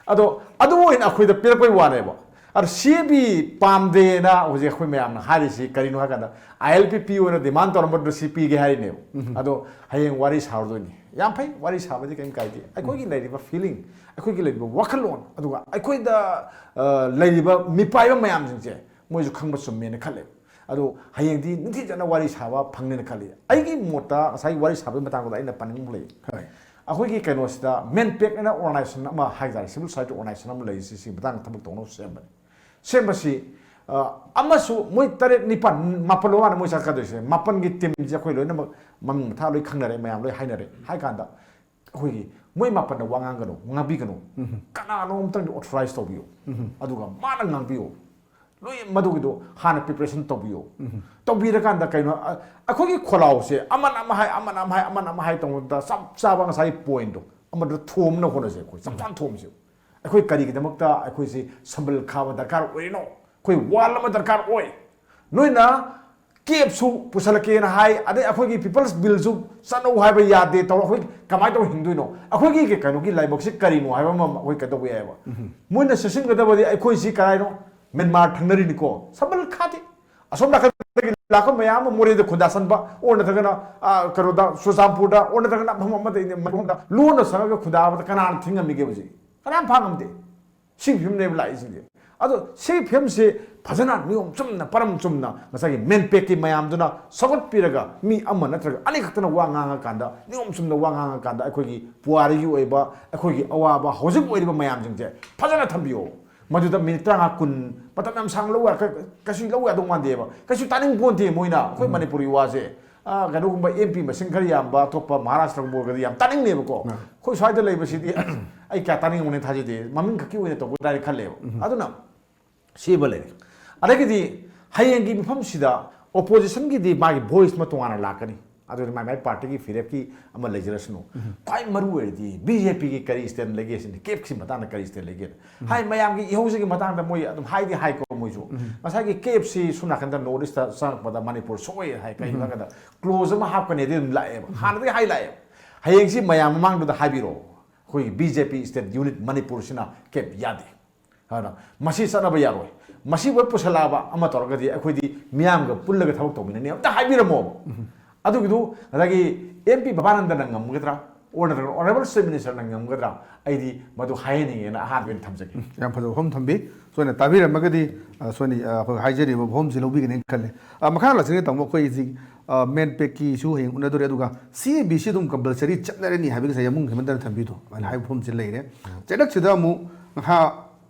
ꯑꯗꯣ ꯑꯗꯨ ꯑꯣꯏꯅ ꯑꯩꯈꯣꯏꯗ ꯄꯤꯔꯛꯄꯩ ꯋꯥꯅꯦꯕ꯫ ꯑꯗꯣ ꯁꯤ ꯑꯦ ꯕꯤ ꯄꯥꯝꯗꯦꯅ ꯍꯧꯖꯤꯛ ꯑꯩꯈꯣꯏ ꯃꯌꯥꯝꯅ ꯍꯥꯏꯔꯤꯁꯤ ꯀꯔꯤꯅꯣ ꯍꯥꯏ ꯀꯥꯟꯗ, ꯑꯥꯏ ꯑꯦꯜ ꯄꯤ ꯄꯤ ꯑꯣꯏꯅ ꯗꯤꯃꯥꯟ ꯇꯧꯔꯝꯕꯗꯨ ꯁꯤ ꯄꯤꯒꯦ ꯍꯥꯏꯔꯤꯅꯦꯕ꯫ ꯑꯗꯣ ꯍꯌꯦꯡ ꯋꯥꯔꯤ ꯁꯥꯔꯨꯗꯣꯏꯅꯤ꯫ ꯌꯥꯝ ꯐꯩ, ꯋꯥꯔꯤ ꯁꯥꯕꯗꯤ ꯀꯔꯤꯝ ꯀꯥꯏꯗꯦ꯫ ꯑꯩꯈꯣꯏꯒꯤ ꯂꯩꯔꯤꯕ ꯐꯤꯂꯤꯡ, ꯑꯩꯈꯣꯏꯒꯤ ꯂꯩꯔꯤꯕ ꯋꯥꯈꯜꯂꯣꯟ, ꯑꯗꯨꯒ ꯑꯩꯈꯣꯏꯗ ꯑ, ꯂꯩꯔꯤꯕ ꯃꯤꯄꯥꯏꯕ ꯃꯌꯥꯝꯁꯤꯡꯁꯦ ꯃꯣꯏꯁꯨ ꯈꯪꯕ ꯆꯨꯝꯃꯦꯅ ꯈꯜꯂꯦ꯫ ꯑꯗꯣ ꯍꯌꯦꯡꯗꯤ ꯅꯤꯡꯊꯤꯖꯅ ꯋꯥꯔꯤ ꯁꯥꯕ ꯐꯪꯅꯦꯅ ꯈꯜꯂꯤ꯫ ꯑꯩꯒꯤ ꯃꯣꯠꯇ ꯉꯁꯥꯏ ꯋꯥꯔꯤ ꯁꯥꯕꯒꯤ ꯃꯇꯥꯡꯗꯨꯗ ꯑꯩꯅ ꯄꯟꯅꯤꯡꯕ ꯂꯩ꯫ ꯍꯣꯏ꯫ ꯑꯩꯈꯣꯏꯒꯤ ꯀꯩꯅꯣꯁꯤꯗ ꯃꯦꯟꯄꯦꯛ ꯑꯅ ꯑꯣꯔꯒꯅꯥꯏꯖꯦꯁꯟ ꯑꯃ ꯍꯥꯏꯇꯥꯔꯦ, ꯁꯤꯚꯤꯜ ꯁꯣꯁꯥꯏꯇꯤ ꯑꯣꯔꯒꯅꯥꯏꯖꯦꯁꯟ ꯑꯃ ꯂꯩ, ꯁꯤ ꯁꯤꯒꯤ ꯃꯇꯥꯡꯗ ꯊꯕꯛ ꯇꯧꯅꯕ ꯁꯦꯝꯕꯅꯤ꯫ ꯁꯦꯝꯕꯁꯤ ꯑ, ꯑꯃꯁꯨ ꯃꯣꯏ ꯇꯔꯦꯠ ꯅꯤꯄꯥꯜ ꯃꯥꯄꯜ ꯋꯥꯅ ꯃꯣꯏ ꯆꯠꯀꯗꯣꯏꯁꯦ꯫ ꯃꯥꯄꯜꯒꯤ ꯇꯤꯝꯁꯦ ꯑꯩꯈꯣꯏ ꯂꯣꯏꯅꯃꯛ ꯃꯃꯤꯡ ꯃꯊꯥ ꯂꯣꯏ ꯈꯪꯅꯔꯦ, ꯃꯌꯥꯝ ꯂꯣꯏ ꯍꯥꯏꯅꯔꯦ꯫ ꯍꯥꯏ ꯀꯥꯟꯗ ꯑꯩꯈꯣꯏꯒꯤ ꯃꯣꯏ ꯃꯥꯄꯟꯅ ꯋꯥ ꯉꯥꯡꯒꯅꯨ, ꯉꯥꯡꯕꯤꯒꯅꯨ꯫ ꯀꯅꯥꯅꯣ ꯑꯃꯇꯪꯗꯤ ꯑꯣꯊꯣꯔꯥꯏꯁ ꯇꯧꯕꯤꯌꯨ꯫ ꯑꯗꯨꯒ ꯃꯥꯅ ꯉꯥꯡꯕꯤꯌꯨ꯫ ꯂꯣꯏ ꯃꯗꯨꯒꯤꯗꯣ ꯍꯥꯟꯅ ꯄ꯭ꯔꯤꯄꯦꯔꯦꯁꯟ ꯇꯧꯕꯤꯌꯨ꯫ ꯇꯧꯕꯤꯔꯀꯥꯟꯗ ꯀꯩꯅꯣ, ꯑ, ꯑꯩꯈꯣꯏꯒꯤ ꯈꯣꯜꯂꯥꯎꯁꯦ ꯑꯃꯅ ꯑꯃ ꯍꯥꯏ, ꯑꯃꯅ ꯑꯃ ꯍꯥꯏ, ꯑꯃꯅ ꯑꯃ ꯍꯥꯏ ꯇꯧꯕꯗ ꯆꯞ ꯆꯥꯕ ꯉꯁꯥꯏꯒꯤ ꯄꯣꯏꯟꯠꯇꯣ ꯑꯃꯗ ꯊꯣꯝꯅ ꯍꯣꯠꯅꯁꯦ꯫ ꯑꯩꯈꯣꯏ ꯆꯞ ꯆꯥꯅ ꯊꯣꯝꯁꯦ꯫ ꯑꯩꯈꯣꯏ ꯀꯔꯤꯒꯤꯗꯃꯛꯇ ꯑꯩꯈꯣꯏꯁꯤ ꯁꯝꯕꯜ ꯈꯥꯕ ꯗꯔꯀꯥꯔ ꯑꯣꯏꯔꯤꯅꯣ? ꯑꯩꯈꯣꯏ ꯋꯥꯜ ꯑꯃ ꯗꯔꯀꯥꯔ ꯑꯣꯏ꯫ ꯅꯣꯏꯅ ꯀꯦꯞꯁꯨ ꯄꯨꯁꯜꯂꯛꯀꯦꯅ ꯍꯥꯏ, ꯑꯗꯩ ꯑꯩꯈꯣꯏꯒꯤ ꯄꯤꯄꯜꯁ ꯕꯤꯜꯁꯨ ꯆꯠꯅꯧ ꯍꯥꯏꯕ ꯌꯥꯗꯦ ꯇꯧꯔ ꯑꯩꯈꯣꯏ ꯀꯃꯥꯏꯅ ꯇꯧꯔ ꯍꯤꯡꯗꯣꯏꯅꯣ? ꯑꯩꯈꯣꯏꯒꯤ ꯀꯩꯅꯣꯒꯤ ꯂꯥꯏꯕꯛꯁꯤ ꯀꯔꯤꯅꯣ ꯍꯥꯏꯕ ꯑꯃ ꯑꯩꯈꯣꯏ ꯀꯩꯗꯧꯕ ꯌꯥꯏꯑꯕ꯫ ꯃꯣꯏꯅ ꯆꯦꯛꯁꯤꯟꯒꯗꯕꯗꯤ ꯑꯩꯈꯣꯏꯁꯤ ꯀꯔꯥꯏꯅꯣ? ꯃꯦꯟꯃꯥꯔ ꯊꯪꯅꯔꯤꯅꯤꯀꯣ꯫ ꯁꯝꯕꯜ ꯈꯥꯗꯦ꯫ ꯑꯁꯣꯝ ꯅꯥꯀꯟꯗꯒꯤ ꯂꯥꯛꯄ ꯃꯌꯥꯝ ꯑꯃ ꯃꯣꯔꯦꯗ ꯈꯨꯟꯗꯥꯁꯟꯕ, ꯑꯣꯔ ꯅꯠꯇ꯭ꯔꯒꯅ, ꯑ, ꯀꯩꯅꯣꯗ, ꯆꯨꯔꯆꯥꯟꯄꯨꯔꯗ, ꯑꯣꯔ ꯅꯠꯇ꯭ꯔꯒꯅ ꯃꯐꯝ ꯑꯃꯗ ꯂꯣꯟꯅ ꯆꯪꯉꯒ ꯈꯨꯟꯗꯥꯕꯗ ꯀꯅꯥꯅ ꯊꯤꯡꯉꯝꯃꯤꯒꯦ ꯍꯧꯖꯤꯛ? ꯀꯅꯥꯝ ꯐꯥ ꯉꯝꯗꯦ꯫ ꯁꯤꯒꯤ ꯐꯤꯕꯝꯅꯦꯕ ꯂꯥꯛꯏꯁꯤꯡꯁꯦ꯫ ꯑꯗꯣ ꯁꯤꯒꯤ ꯐꯤꯕꯝꯁꯤ ꯐꯖꯅ ꯅꯤꯌꯣꯝ ꯆꯨꯝꯅ, ꯄꯔꯝ ꯆꯨꯝꯅ ꯉꯁꯥꯏꯒꯤ ꯃꯦꯟꯄꯦꯛꯀꯤ ꯃꯌꯥꯝꯗꯨꯅ ꯁꯧꯒꯠꯄꯤꯔꯒ ꯃꯤ ꯑꯃ ꯅꯠꯇ꯭ꯔꯒ ꯑꯅꯤꯈꯛꯇꯅ ꯋꯥ ꯉꯥꯡꯉꯀꯥꯟꯗ, ꯅꯤꯌꯣꯝ ꯆꯨꯝꯅ ꯋꯥ ꯉꯥꯡꯉꯀꯥꯟꯗ ꯑꯩꯈꯣꯏꯒꯤ ꯄꯨꯋꯥꯔꯤꯒꯤ ꯑꯣꯏꯕ ꯑꯩꯈꯣꯏꯒꯤ ꯑꯋꯥꯕ ꯍꯧꯖꯤꯛ ꯑꯣꯏꯔꯤꯕ ꯃꯌꯥꯝꯁꯤꯡꯁꯦ ꯐꯖꯅ ꯊꯝꯕꯤꯌꯣ꯫ ꯃꯗꯨꯗ ꯃꯤꯅꯤꯠ ꯇꯔꯥꯃꯉꯥ, ꯀꯨꯟ ꯃꯇꯝ ꯌꯥꯝ ꯁꯥꯡꯅ ꯂꯧꯕ ꯌꯥ-, ꯀ-, ꯀꯩꯁꯨ ꯂꯧꯕ ꯌꯥꯗꯧ ꯃꯥꯟꯗꯦꯕ꯫ ꯀꯩꯁꯨ ꯇꯥꯅꯤꯡ ꯄꯣꯟꯇꯦ ꯃꯣꯏꯅ ꯑꯩꯈꯣꯏ ꯃꯅꯤꯄꯨꯔꯒꯤ ꯋꯥꯁꯦ꯫ ꯑ, ꯀꯩꯅꯣꯒꯨꯝꯕ ꯑꯦꯝ ꯄꯤ ꯃꯁꯤꯡ ꯈꯔ ꯌꯥꯝꯕ ꯑꯇꯣꯞꯄ ꯃꯍꯥꯔꯥꯁꯇ꯭ꯔꯒꯨꯝꯕ ꯑꯣꯏꯔꯒꯗꯤ ꯌꯥꯝ ꯇꯥꯅꯤꯡꯅꯦꯕꯀꯣ꯫ ꯑꯩꯈꯣꯏ ꯁ꯭ꯋꯥꯏꯗ ꯂꯩꯕꯁꯤꯗꯤ ꯑꯩ ꯀꯌꯥ ꯇꯥꯅꯤꯡꯕꯅꯦ ꯊꯥꯖꯗꯦ, ꯃꯃꯤꯡ ꯈꯛꯀꯤ ꯑꯣꯏꯅ ꯇꯧꯒꯗ꯭ꯔꯥ ꯍꯥꯏꯅ ꯈꯜꯂꯦꯕ꯫ ꯑꯗꯨꯅ ꯁꯤꯕ ꯂꯩꯔꯦ꯫ ꯑꯗꯒꯤꯗꯤ ꯍꯌꯦꯡꯒꯤ ꯃꯐꯝꯁꯤꯗ ꯑꯣꯄꯣꯖꯤꯁꯟꯒꯤꯗꯤ ꯃꯥꯒꯤ ꯚꯣꯏꯁ ꯑꯃ ꯇꯣꯉꯥꯟꯅ ꯂꯥꯛꯀꯅꯤ꯫ ꯑꯗꯨꯗꯤ ꯃꯥꯏ ꯃꯥꯏ ꯄꯥꯔꯇꯤꯒꯤ ꯐꯤꯔꯦꯞꯀꯤ ꯑꯃ ꯂꯩꯖꯔꯁꯅꯨ꯫ ꯈ꯭ꯋꯥꯏ ꯃꯔꯨ ꯑꯣꯏꯔꯤꯗꯤ ꯕꯤ ꯖꯦ ꯄꯤꯒꯤ ꯀꯔꯤ ꯁ꯭ꯇꯦꯟ ꯂꯩꯒꯦ ꯁꯤꯅꯤ, ꯀꯦꯞꯁꯤ ꯃꯇꯥꯡꯗ ꯀꯔꯤ ꯁ꯭ꯇꯦꯟ ꯂꯩꯒꯦ꯫ ꯍꯥꯏ ꯃꯌꯥꯝꯒꯤ ꯏꯍꯧꯁꯤꯒꯤ ꯃꯇꯥꯡꯗ ꯃꯣꯏ ꯑꯗꯨꯝ ꯍꯥꯏꯗꯤ ꯍꯥꯏꯀꯣ ꯃꯣꯏꯁꯨ꯫ ꯉꯁꯥꯏꯒꯤ ꯀꯦꯞꯁꯤ ꯁꯣꯝ ꯅꯥꯀꯟꯗ ꯅꯣꯔꯠ ꯏꯁꯇ ꯆꯪꯉꯛꯄꯗ ꯃꯅꯤꯄꯨꯔ ꯁꯣꯛꯑꯦ ꯍꯥꯏ꯫ ꯀꯩꯒꯤꯅꯣ ꯍꯥꯏ ꯀꯥꯟꯗ ꯀ꯭ꯂꯣꯖ ꯑꯃ ꯍꯥꯞꯀꯅꯤꯗꯤ ꯑꯗꯨꯝ ꯂꯥꯛꯑꯦꯕ, ꯍꯥꯟꯅꯗꯒꯤ ꯍꯥꯏ ꯂꯥꯛꯑꯦꯕ꯫ ꯍꯌꯦꯡꯁꯤ ꯃꯌꯥꯝ ꯃꯃꯥꯡꯗꯨꯗ ꯍꯥꯏꯕꯤꯔꯛꯑꯣ, ꯑꯩꯈꯣꯏꯒꯤ ꯕꯤ ꯖꯦ ꯄꯤ ꯁ꯭ꯇꯦꯠ ꯌꯨꯅꯤꯠ ꯃꯅꯤꯄꯨꯔꯁꯤꯅ ꯀꯦꯞ ꯌꯥꯗꯦ꯫ ꯑꯗꯨꯅ ꯃꯁꯤ ꯆꯠꯅꯕ ꯌꯥꯔꯣꯏ꯫ ꯃꯁꯤ ꯂꯣꯏ ꯄꯨꯁꯜꯂꯛꯑꯕ ꯑꯃ ꯇꯧꯔꯒꯗꯤ ꯑꯩꯈꯣꯏꯗꯤ ꯃꯤꯌꯥꯝꯒ ꯄꯨꯜꯂꯒ ꯊꯕꯛ ꯇꯧꯃꯤꯟꯅꯅꯤ ꯑꯝꯇ ꯍꯥꯏꯕꯤꯔꯝꯃꯣꯕ꯫ ꯑꯗꯨꯒꯤꯗꯨ ꯉꯁꯥꯏꯒꯤ ꯑꯦꯝ ꯄꯤ ꯕꯕꯥꯅꯟꯗꯅ ꯉꯝꯒꯗ꯭ꯔꯥ, ꯑꯣꯔ ꯅꯠꯇ꯭ꯔꯒ ꯑꯣꯅꯔꯦꯕꯜ ꯆꯤꯐ ꯃꯤꯅꯤꯁꯇꯔꯅ ꯉꯝꯒꯗ꯭ꯔꯥ, ꯑꯩꯗꯤ ꯃꯗꯨ ꯍꯥꯏꯍꯟꯅꯤꯡꯉꯦꯅ ꯑꯍꯥꯟꯕ ꯑꯣꯏꯅ ꯊꯝꯖꯒꯦ꯫ ꯌꯥꯝ ꯐꯖꯕ ꯋꯥꯐꯝ ꯊꯝꯕꯤ꯫ ꯁꯣꯏꯅ ꯇꯥꯕꯤꯔꯝꯃꯒꯗꯤ ꯑ, ꯁꯣꯏꯅ ꯑ, ꯑꯩꯈꯣꯏ ꯍꯥꯏꯖꯔꯤꯕ ꯋꯥꯐꯝꯁꯤ ꯂꯧꯕꯤꯒꯅꯤ ꯈꯜꯂꯤ꯫ ꯑ, ꯃꯈꯥ ꯂꯥꯛꯆꯒꯦ ꯇꯥꯃꯣ, ꯑꯩꯈꯣꯏ ꯍꯧꯖꯤꯛ ꯃꯦꯟꯄꯦꯛꯀꯤꯁꯨ ꯍꯌꯦꯡ ꯎꯅꯗꯣꯔꯦ, ꯑꯗꯨꯒ ꯁꯤ ꯑꯦ ꯕꯤ ꯁꯤ ꯑꯗꯨꯝ ꯀꯝꯄꯜꯁꯔꯤ ꯆꯠꯅꯔꯅꯤ ꯍꯥꯏꯕꯒꯤ ꯉꯁꯥꯏ ꯌꯥꯝꯕꯨꯡ ꯍꯦꯃꯟꯇꯅ ꯊꯝꯕꯤꯗꯣ ꯑꯗꯨꯃꯥꯏꯅ ꯍꯥꯏꯕ ꯋꯥꯐꯝꯁꯤ ꯂꯩꯔꯦ꯫ ꯆꯩꯔꯛꯁꯤꯗ ꯑꯃꯨꯛ ꯅꯍꯥ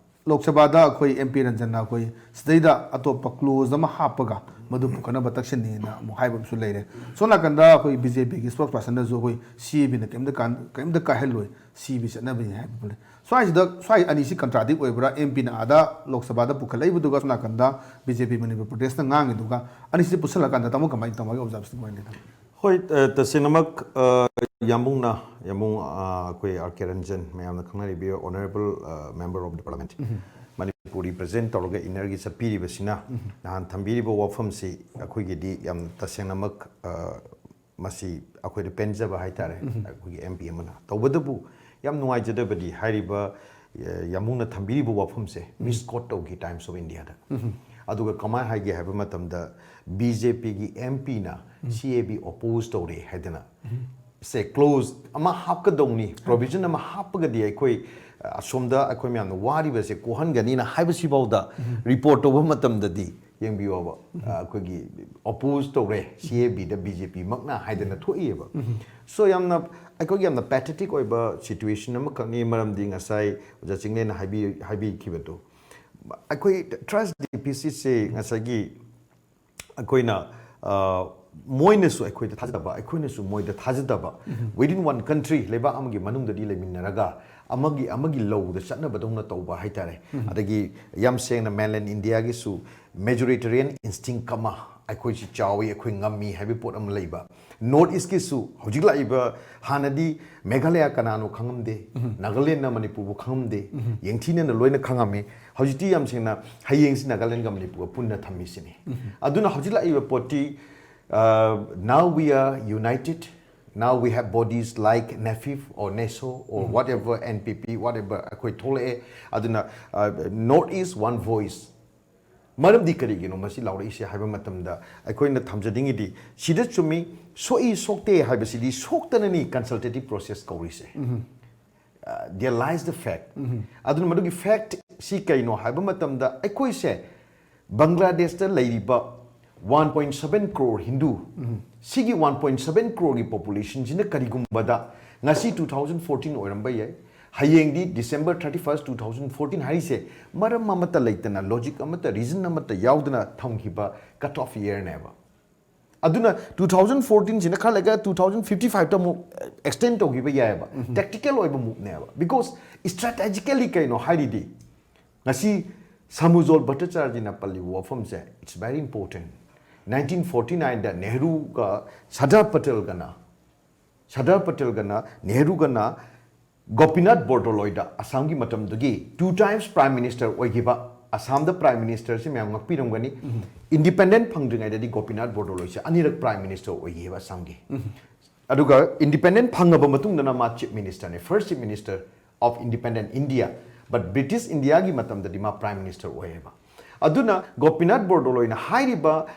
ꯂꯣꯛ ꯁꯚꯥꯗ ꯑꯩꯈꯣꯏ ꯑꯦꯝ ꯄꯤ ꯔꯟꯖꯟꯅ ꯑꯩꯈꯣꯏ ꯁꯤꯗꯩꯗ ꯑꯇꯣꯞꯄ ꯀ꯭ꯂꯣꯖ ꯑꯃ ꯍꯥꯞꯄꯒ ꯃꯗꯨ ꯄꯨꯈꯠꯅꯕ ꯇꯛꯁꯤꯟꯅꯤꯅ ꯑꯃꯨꯛ ꯍꯥꯏꯕ ꯑꯃꯁꯨ ꯂꯩꯔꯦ꯫ ꯁꯣꯝ ꯅꯥꯀꯟꯗ ꯑꯩꯈꯣꯏ ꯕꯤ ꯖꯦ ꯄꯤꯒꯤ ꯁ꯭ꯄꯣꯛꯁ ꯄꯥꯔꯁꯟꯅꯁꯨ ꯑꯩꯈꯣꯏ ꯁꯤ ꯑꯦ ꯕꯤꯅ ꯀꯩꯝꯇ ꯀꯥꯟ-, ꯀꯩꯝꯇ ꯀꯥꯏꯍꯜꯂꯣꯏ, ꯁꯤ ꯑꯦ ꯕꯤ ꯆꯠꯅꯕꯅꯤ ꯍꯥꯏꯕ ꯂꯩ꯫ ꯁ꯭ꯋꯥꯏꯁꯤꯗ, ꯁ꯭ꯋꯥꯏ ꯑꯅꯤꯁꯤ ꯀꯟꯇ꯭ꯔꯥꯗꯤꯛ ꯑꯣꯏꯕ꯭ꯔꯥ? ꯑꯦꯝ ꯄꯤꯅ ꯑꯥꯗ ꯂꯣꯛ ꯁꯚꯥꯗ ꯄꯨꯈꯠꯂꯛꯏꯕꯗꯨꯒ ꯁꯣꯝ ꯅꯥꯀꯟꯗ ꯕꯤ ꯖꯦ ꯄꯤ ꯃꯅꯤꯄꯨꯔ ꯄ꯭ꯔꯗꯦꯁꯅ ꯉꯥꯡꯉꯤꯗꯨꯒ ꯑꯅꯤꯁꯤ ꯄꯨꯁꯜꯂꯀꯥꯟꯗ ꯇꯥꯃꯣ ꯀꯃꯥꯏꯅ, ꯇꯥꯃꯣꯒꯤ ꯑꯣꯕꯖꯥꯔꯕꯦꯁꯟ ꯀꯃꯥꯏꯅ ꯂꯩ? ꯍꯣꯏ, ꯑ, ꯇꯁꯦꯡꯅꯃꯛ, ꯑ, ꯌꯥꯝꯕꯨꯡꯅ, ꯌꯥꯝꯕꯨꯡ, ꯑ, ꯑꯩꯈꯣꯏ ꯑꯥꯔ ꯀꯦ ꯔꯟꯖꯟ, ꯃꯌꯥꯝꯅ ꯈꯪꯅꯔꯤꯕ honourable, uh, member of the parliament Manipur represent ꯇꯧꯔꯒ ꯏꯟꯅꯔꯒꯤ ꯆꯠꯄꯤꯔꯤꯕꯁꯤꯅ ꯅꯍꯥꯟ ꯊꯝꯕꯤꯔꯤꯕ ꯋꯥꯐꯝꯁꯤ ꯑꯩꯈꯣꯏꯒꯤꯗꯤ ꯌꯥꯝ ꯇꯁꯦꯡꯅꯃꯛ, ꯑ, ꯃꯁꯤ ꯑꯩꯈꯣꯏꯗ ꯄꯦꯟꯖꯕ ꯍꯥꯏꯇꯥꯔꯦ꯫ ꯑꯩꯈꯣꯏꯒꯤ ꯑꯦꯝ ꯄꯤ ꯑꯃꯅ ꯇꯧꯕꯇꯕꯨ ꯌꯥꯝ ꯅꯨꯡꯉꯥꯏꯖꯗꯕꯗꯤ ꯍꯥꯏꯔꯤꯕ, ꯑ, ꯌꯥꯝꯕꯨꯡꯅ ꯊꯝꯕꯤꯔꯤꯕ ꯋꯥꯐꯝꯁꯦ ꯃꯤꯁꯀꯣꯠ ꯇꯧꯈꯤ ꯇꯥꯏꯝꯁ ꯑꯣꯐ ꯏꯟꯗꯤꯌꯥꯗ꯫ ꯑꯗꯨꯒ ꯀꯃꯥꯏꯅ ꯍꯥꯏꯒꯦ ꯍꯥꯏꯕ ꯃꯇꯝꯗ ꯕꯤ ꯖꯦ ꯄꯤꯒꯤ ꯑꯦꯝ ꯄꯤꯅ ꯁꯤ ꯑꯦ ꯕꯤ ꯑꯣꯄꯣꯖ ꯇꯧꯔꯦ ꯍꯥꯏꯗꯅ ꯁꯦ ꯀ꯭ꯂꯣꯖ ꯑꯃ ꯍꯥꯞꯀꯗꯧꯅꯤ, ꯄ꯭ꯔꯣꯚꯤꯖꯟ ꯑꯃ ꯍꯥꯞꯄꯒꯗꯤ ꯑꯩꯈꯣꯏ, ꯑ, ꯑꯁꯣꯝꯗ ꯑꯩꯈꯣꯏ ꯃꯌꯥꯝꯅ ꯋꯥꯔꯤꯕꯁꯦ ꯀꯣꯛꯍꯟꯒꯅꯤꯅ ꯍꯥꯏꯕꯁꯤꯐꯥꯎꯗ ꯔꯤꯄꯣꯔꯠ ꯇꯧꯕ ꯃꯇꯝꯗꯗꯤ ꯌꯦꯡꯕꯤꯌꯣꯕ, ꯑ, ꯑꯩꯈꯣꯏꯒꯤ ꯑꯣꯄꯣꯖ ꯇꯧꯔꯦ ꯁꯤ ꯑꯦ ꯕꯤꯗ ꯕꯤ ꯖꯦ ꯄꯤ ꯃꯛꯅ ꯍꯥꯏꯗꯅ ꯊꯣꯛꯏꯑꯕ꯫ ꯁꯣ ꯌꯥꯝꯅ, ꯑꯩꯈꯣꯏꯒꯤ ꯌꯥꯝꯅ ꯄꯦꯊꯦꯇꯤꯛ ꯑꯣꯏꯕ ꯁꯤꯆꯨꯋꯦꯁꯟ ꯑꯃꯈꯛꯅꯤ꯫ ꯃꯔꯝꯗꯤ ꯉꯁꯥꯏ ꯑꯣꯖꯥ ꯆꯤꯡꯂꯦꯟꯅ ꯍꯥꯏꯕꯤ-, ꯍꯥꯏꯕꯤꯈꯤꯕꯗꯣ, ꯑꯩꯈꯣꯏ ꯇ꯭ꯔꯁ ꯗꯤꯐꯤꯁꯤꯠꯁꯦ ꯉꯁꯥꯏꯒꯤ ꯑꯩꯈꯣꯏꯅ, ꯑ, ꯃꯣꯏꯅꯁꯨ ꯑꯩꯈꯣꯏꯗ ꯊꯥꯖꯗꯕ, ꯑꯩꯈꯣꯏꯅꯁꯨ ꯃꯣꯏꯗ ꯊꯥꯖꯗꯕ, within one country, ꯂꯩꯕꯥꯛ ꯑꯃꯒꯤ ꯃꯅꯨꯡꯗꯗꯤ ꯂꯩꯃꯤꯟꯅꯔꯒ ꯑꯃꯒꯤ, ꯑꯃꯒꯤ ꯂꯧꯗ ꯆꯠꯅꯕꯗꯧꯅ ꯇꯧꯕ ꯍꯥꯏꯇꯥꯔꯦ꯫ ꯑꯗꯒꯤ ꯌꯥꯝ ꯁꯦꯡꯅ mainland ꯏꯟꯗꯤꯌꯥꯒꯤꯁꯨ ꯃꯦꯖꯣꯔꯤꯇꯦꯔꯤꯌꯟ ꯏꯟꯁꯇꯤꯡ ꯑꯃ, ꯑꯩꯈꯣꯏꯁꯤ ꯆꯥꯎꯏ, ꯑꯩꯈꯣꯏ ꯉꯝꯃꯤ ꯍꯥꯏꯕꯒꯤ ꯄꯣꯠ ꯑꯃ ꯂꯩꯕ꯫ ꯅꯣꯔꯠ ꯏꯁꯀꯤꯁꯨ ꯍꯧꯖꯤꯛ ꯂꯥꯛꯏꯕ, ꯍꯥꯟꯅꯗꯤ ꯃꯦꯘꯥꯂꯌꯥ ꯀꯅꯥꯅꯣ ꯈꯪꯉꯝꯗꯦ, ꯅꯥꯒꯥꯂꯦꯟꯅ ꯃꯅꯤꯄꯨꯔꯕꯨ ꯈꯪꯉꯝꯗꯦ, ꯌꯦꯡꯊꯤꯅꯅ ꯂꯣꯏꯅ ꯈꯪꯉꯝꯃꯤ꯫ ꯍꯧꯖꯤꯛꯇꯤ ꯌꯥꯝ ꯁꯦꯡꯅ ꯍꯌꯦꯡꯁꯤ ꯅꯥꯒꯥꯂꯦꯟꯒ ꯃꯅꯤꯄꯨꯔꯒ ꯄꯨꯟꯅ ꯊꯝꯃꯤꯁꯤꯅꯤ꯫ ꯑꯗꯨꯅ ꯍꯧꯖꯤꯛ ꯂꯥꯛꯏꯕ ꯄꯣꯠꯇꯤ, uh, now we are united, Now we have bodies like NEFIF or NESO or whatever, N P P, whatever, ꯑꯩꯈꯣꯏ ꯊꯣꯛꯂꯛꯑꯦ꯫ ꯑꯗꯨꯅ, uh, North East One Voice꯫ ꯃꯔꯝꯗꯤ ꯀꯔꯤꯒꯤꯅꯣ ꯃꯁꯤ ꯂꯥꯎꯔꯛꯏꯁꯦ ꯍꯥꯏꯕ ꯃꯇꯝꯗ, ꯑꯩꯈꯣꯏꯅ ꯊꯝꯖꯅꯤꯡꯉꯤꯗꯤ, ꯁꯤꯗ ꯆꯨꯝꯃꯤ, ꯁꯣꯛꯏ ꯁꯣꯛꯇꯦ ꯍꯥꯏꯕꯁꯤꯗꯤ ꯁꯣꯛꯇꯅꯅꯤ consultative process ꯀꯧꯔꯤꯁꯦ꯫ Uh, there lies the fact. ꯑꯗꯨꯅ ꯃꯗꯨꯒꯤ fact ꯁꯤ ꯀꯩꯅꯣ ꯍꯥꯏꯕ ꯃꯇꯝꯗ, ꯑꯩꯈꯣꯏꯁꯦ ꯕꯪꯒ꯭ꯂꯥꯗꯦꯁꯇ ꯂꯩꯔꯤꯕ one point seven crore Hindu, ꯁꯤꯒꯤ one point seven croreꯒꯤ populationꯁꯤꯅ ꯀꯔꯤꯒꯨꯝꯕꯗ ꯉꯁꯤ two thousand fourteen ꯑꯣꯏꯔꯝꯕ ꯌꯥꯏ, ꯍꯌꯦꯡꯗꯤ December thirty first, two thousand fourteen ꯍꯥꯏꯔꯤꯁꯦ ꯃꯔꯝ ꯑꯃꯠꯇ ꯂꯩꯇꯅ, logic ꯑꯃꯠꯇ, reason ꯑꯃꯠꯇ ꯌꯥꯎꯗꯅ ꯊꯝꯈꯤꯕ cut off yearꯅꯦꯕ꯫ ꯑꯗꯨꯅ two thousand fourteenꯁꯤꯅ ꯈꯔ ꯂꯩꯔꯒ two thousand fifty fiveꯇ ꯑꯃꯨꯛ extend ꯇꯧꯈꯤꯕ ꯌꯥꯏꯑꯕ꯫ Tactical ꯑꯣꯏꯕ moveꯅꯦꯕ, because strategically ꯀꯩꯅꯣ ꯍꯥꯏꯔꯤꯗꯤ, ꯉꯁꯤ ꯁꯃꯨꯖꯣꯜ ꯚꯠꯇꯆꯥꯔꯖꯤꯅ ꯄꯜꯂꯤꯕ ꯋꯥꯐꯝꯁꯦ, it's very important. Nineteen forty nineꯗ ꯅꯦꯍꯔꯨꯒ Sardar ꯄꯇꯦꯜꯒꯅ, Sardar ꯄꯇꯦꯜꯒꯅ ꯅꯦꯍꯔꯨꯒꯅ Gopinath ꯕꯣꯔꯗꯣꯂꯣꯏꯗ, ꯑꯁꯥꯝꯒꯤ ꯃꯇꯝꯗꯨꯒꯤ two times Prime Minister ꯑꯣꯏꯈꯤꯕ, ꯑꯁꯥꯝꯗ Prime Ministerꯁꯤ ꯃꯌꯥꯝ ꯉꯛꯄꯤꯔꯝꯒꯅꯤ, independent ꯐꯪꯗ꯭ꯔꯤꯉꯩꯗꯗꯤ ꯒꯣꯄꯤꯅꯥꯊ ꯕꯣꯔꯗꯣꯂꯣꯏꯁꯦ ꯑꯅꯤꯔꯛ Prime Minister ꯑꯣꯏꯈꯤꯕ ꯑꯁꯥꯝꯒꯤ꯫ ꯑꯗꯨꯒ independent ꯐꯪꯉꯕ ꯃꯇꯨꯡꯗꯅ ꯃꯥ Chief Ministerꯅꯦ, first Chief Minister of Independent India, but British Indiaꯒꯤ ꯃꯇꯝꯗꯗꯤ ꯃꯥ Prime Minister ꯑꯣꯏꯌꯦꯕ꯫ ꯑꯗꯨꯅ ꯒꯣꯄꯤꯅꯥꯊ ꯕꯣꯔꯗꯣꯂꯣꯏꯅ ꯍꯥꯏꯔꯤꯕ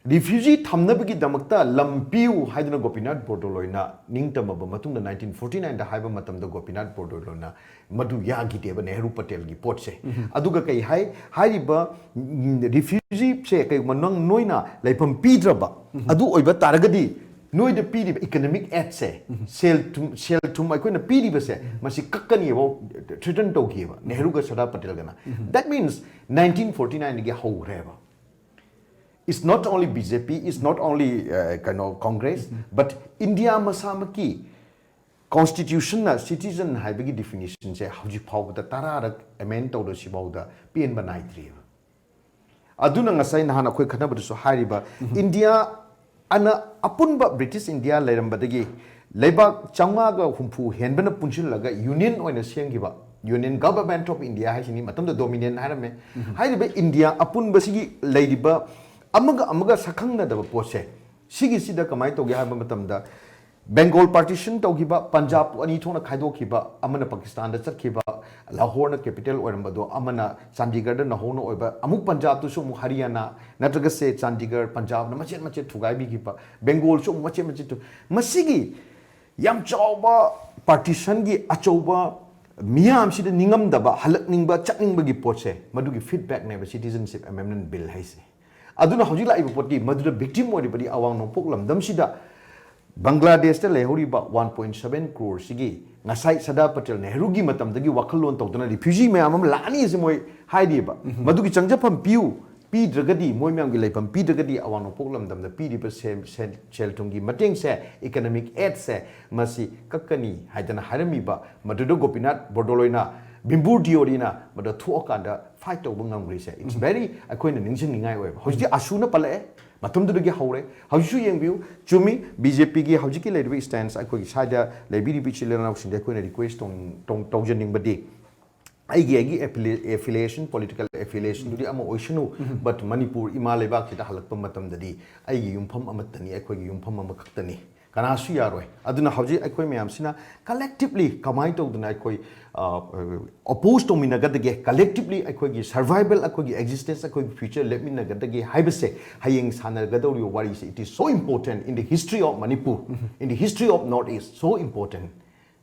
refugee ꯊꯝꯅꯕꯒꯤꯗꯃꯛꯇ ꯂꯝ ꯄꯤꯌꯨ ꯍꯥꯏꯗꯨꯅ ꯒꯣꯄꯤꯅꯥꯊ ꯕꯣꯔꯗꯣꯂꯣꯏꯅ ꯅꯤꯡꯇꯝꯃꯕ ꯃꯇꯨꯡꯗ nineteen forty nineꯗ ꯍꯥꯏꯕ ꯃꯇꯝꯗ ꯒꯣꯄꯤꯅꯥꯊ ꯕꯣꯔꯗꯣꯂꯣꯏꯅ ꯃꯗꯨ ꯌꯥꯈꯤꯗꯦꯕ, ꯅꯦꯍꯔꯨ ꯄꯇꯦꯜꯒꯤ ꯄꯣꯠꯁꯦ꯫ ꯑꯗꯨꯒ ꯀꯩ ꯍꯥꯏ, ꯍꯥꯏꯔꯤꯕ, ꯎꯝ, refugeeꯁꯦ ꯀꯩꯒꯨꯝꯕ ꯅꯪ, ꯅꯣꯏꯅ ꯂꯩꯐꯝ ꯄꯤꯗ꯭ꯔꯕ ꯑꯗꯨ ꯑꯣꯏꯕ ꯇꯥꯔꯒꯗꯤ, ꯅꯣꯏꯗ ꯄꯤꯔꯤꯕ economic aidꯁꯦ, ꯁꯦꯜ ꯊꯨꯝ, ꯁꯦꯜ ꯊꯨꯝ ꯑꯩꯈꯣꯏꯅ ꯄꯤꯔꯤꯕꯁꯦ, ꯃꯁꯤ ꯀꯛꯀꯅꯤꯕ, threaten ꯇꯧꯈꯤꯕ ꯅꯦꯍꯔꯨꯒ Sardar ꯄꯇꯦꯜꯒꯅ꯫ That means nineteen forty nineꯗꯒꯤ ꯍꯧꯈ꯭ꯔꯦꯕ꯫ It's not only B J P, it's not only, uh, ꯀꯩꯅꯣ, Congress, but India ꯃꯁꯥꯃꯛꯀꯤ constitutionꯅ citizen ꯍꯥꯏꯕꯒꯤ definitionꯁꯦ ꯍꯧꯖꯤꯛ ꯐꯥꯎꯕꯗ ꯇꯔꯥꯔꯛ amend ꯇꯧꯔꯁꯤ ꯐꯥꯎꯗ ꯄꯦꯟꯕ ꯅꯥꯏꯗ꯭ꯔꯤꯕ꯫ ꯑꯗꯨꯅ ꯉꯁꯥꯏ ꯅꯍꯥꯟ ꯑꯩꯈꯣꯏ ꯈꯟꯅꯕꯗꯁꯨ ꯍꯥꯏꯔꯤꯕ, India ꯑꯅ ꯑꯄꯨꯟꯕ British India ꯂꯩꯔꯝꯕꯗꯒꯤ ꯂꯩꯕꯥꯛ ꯆꯥꯝꯃꯉꯥꯒ ꯍꯨꯝꯐꯨ ꯍꯦꯟꯕꯅ ꯄꯨꯟꯁꯤꯜꯂꯒ union ꯑꯣꯏꯅ ꯁꯦꯝꯈꯤꯕ, Union Government of India ꯍꯥꯏꯁꯤꯅꯤ, ꯃꯇꯝꯗ Dominion ꯍꯥꯏꯔꯝꯃꯦ꯫ ꯍꯥꯏꯔꯤꯕ India ꯑꯄꯨꯟꯕꯁꯤꯒꯤ ꯂꯩꯔꯤꯕ ꯑꯃꯒ ꯑꯃꯒ ꯁꯛꯈꯪꯅꯗꯕ ꯄꯣꯠꯁꯦ, ꯁꯤꯒꯤꯁꯤꯗ ꯀꯃꯥꯏꯅ ꯇꯧꯒꯦ ꯍꯥꯏꯕ ꯃꯇꯝꯗ, ꯕꯦꯡꯒꯣꯜ ꯄꯥꯔꯇꯤꯁꯟ ꯇꯧꯈꯤꯕ, ꯄꯟꯖꯥꯕ ꯑꯅꯤ ꯊꯣꯛꯅ ꯈꯥꯏꯗꯣꯛꯈꯤꯕ, ꯑꯃꯅ ꯄꯥꯀꯤꯁꯇꯥꯟꯗ ꯆꯠꯈꯤꯕ, ꯂꯥꯍꯣꯔꯅ ꯀꯦꯄꯤꯇꯦꯜ ꯑꯣꯏꯔꯝꯕꯗꯣ, ꯑꯃꯅ ꯆꯥꯟꯗꯤꯒꯔꯗ ꯅꯧꯍꯧꯅ ꯑꯣꯏꯕ, ꯑꯃꯨꯛ ꯄꯟꯖꯥꯕꯇꯨꯁꯨ ꯑꯃꯨꯛ ꯍꯔꯤꯌꯥꯅꯥ ꯅꯠꯇ꯭ꯔꯒ ꯁꯦ ꯆꯥꯟꯗꯤꯒꯔ, ꯄꯟꯖꯥꯕꯅ ꯃꯆꯦꯠ ꯃꯆꯦꯠ ꯊꯨꯒꯥꯏꯕꯤꯈꯤꯕ, ꯕꯦꯡꯒꯣꯜꯁꯨ ꯑꯃꯨꯛ ꯃꯆꯦꯠ ꯃꯆꯦꯠ ꯊꯨ-, ꯃꯁꯤꯒꯤ ꯌꯥꯝ ꯆꯥꯎꯕ ꯄꯥꯔꯇꯤꯁꯟꯒꯤ ꯑꯆꯧꯕ ꯃꯤꯌꯥꯝꯁꯤꯗ ꯅꯤꯡꯉꯝꯗꯕ, ꯍꯜꯂꯛꯅꯤꯡꯕ, ꯆꯠꯅꯤꯡꯕꯒꯤ ꯄꯣꯠꯁꯦ, ꯃꯗꯨꯒꯤ ꯐꯤꯗꯕꯦꯛꯅꯦꯕ ꯁꯤꯇꯤꯖꯟꯁꯤꯞ ꯑꯦꯃꯦꯟꯗꯃꯦꯟ ꯕꯤꯜ ꯍꯥꯏꯁꯦ꯫ ꯑꯗꯨꯅ ꯍꯧꯖꯤꯛ ꯂꯥꯛꯏꯕ ꯄꯣꯠꯀꯤ ꯃꯗꯨꯗ ꯚꯤꯛꯇꯤꯝ ꯑꯣꯏꯔꯤꯕꯗꯤ ꯑꯋꯥꯡ ꯅꯣꯡꯄꯣꯛ ꯂꯝꯗꯝꯁꯤꯗ ꯕꯪꯒ꯭ꯂꯥꯗꯦꯁꯇ ꯂꯩꯍꯧꯔꯤꯕ ꯋꯥꯟ ꯄꯣꯏꯟ ꯁꯕꯦꯟ ꯀ꯭ꯔꯣꯔꯁꯤꯒꯤ ꯉꯁꯥꯏ ꯁꯔꯗꯥꯔ ꯄꯇꯦꯜ ꯅꯦꯍꯔꯨꯒꯤ ꯃꯇꯝꯗꯒꯤ ꯋꯥꯈꯜꯂꯣꯟ ꯇꯧꯗꯅ ꯔꯤꯐ꯭ꯌꯨꯖꯤ ꯃꯌꯥꯝ ꯑꯃ ꯂꯥꯛꯑꯅꯤ ꯑꯁꯤ ꯃꯣꯏ ꯍꯥꯏꯔꯤꯕ꯫ ꯃꯗꯨꯒꯤ ꯆꯪꯖꯐꯝ ꯄꯤꯌꯨ, ꯄꯤꯗ꯭ꯔꯒꯗꯤ, ꯃꯣꯏ ꯃꯌꯥꯝꯒꯤ ꯂꯩꯐꯝ ꯄꯤꯗ꯭ꯔꯒꯗꯤ ꯑꯋꯥꯡ ꯅꯣꯡꯄꯣꯛ ꯂꯝꯗꯝꯗ ꯄꯤꯔꯤꯕ ꯁꯦꯜ, ꯁꯦꯜ, ꯁꯦꯜ ꯊꯨꯝꯒꯤ ꯃꯇꯦꯡꯁꯦ, ꯏꯀꯅꯣꯃꯤꯛ ꯑꯦꯗꯁꯦ, ꯃꯁꯤ ꯀꯛꯀꯅꯤ ꯍꯥꯏꯗꯅ ꯍꯥꯏꯔꯝꯃꯤꯕ ꯃꯗꯨꯗ ꯒꯣꯄꯤꯅꯥꯊ ꯕꯣꯔꯗꯣꯂꯣꯏꯅ ꯕꯤꯝꯕꯨꯔ ꯗꯤꯑꯣꯔꯤꯅ ꯃꯗꯨ ꯊꯣꯛꯑꯀꯥꯟꯗ ꯐꯥꯏꯠ ꯇꯧꯕ ꯉꯝꯈ꯭ꯔꯤꯁꯦ, it's very ꯑꯩꯈꯣꯏꯅ ꯅꯤꯡꯁꯤꯡꯅꯤꯡꯉꯥꯏ ꯑꯣꯏꯕ꯫ ꯍꯧꯖꯤꯛꯇꯤ ꯑꯁꯨꯅ ꯄꯜꯂꯛꯑꯦ, ꯃꯇꯝꯗꯨꯗꯒꯤ ꯍꯧꯔꯦ꯫ ꯍꯧꯖꯤꯛꯁꯨ ꯌꯦꯡꯕꯤꯌꯨ, ꯆꯨꯝꯃꯤ, ꯕꯤ ꯖꯦ ꯄꯤꯒꯤ ꯍꯧꯖꯤꯛꯀꯤ ꯂꯩꯔꯤꯕ ꯏꯁꯇꯦꯟꯁ, ꯑꯩꯈꯣꯏꯒꯤ ꯁ꯭ꯋꯥꯏꯗ ꯂꯩꯕꯤꯔꯤꯕ ꯏꯆꯤꯜ ꯏꯅꯥꯎꯁꯤꯡꯗ ꯑꯩꯈꯣꯏꯅ ꯔꯤꯀ꯭ꯋꯦꯁ ꯇꯧꯅꯤꯡ-, ꯇꯧ-, ꯇꯧꯖꯅꯤꯡꯕꯗꯤ, ꯑꯩꯒꯤ, ꯑꯩꯒꯤ ꯑꯦꯐꯤꯂꯤꯌꯦꯁꯟ, ꯄꯣꯂꯤꯇꯤꯀꯦꯜ ꯑꯦꯐꯤꯂꯤꯌꯦꯁꯟꯗꯨꯗꯤ ꯑꯃ ꯑꯣꯏꯁꯅꯨ, but ꯃꯅꯤꯄꯨꯔ ꯏꯃꯥ ꯂꯩꯕꯥꯛꯁꯤꯗ ꯍꯜꯂꯛꯄ ꯃꯇꯝꯗꯗꯤ ꯑꯩꯒꯤ ꯌꯨꯝꯐꯝ ꯑꯃꯠꯇꯅꯤ, ꯑꯩꯈꯣꯏꯒꯤ ꯌꯨꯝꯐꯝ ꯑꯃꯈꯛꯇꯅꯤ, ꯀꯅꯥꯁꯨ ꯌꯥꯔꯣꯏ꯫ ꯑꯗꯨꯅ ꯍꯧꯖꯤꯛ ꯑꯩꯈꯣꯏ ꯃꯌꯥꯝꯁꯤꯅ ꯀꯂꯦꯛꯇꯤꯚꯂꯤ ꯀꯃꯥꯏꯅ ꯇꯧꯗꯅ ꯑꯩꯈꯣꯏ ꯑꯣꯄꯣꯖ ꯇꯧꯃꯤꯟꯅꯒꯗꯒꯦ, ꯀꯂꯦꯛꯇꯤꯚꯂꯤ ꯑꯩꯈꯣꯏꯒꯤ ꯁꯔꯚꯥꯏꯕꯦꯜ, ꯑꯩꯈꯣꯏꯒꯤ ꯑꯦꯛꯖꯤꯁꯇꯦꯟꯁ, ꯑꯩꯈꯣꯏꯒꯤ ꯐ꯭ꯌꯨꯆꯔ ꯂꯦꯞꯃꯤꯟꯅꯒꯗꯒꯦ ꯍꯥꯏꯕꯁꯦ ꯍꯌꯦꯡ ꯁꯥꯟꯅꯒꯗꯧꯔꯤꯕ ꯋꯥꯔꯤꯁꯦ, it is so important in the history of Manipur, in the history of North East, so important꯫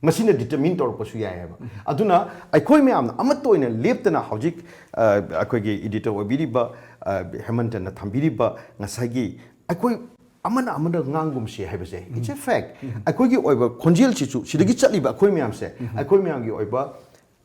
ꯃꯁꯤꯅ ꯗꯤꯇꯔꯃꯤꯟ ꯇꯧꯔꯛꯄꯁꯨ ꯌꯥꯏꯑꯕ꯫ ꯑꯗꯨꯅ ꯑꯩꯈꯣꯏ ꯃꯌꯥꯝꯅ ꯑꯃꯠꯇ ꯑꯣꯏꯅ ꯂꯦꯞꯇꯅ ꯍꯧꯖꯤꯛ, ꯑ, ꯑꯩꯈꯣꯏꯒꯤ ꯏꯗꯤꯇꯔ ꯑꯣꯏꯕꯤꯔꯤꯕ, ꯑ, ꯍꯦꯃꯟꯇꯅ ꯊꯝꯕꯤꯔꯤꯕ ꯉꯁꯥꯏꯒꯤ ꯑꯩꯈꯣꯏ ꯑꯃꯅ ꯑꯃꯅ ꯉꯥꯡꯒꯨꯝꯁꯤ ꯍꯥꯏꯕꯁꯦ, it's a fact꯫ ꯑꯩꯈꯣꯏꯒꯤ ꯑꯣꯏꯕ ꯈꯣꯟꯖꯦꯜꯁꯤꯁꯨ, ꯁꯤꯗꯒꯤ ꯆꯠꯂꯤꯕ ꯑꯩꯈꯣꯏ ꯃꯌꯥꯝꯁꯦ, ꯑꯩꯈꯣꯏ ꯃꯌꯥꯝꯒꯤ ꯑꯣꯏꯕ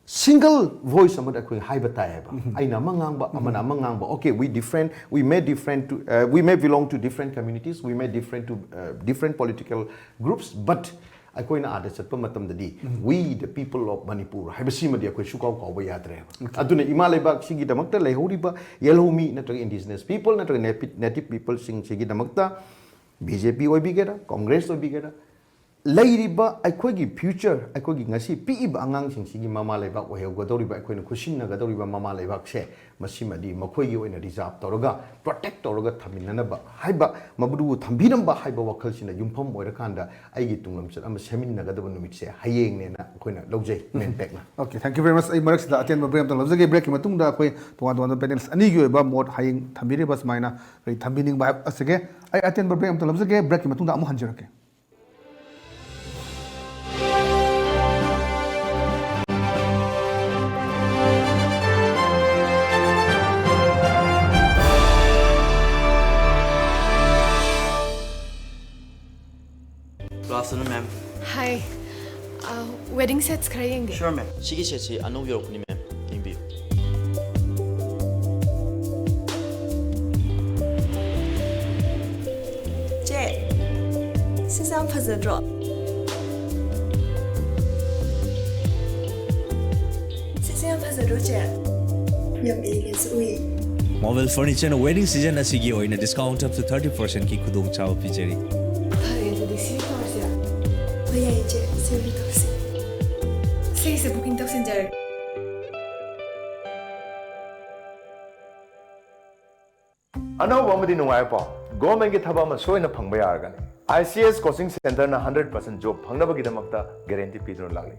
ꯁꯤꯡꯒꯜ ꯚꯣꯏꯁ ꯑꯃꯗ ꯑꯩꯈꯣꯏ ꯍꯥꯏꯕ ꯇꯥꯏꯌꯦꯕ꯫ ꯑꯩꯅ ꯑꯃ ꯉꯥꯡꯕ, ꯑꯃꯅ ꯑꯃ ꯉꯥꯡꯕ, okay, we different, we may different to, uh, we may belong to different communities, we may different to, uh, different political groups, but ꯑꯩꯈꯣꯏꯅ ꯑꯥꯗ ꯆꯠꯄ ꯃꯇꯝꯗꯗꯤ, we the people of Manipur ꯍꯥꯏꯕꯁꯤꯃꯗꯤ ꯑꯩꯈꯣꯏ ꯁꯨꯀꯥꯎ ꯀꯥꯎꯕ ꯌꯥꯗ꯭ꯔꯦꯕ꯫ ꯑꯗꯨꯅ ꯏꯃꯥ ꯂꯩꯕꯥꯛꯁꯤꯒꯤꯗꯃꯛꯇ ꯂꯩꯍꯧꯔꯤꯕ ꯌꯦꯜꯍꯧꯃꯤ ꯅꯠꯇ꯭ꯔꯒ indigenous people ꯅꯠꯇ꯭ꯔꯒ native, native peopleꯁꯤꯡꯁꯤꯒꯤꯗꯃꯛꯇ ꯕꯤ ꯖꯦ ꯄꯤ ꯑꯣꯏꯕꯤꯒꯦꯔꯥ, ꯀꯣꯡꯒ꯭ꯔꯦꯁ ꯑꯣꯏꯕꯤꯒꯦꯔꯥ, ꯂꯩꯔꯤꯕ ꯑꯩꯈꯣꯏꯒꯤ future, ꯑꯩꯈꯣꯏꯒꯤ ꯉꯁꯤ ꯄꯤꯛꯏꯕ ꯑꯉꯥꯡꯁꯤꯡꯁꯤꯒꯤ ꯃꯃꯥ ꯂꯩꯕꯥꯛ ꯑꯣꯏꯍꯧꯒꯗꯧꯔꯤꯕ, ꯑꯩꯈꯣꯏꯅ ꯈꯨꯠꯁꯤꯟꯅꯒꯗꯧꯔꯤꯕ ꯃꯃꯥ ꯂꯩꯕꯥꯛꯁꯦ, ꯃꯁꯤꯃꯗꯤ ꯃꯈꯣꯏꯒꯤ ꯑꯣꯏꯅ reserve ꯇꯧꯔꯒ, protect ꯇꯧꯔꯒ ꯊꯝꯃꯤꯟꯅꯅꯕ ꯍꯥꯏꯕ, ꯃꯗꯨꯕꯨ ꯊꯝꯕꯤꯔꯝꯕ ꯍꯥꯏꯕ ꯋꯥꯈꯜꯁꯤꯅ ꯌꯨꯝꯐꯝ ꯑꯣꯏꯔꯀꯥꯟꯗ ꯑꯩꯒꯤ ꯇꯨꯡꯂꯝꯆꯠ ꯑꯃ ꯁꯦꯝꯃꯤꯟꯅꯒꯗꯕ ꯅꯨꯃꯤꯠꯁꯦ ꯍꯌꯦꯡꯅꯦꯅ ꯑꯩꯈꯣꯏꯅ ꯂꯧꯖꯩ, ꯃꯦꯝ ꯄꯦꯛꯅ꯫ Okay, thank you very much. ꯑꯩ ꯃꯔꯛꯁꯤꯗ ꯑꯇꯦꯟꯕ break ꯑꯃꯇ ꯂꯧꯖꯒꯦ꯫ Breakꯀꯤ ꯃꯇꯨꯡꯗ ꯑꯩꯈꯣꯏ ꯇꯣꯉꯥꯟ ꯇꯣꯉꯥꯟꯕ panelist ꯑꯅꯤꯒꯤ ꯑꯣꯏꯕ ꯃꯣꯠ ꯍꯌꯦꯡ ꯊꯝꯕꯤꯔꯤꯕ ꯁꯨꯃꯥꯏꯅ ꯑꯩꯈꯣꯏ ꯊꯝꯕꯤꯅꯤꯡꯕ ꯍꯥꯏꯕ ꯑꯁꯤꯒꯤ ꯑꯩ ꯑꯇꯦꯟꯕ break ꯑꯃꯇ ꯂꯧꯖꯒꯦ꯫ Breakꯀꯤ ꯃꯇꯨꯡꯗ ꯑꯃꯨꯛ ꯍꯟꯖꯔꯛꯀꯦ꯫ Good afternoon, ma'am. Hi. Uh, wedding sets ꯈꯔ ꯌꯦꯡꯒꯦ꯫ Sure, ma'am. ꯁꯤꯒꯤ setꯁꯤ ꯑꯅꯧꯕ ꯌꯧꯔꯛꯄꯅꯤ, ma'am. ꯌꯦꯡꯕꯤꯌꯨ꯫ ꯆꯦ, ꯁꯤꯁꯦ ꯌꯥꯝ ꯐꯖꯗ꯭ꯔꯣ? ꯁꯤꯁꯦ ꯌꯥꯝ ꯐꯖꯗ꯭ꯔꯣ, ꯆꯦ? ꯌꯥꯝ ꯏꯪꯅꯁꯨ ꯎꯏ꯫ Marvel Furnitureꯅ wedding season ꯑꯁꯤꯒꯤ ꯑꯣꯏꯅ discount up to thirty percentꯀꯤ ꯈꯨꯗꯣꯡꯆꯥꯕ ꯄꯤꯖꯔꯤ꯫ ꯐꯔꯦ, ꯑꯗꯨꯗꯤ ꯁꯤ ꯇꯧꯔꯁꯤꯔꯥ? ꯍꯣꯏ, ꯌꯥꯏꯌꯦ, ꯆꯦ꯫ ꯁꯤ ꯑꯣꯏꯅ ꯇꯧꯁꯤ꯫ ꯁꯤꯁꯦ booking ꯇꯧꯁꯤꯟꯖꯔꯒꯦ꯫ ꯑꯅꯧꯕ ꯑꯃꯗꯤ ꯅꯨꯡꯉꯥꯏꯕ ꯄꯥꯎ, governmentꯀꯤ ꯊꯕꯛ ꯑꯃ ꯁꯣꯏꯅ ꯐꯪꯕ ꯌꯥꯔꯒꯅꯤ꯫ ICS coaching centreꯅ hundred percent job ꯐꯪꯅꯕꯒꯤꯗꯃꯛꯇ guarantee ꯄꯤꯗꯨꯅ ꯂꯥꯛꯂꯤ꯫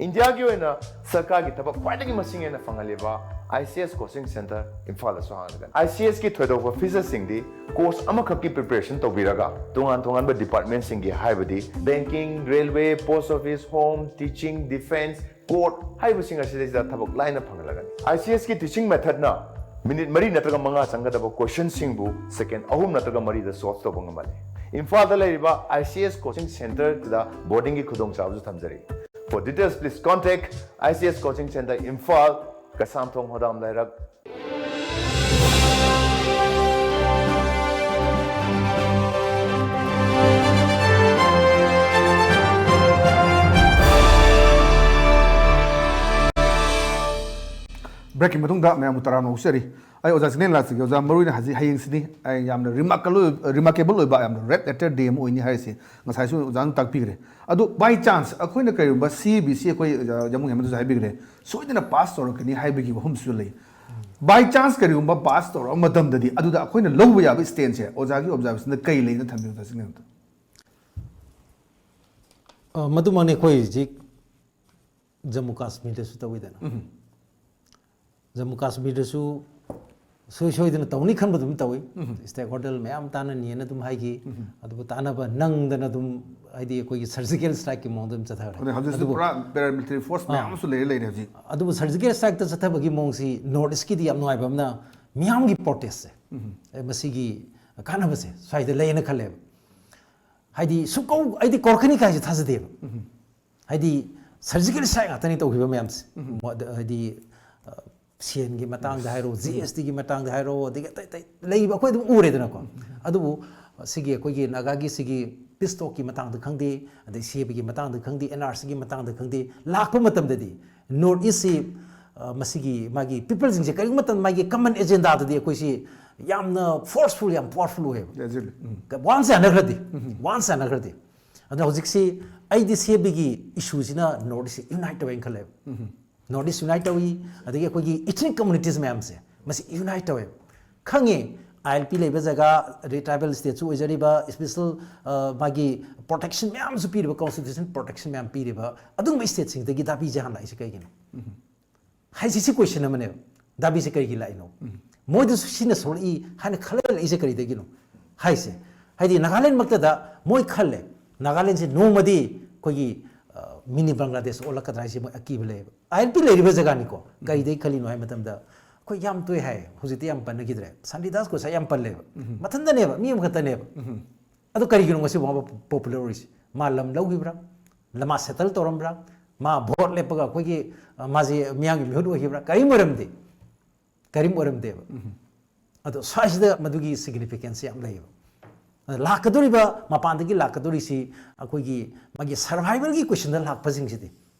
ꯏꯟꯗꯤꯌꯥꯒꯤ ꯑꯣꯏꯅ ꯁꯔꯀꯥꯔꯒꯤ ꯊꯕꯛ ꯈ꯭ꯋꯥꯏꯗꯒꯤ ꯃꯁꯤꯡ ꯍꯦꯟꯅ ꯐꯪꯍꯜꯂꯤꯕ ICS coaching centre ꯏꯝꯐꯥꯜꯗꯁꯨ ꯍꯥꯡꯂꯒꯅꯤ꯫ ICSꯀꯤ ꯊꯣꯏꯗꯣꯛꯄ featuresꯁꯤꯡꯗꯤ course ꯑꯃꯈꯛꯀꯤ preparation ꯇꯧꯕꯤꯔꯒ ꯇꯣꯉꯥꯟ ꯇꯣꯉꯥꯟꯕ departmentꯁꯤꯡꯒꯤ, ꯍꯥꯏꯕꯗꯤ banking, railway, post office, home, teaching, defence, court ꯍꯥꯏꯔꯤꯕꯁꯤꯡ ꯑꯁꯤꯗꯩꯁꯤꯗ ꯊꯕꯛ ꯂꯥꯏꯅ ꯐꯪꯍꯜꯂꯒꯅꯤ꯫ ICSꯀꯤ teaching methodꯅ minute ꯃꯔꯤ ꯅꯠꯇ꯭ꯔꯒ ꯃꯉꯥ ꯆꯪꯒꯗꯕ questionꯁꯤꯡꯕꯨ second ꯑꯍꯨꯝ ꯅꯠꯇ꯭ꯔꯒ ꯃꯔꯤꯗ solve ꯇꯧꯕ ꯉꯝꯍꯜꯂꯤ꯫ ꯏꯝꯐꯥꯜꯗ ꯂꯩꯔꯤꯕ ICS coaching centreꯗ boardingꯒꯤ ꯈꯨꯗꯣꯡꯆꯥꯕꯁꯨ ꯊꯝꯖꯔꯤ꯫ For details, please contact ICS coaching centre Imphal, Keishamthong ꯍꯣꯗꯥꯝ ꯂꯩꯔꯛ, ꯕ꯭ꯔꯦꯛꯀꯤ ꯃꯇꯨꯡꯗ ꯃꯌꯥꯝꯕꯨ ꯇꯔꯥꯝꯅ ꯑꯣꯛꯆꯔꯤ꯫ ꯑꯩ ꯑꯣꯖꯥ ꯆꯤꯡꯂꯦꯟ ꯂꯥꯛꯆꯒꯦ꯫ ꯑꯣꯖꯥ, ꯃꯔꯨꯑꯣꯏꯅ ꯍꯧꯖꯤꯛ ꯍꯌꯦꯡꯁꯤꯅꯤ ꯑꯩ ꯌꯥꯝꯅ remarkable ꯑꯣꯏ-, remarkable ꯑꯣꯏꯕ, ꯌꯥꯝꯅ red letter day ꯑꯃ ꯑꯣꯏꯅꯤ ꯍꯥꯏꯔꯤꯁꯤ ꯉꯁꯥꯏꯁꯨ ꯑꯣꯖꯥꯅ ꯇꯥꯛꯄꯤꯈ꯭ꯔꯦ꯫ ꯑꯗꯣ by chance ꯑꯩꯈꯣꯏꯅ ꯀꯔꯤꯒꯨꯝꯕ C A B C ꯑꯩꯈꯣꯏ ꯑꯣꯖꯥ ꯖꯃꯨ ꯍꯦꯃꯟꯇꯁꯨ ꯍꯥꯏꯕꯤꯈ꯭ꯔꯦ, ꯁꯣꯏꯗꯅ ꯄꯥꯁ ꯇꯧꯔꯛꯀꯅꯤ ꯍꯥꯏꯕꯒꯤ ꯋꯥꯐꯝꯁꯨ ꯂꯩ꯫ By chance ꯀꯔꯤꯒꯨꯝꯕ ꯄꯥꯁ ꯇꯧꯔꯛꯑꯕ ꯃꯇꯝꯗꯗꯤ ꯑꯗꯨꯗ ꯑꯩꯈꯣꯏꯅ ꯂꯧꯕ ꯌꯥꯕ ꯁ꯭ꯇꯦꯟꯁꯦ ꯑꯣꯖꯥꯒꯤ ꯑꯣꯕꯖꯥꯔꯕꯦꯁꯟꯗ ꯀꯩ ꯂꯩꯅ ꯊꯝꯕꯤꯌꯨ, ꯑꯣꯖꯥ ꯆꯤꯡꯂꯦꯟꯗ? ꯑ, ꯃꯗꯨꯃꯛꯅꯤ ꯑꯩꯈꯣꯏ ꯍꯧꯖꯤꯛ ꯖꯝꯃꯨ ꯀꯥꯁꯃꯤꯔꯗꯁꯨ ꯇꯧꯋꯤꯗꯅ꯫ ꯖꯝꯃꯨ ꯀꯥꯁꯃꯤꯔꯗꯁꯨ ꯁꯣꯏ ꯁꯣꯏꯗꯅ ꯇꯧꯅꯤ ꯈꯟꯕ ꯑꯗꯨꯝ ꯇꯧꯏ꯫ ꯁ꯭ꯇꯦꯛ ꯍꯣꯜꯗꯔ ꯃꯌꯥꯝ ꯇꯥꯟꯅꯅꯤꯅ ꯑꯗꯨꯝ ꯍꯥꯏꯈꯤ꯫ ꯑꯗꯨꯕꯨ ꯇꯥꯟꯅꯕ ꯅꯪꯗꯅ ꯑꯗꯨꯝ, ꯍꯥꯏꯗꯤ ꯑꯩꯈꯣꯏꯒꯤ ꯁꯔꯖꯤꯀꯦꯜ ꯁ꯭ꯇ꯭ꯔꯥꯏꯛꯀꯤ ꯃꯑꯣꯡꯗ ꯑꯗꯨꯝ ꯆꯠꯊꯈ꯭ꯔꯦ꯫ ꯑꯗꯩ ꯍꯧꯖꯤꯛꯁꯨ ꯑꯗꯨꯕꯨ ꯄꯨꯔꯥ paramilitary force ꯃꯌꯥꯝ ꯑꯃꯁꯨ ꯂꯩꯔ ꯂꯩꯔꯦ ꯍꯧꯖꯤꯛ꯫ ꯑꯗꯨꯕꯨ ꯁꯔꯖꯤꯀꯦꯜ ꯁ꯭ꯇ꯭ꯔꯥꯏꯛꯇ ꯆꯠꯊꯕꯒꯤ ꯃꯑꯣꯡꯁꯤ ꯅꯣꯔꯠ ꯏꯁꯀꯤꯗꯤ ꯌꯥꯝ ꯅꯨꯡꯉꯥꯏꯕ ꯑꯃꯅ ꯃꯤꯌꯥꯝꯒꯤ ꯄ꯭ꯔꯣꯇꯦꯁꯁꯦ, ꯑꯦ, ꯃꯁꯤꯒꯤ ꯀꯥꯟꯅꯕꯁꯦ ꯁ꯭ꯋꯥꯏꯗ ꯂꯩꯌꯦꯅ ꯈꯜꯂꯦꯕ꯫ ꯍꯥꯏꯗꯤ ꯁꯨꯀꯧ ꯑꯩꯗꯤ ꯀꯧꯔꯛꯀꯅꯤ ꯀꯥꯏꯁꯦ ꯊꯥꯖꯗꯦꯕ꯫ ꯍꯥꯏꯗꯤ ꯁꯔꯖꯤꯀꯦꯜ ꯁ꯭ꯇ꯭ꯔꯥꯏꯛ ꯉꯥꯛꯇꯅꯤ ꯇꯧꯈꯤꯕ ꯃꯌꯥꯝꯁꯦ꯫ ꯃꯣ-, ꯍꯥꯏꯗꯤ ꯑ, ꯁꯦꯟꯒꯤ ꯃꯇꯥꯡꯗ ꯍꯥꯏꯔꯣ, ꯖꯤ ꯑꯦꯁ ꯇꯤꯒꯤ ꯃꯇꯥꯡꯗ ꯍꯥꯏꯔꯣ, ꯑꯗꯒꯤ ꯑꯇꯩ ꯑꯇꯩ ꯂꯩꯕ ꯑꯩꯈꯣꯏ ꯑꯗꯨꯝ ꯎꯔꯦꯗꯅꯀꯣ꯫ ꯑꯗꯨꯕꯨ ꯁꯤꯒꯤ ꯑꯩꯈꯣꯏꯒꯤ ꯅꯥꯒꯥꯒꯤ ꯁꯤꯒꯤ ꯄꯤꯁ ꯇꯣꯛꯀꯤ ꯃꯇꯥꯡꯗ ꯈꯪꯗꯦ, ꯑꯗꯩ ꯁꯤ ꯑꯦ ꯄꯤꯒꯤ ꯃꯇꯥꯡꯗ ꯈꯪꯗꯦ, ꯑꯦꯟ ꯑꯥꯔ ꯁꯤꯒꯤ ꯃꯇꯥꯡꯗ ꯈꯪꯗꯦ, ꯂꯥꯛꯄ ꯃꯇꯝꯗꯗꯤ ꯅꯣꯔꯠ ꯏꯁꯁꯤ, ꯑ, ꯃꯁꯤꯒꯤ ꯃꯥꯒꯤ ꯄꯤꯄꯜꯁꯤꯡꯁꯦ ꯀꯔꯤꯒꯨꯝꯕ ꯃꯇꯝꯗ ꯃꯥꯒꯤ ꯀꯃꯟ ꯑꯦꯖꯦꯟꯗꯥꯗꯗꯤ ꯑꯩꯈꯣꯏꯁꯤ ꯌꯥꯝꯅ ꯐꯣꯔꯁꯐꯨꯜ, ꯌꯥꯝ ꯄꯥꯋꯔꯐꯨꯜ ꯑꯣꯏꯌꯦꯕ꯫ Exactly. ꯎꯝ. ꯋꯥꯟꯁ ꯌꯥꯅꯈ꯭ꯔꯗꯤ, ꯋꯥꯟꯁ ꯌꯥꯅꯈ꯭ꯔꯗꯤ꯫ ꯑꯗꯨꯅ ꯍꯧꯖꯤꯛꯁꯤ ꯑꯩꯗꯤ ꯁꯤ ꯑꯦ ꯄꯤꯒꯤ ꯏꯁꯨꯁꯤꯅ ꯅꯣꯔꯠ ꯏꯁꯁꯤ ꯌꯨꯅꯥꯏꯠ ꯇꯧꯋꯦꯅ ꯈꯜꯂꯦꯕ꯫ ꯅꯣꯔꯠ ꯏꯁ ꯌꯨꯅꯥꯏꯠ ꯇꯧꯏ, ꯑꯗꯒꯤ ꯑꯩꯈꯣꯏꯒꯤ ꯏꯊꯅꯤꯛ ꯀꯝꯃꯨꯅꯤꯇꯤꯁ ꯃꯌꯥꯝꯁꯦ ꯃꯁꯤ ꯌꯨꯅꯥꯏꯠ ꯇꯧꯋꯦꯕ꯫ ꯈꯪꯉꯦ, ꯑꯥꯏ ꯑꯦꯜ ꯄꯤ ꯂꯩꯕ ꯖꯒꯥ, ꯑꯗꯩ ꯇ꯭ꯔꯥꯏꯕꯦꯜ ꯁ꯭ꯇꯦꯠꯁꯨ ꯑꯣꯏꯖꯔꯤꯕ, ꯏꯁꯄꯤꯁꯦꯜ, ꯑ, ꯃꯥꯒꯤ ꯄ꯭ꯔꯣꯇꯦꯛꯁꯟ ꯃꯌꯥꯝꯁꯨ ꯄꯤꯔꯤꯕ, ꯀꯣꯟꯁꯇꯤꯇ꯭ꯌꯨꯁꯟ ꯄ꯭ꯔꯣꯇꯦꯛꯁꯟ ꯃꯌꯥꯝ ꯄꯤꯔꯤꯕ ꯑꯗꯨꯒꯨꯝꯕ ꯁ꯭ꯇꯦꯠꯁꯤꯡꯗꯒꯤ ꯗꯥꯕꯤꯁꯦ ꯍꯥꯟꯅ ꯂꯥꯛꯏꯁꯦ ꯀꯩꯒꯤꯅꯣ? ꯍꯥꯏꯁꯤ ꯁꯤ ꯀꯣꯏꯁꯟ ꯑꯃꯅꯦꯕ꯫ ꯗꯥꯕꯤꯁꯦ ꯀꯔꯤꯒꯤ ꯂꯥꯛꯏꯅꯣ? ꯃꯣꯏꯗꯁꯨ ꯁꯤꯅ ꯁꯣꯛꯂꯛꯏ ꯍꯥꯏꯅ ꯈꯜꯂꯛꯂꯛꯏꯁꯦ ꯀꯔꯤꯗꯒꯤꯅꯣ ꯍꯥꯏꯁꯦ? ꯍꯥꯏꯗꯤ ꯅꯥꯒꯥꯂꯦꯟꯃꯛꯇꯗ ꯃꯣꯏ ꯈꯜꯂꯦ, ꯅꯥꯒꯥꯂꯦꯟꯁꯦ ꯅꯣꯡꯃꯗꯤ ꯑꯩꯈꯣꯏꯒꯤ, ꯑ, ꯃꯤꯅꯤ ꯕꯪꯒ꯭ꯂꯥꯗꯦꯁ ꯑꯣꯜꯂꯛꯀꯗ꯭ꯔꯥ ꯍꯥꯏꯁꯦ ꯃꯣꯏ ꯑꯀꯤꯕ ꯂꯩꯌꯦꯕ꯫ ꯑꯥꯏ ꯑꯦꯜ ꯄꯤ ꯂꯩꯔꯤꯕ ꯖꯒꯥꯅꯤꯀꯣ꯫ ꯀꯔꯤꯗꯒꯤ ꯈꯜꯂꯤꯅꯣ ꯍꯥꯏ ꯃꯇꯝꯗ ꯑꯩꯈꯣꯏ ꯌꯥꯝ ꯇꯣꯏ ꯍꯥꯏ, ꯍꯧꯖꯤꯛꯇꯤ ꯌꯥꯝ ꯄꯟꯅꯈꯤꯗ꯭ꯔꯦ꯫ ꯁꯥꯟꯇꯤꯗꯥꯁ ꯒꯣꯁꯥꯏ ꯌꯥꯝ ꯄꯜꯂꯦꯕ꯫ ꯃꯊꯟꯇꯅꯦꯕ, ꯃꯤ ꯑꯃꯈꯛꯇꯅꯦꯕ꯫ ꯑꯗꯣ ꯀꯔꯤꯒꯤꯅꯣ ꯉꯁꯤ ꯐꯥꯎꯕ ꯄꯣꯄꯨꯂꯔ ꯑꯣꯏꯔꯤꯁꯤ? ꯃꯥ ꯂꯝ ꯂꯧꯈꯤꯕ꯭ꯔꯥ? ꯂꯝ ꯃꯥ ꯁꯦꯇꯜ ꯇꯧꯔꯝꯕ꯭ꯔꯥ? ꯃꯥ ꯚꯣꯠ ꯂꯦꯞꯄꯒ ꯑꯩꯈꯣꯏꯒꯤ, ꯑ, ꯃꯥꯁꯦ ꯃꯤꯌꯥꯝꯒꯤ ꯃꯤꯍꯨꯠ ꯑꯣꯏꯈꯤꯕ꯭ꯔꯥ? ꯀꯔꯤꯝ ꯑꯣꯏꯔꯝꯗꯦ꯫ ꯀꯔꯤꯝ ꯑꯣꯏꯔꯝꯗꯦꯕ꯫ ꯑꯗꯣ ꯁ꯭ꯋꯥꯏꯁꯤꯗ ꯃꯗꯨꯒꯤ ꯁꯤꯒꯅꯤꯐꯤꯀꯦꯟꯁ ꯌꯥꯝ ꯂꯩꯌꯦꯕ꯫ ꯑꯗ ꯂꯥꯛꯀꯗꯧꯔꯤꯕ, ꯃꯄꯥꯟꯗꯒꯤ ꯂꯥꯛꯀꯗꯧꯔꯤꯁꯤ ꯑꯩꯈꯣꯏꯒꯤ ꯃꯥꯒꯤ ꯁꯔꯚꯥꯏꯕꯜꯒꯤ ꯀꯣꯏꯁꯟꯗ ꯂꯥꯛꯄꯁꯤꯡꯁꯤꯗꯤ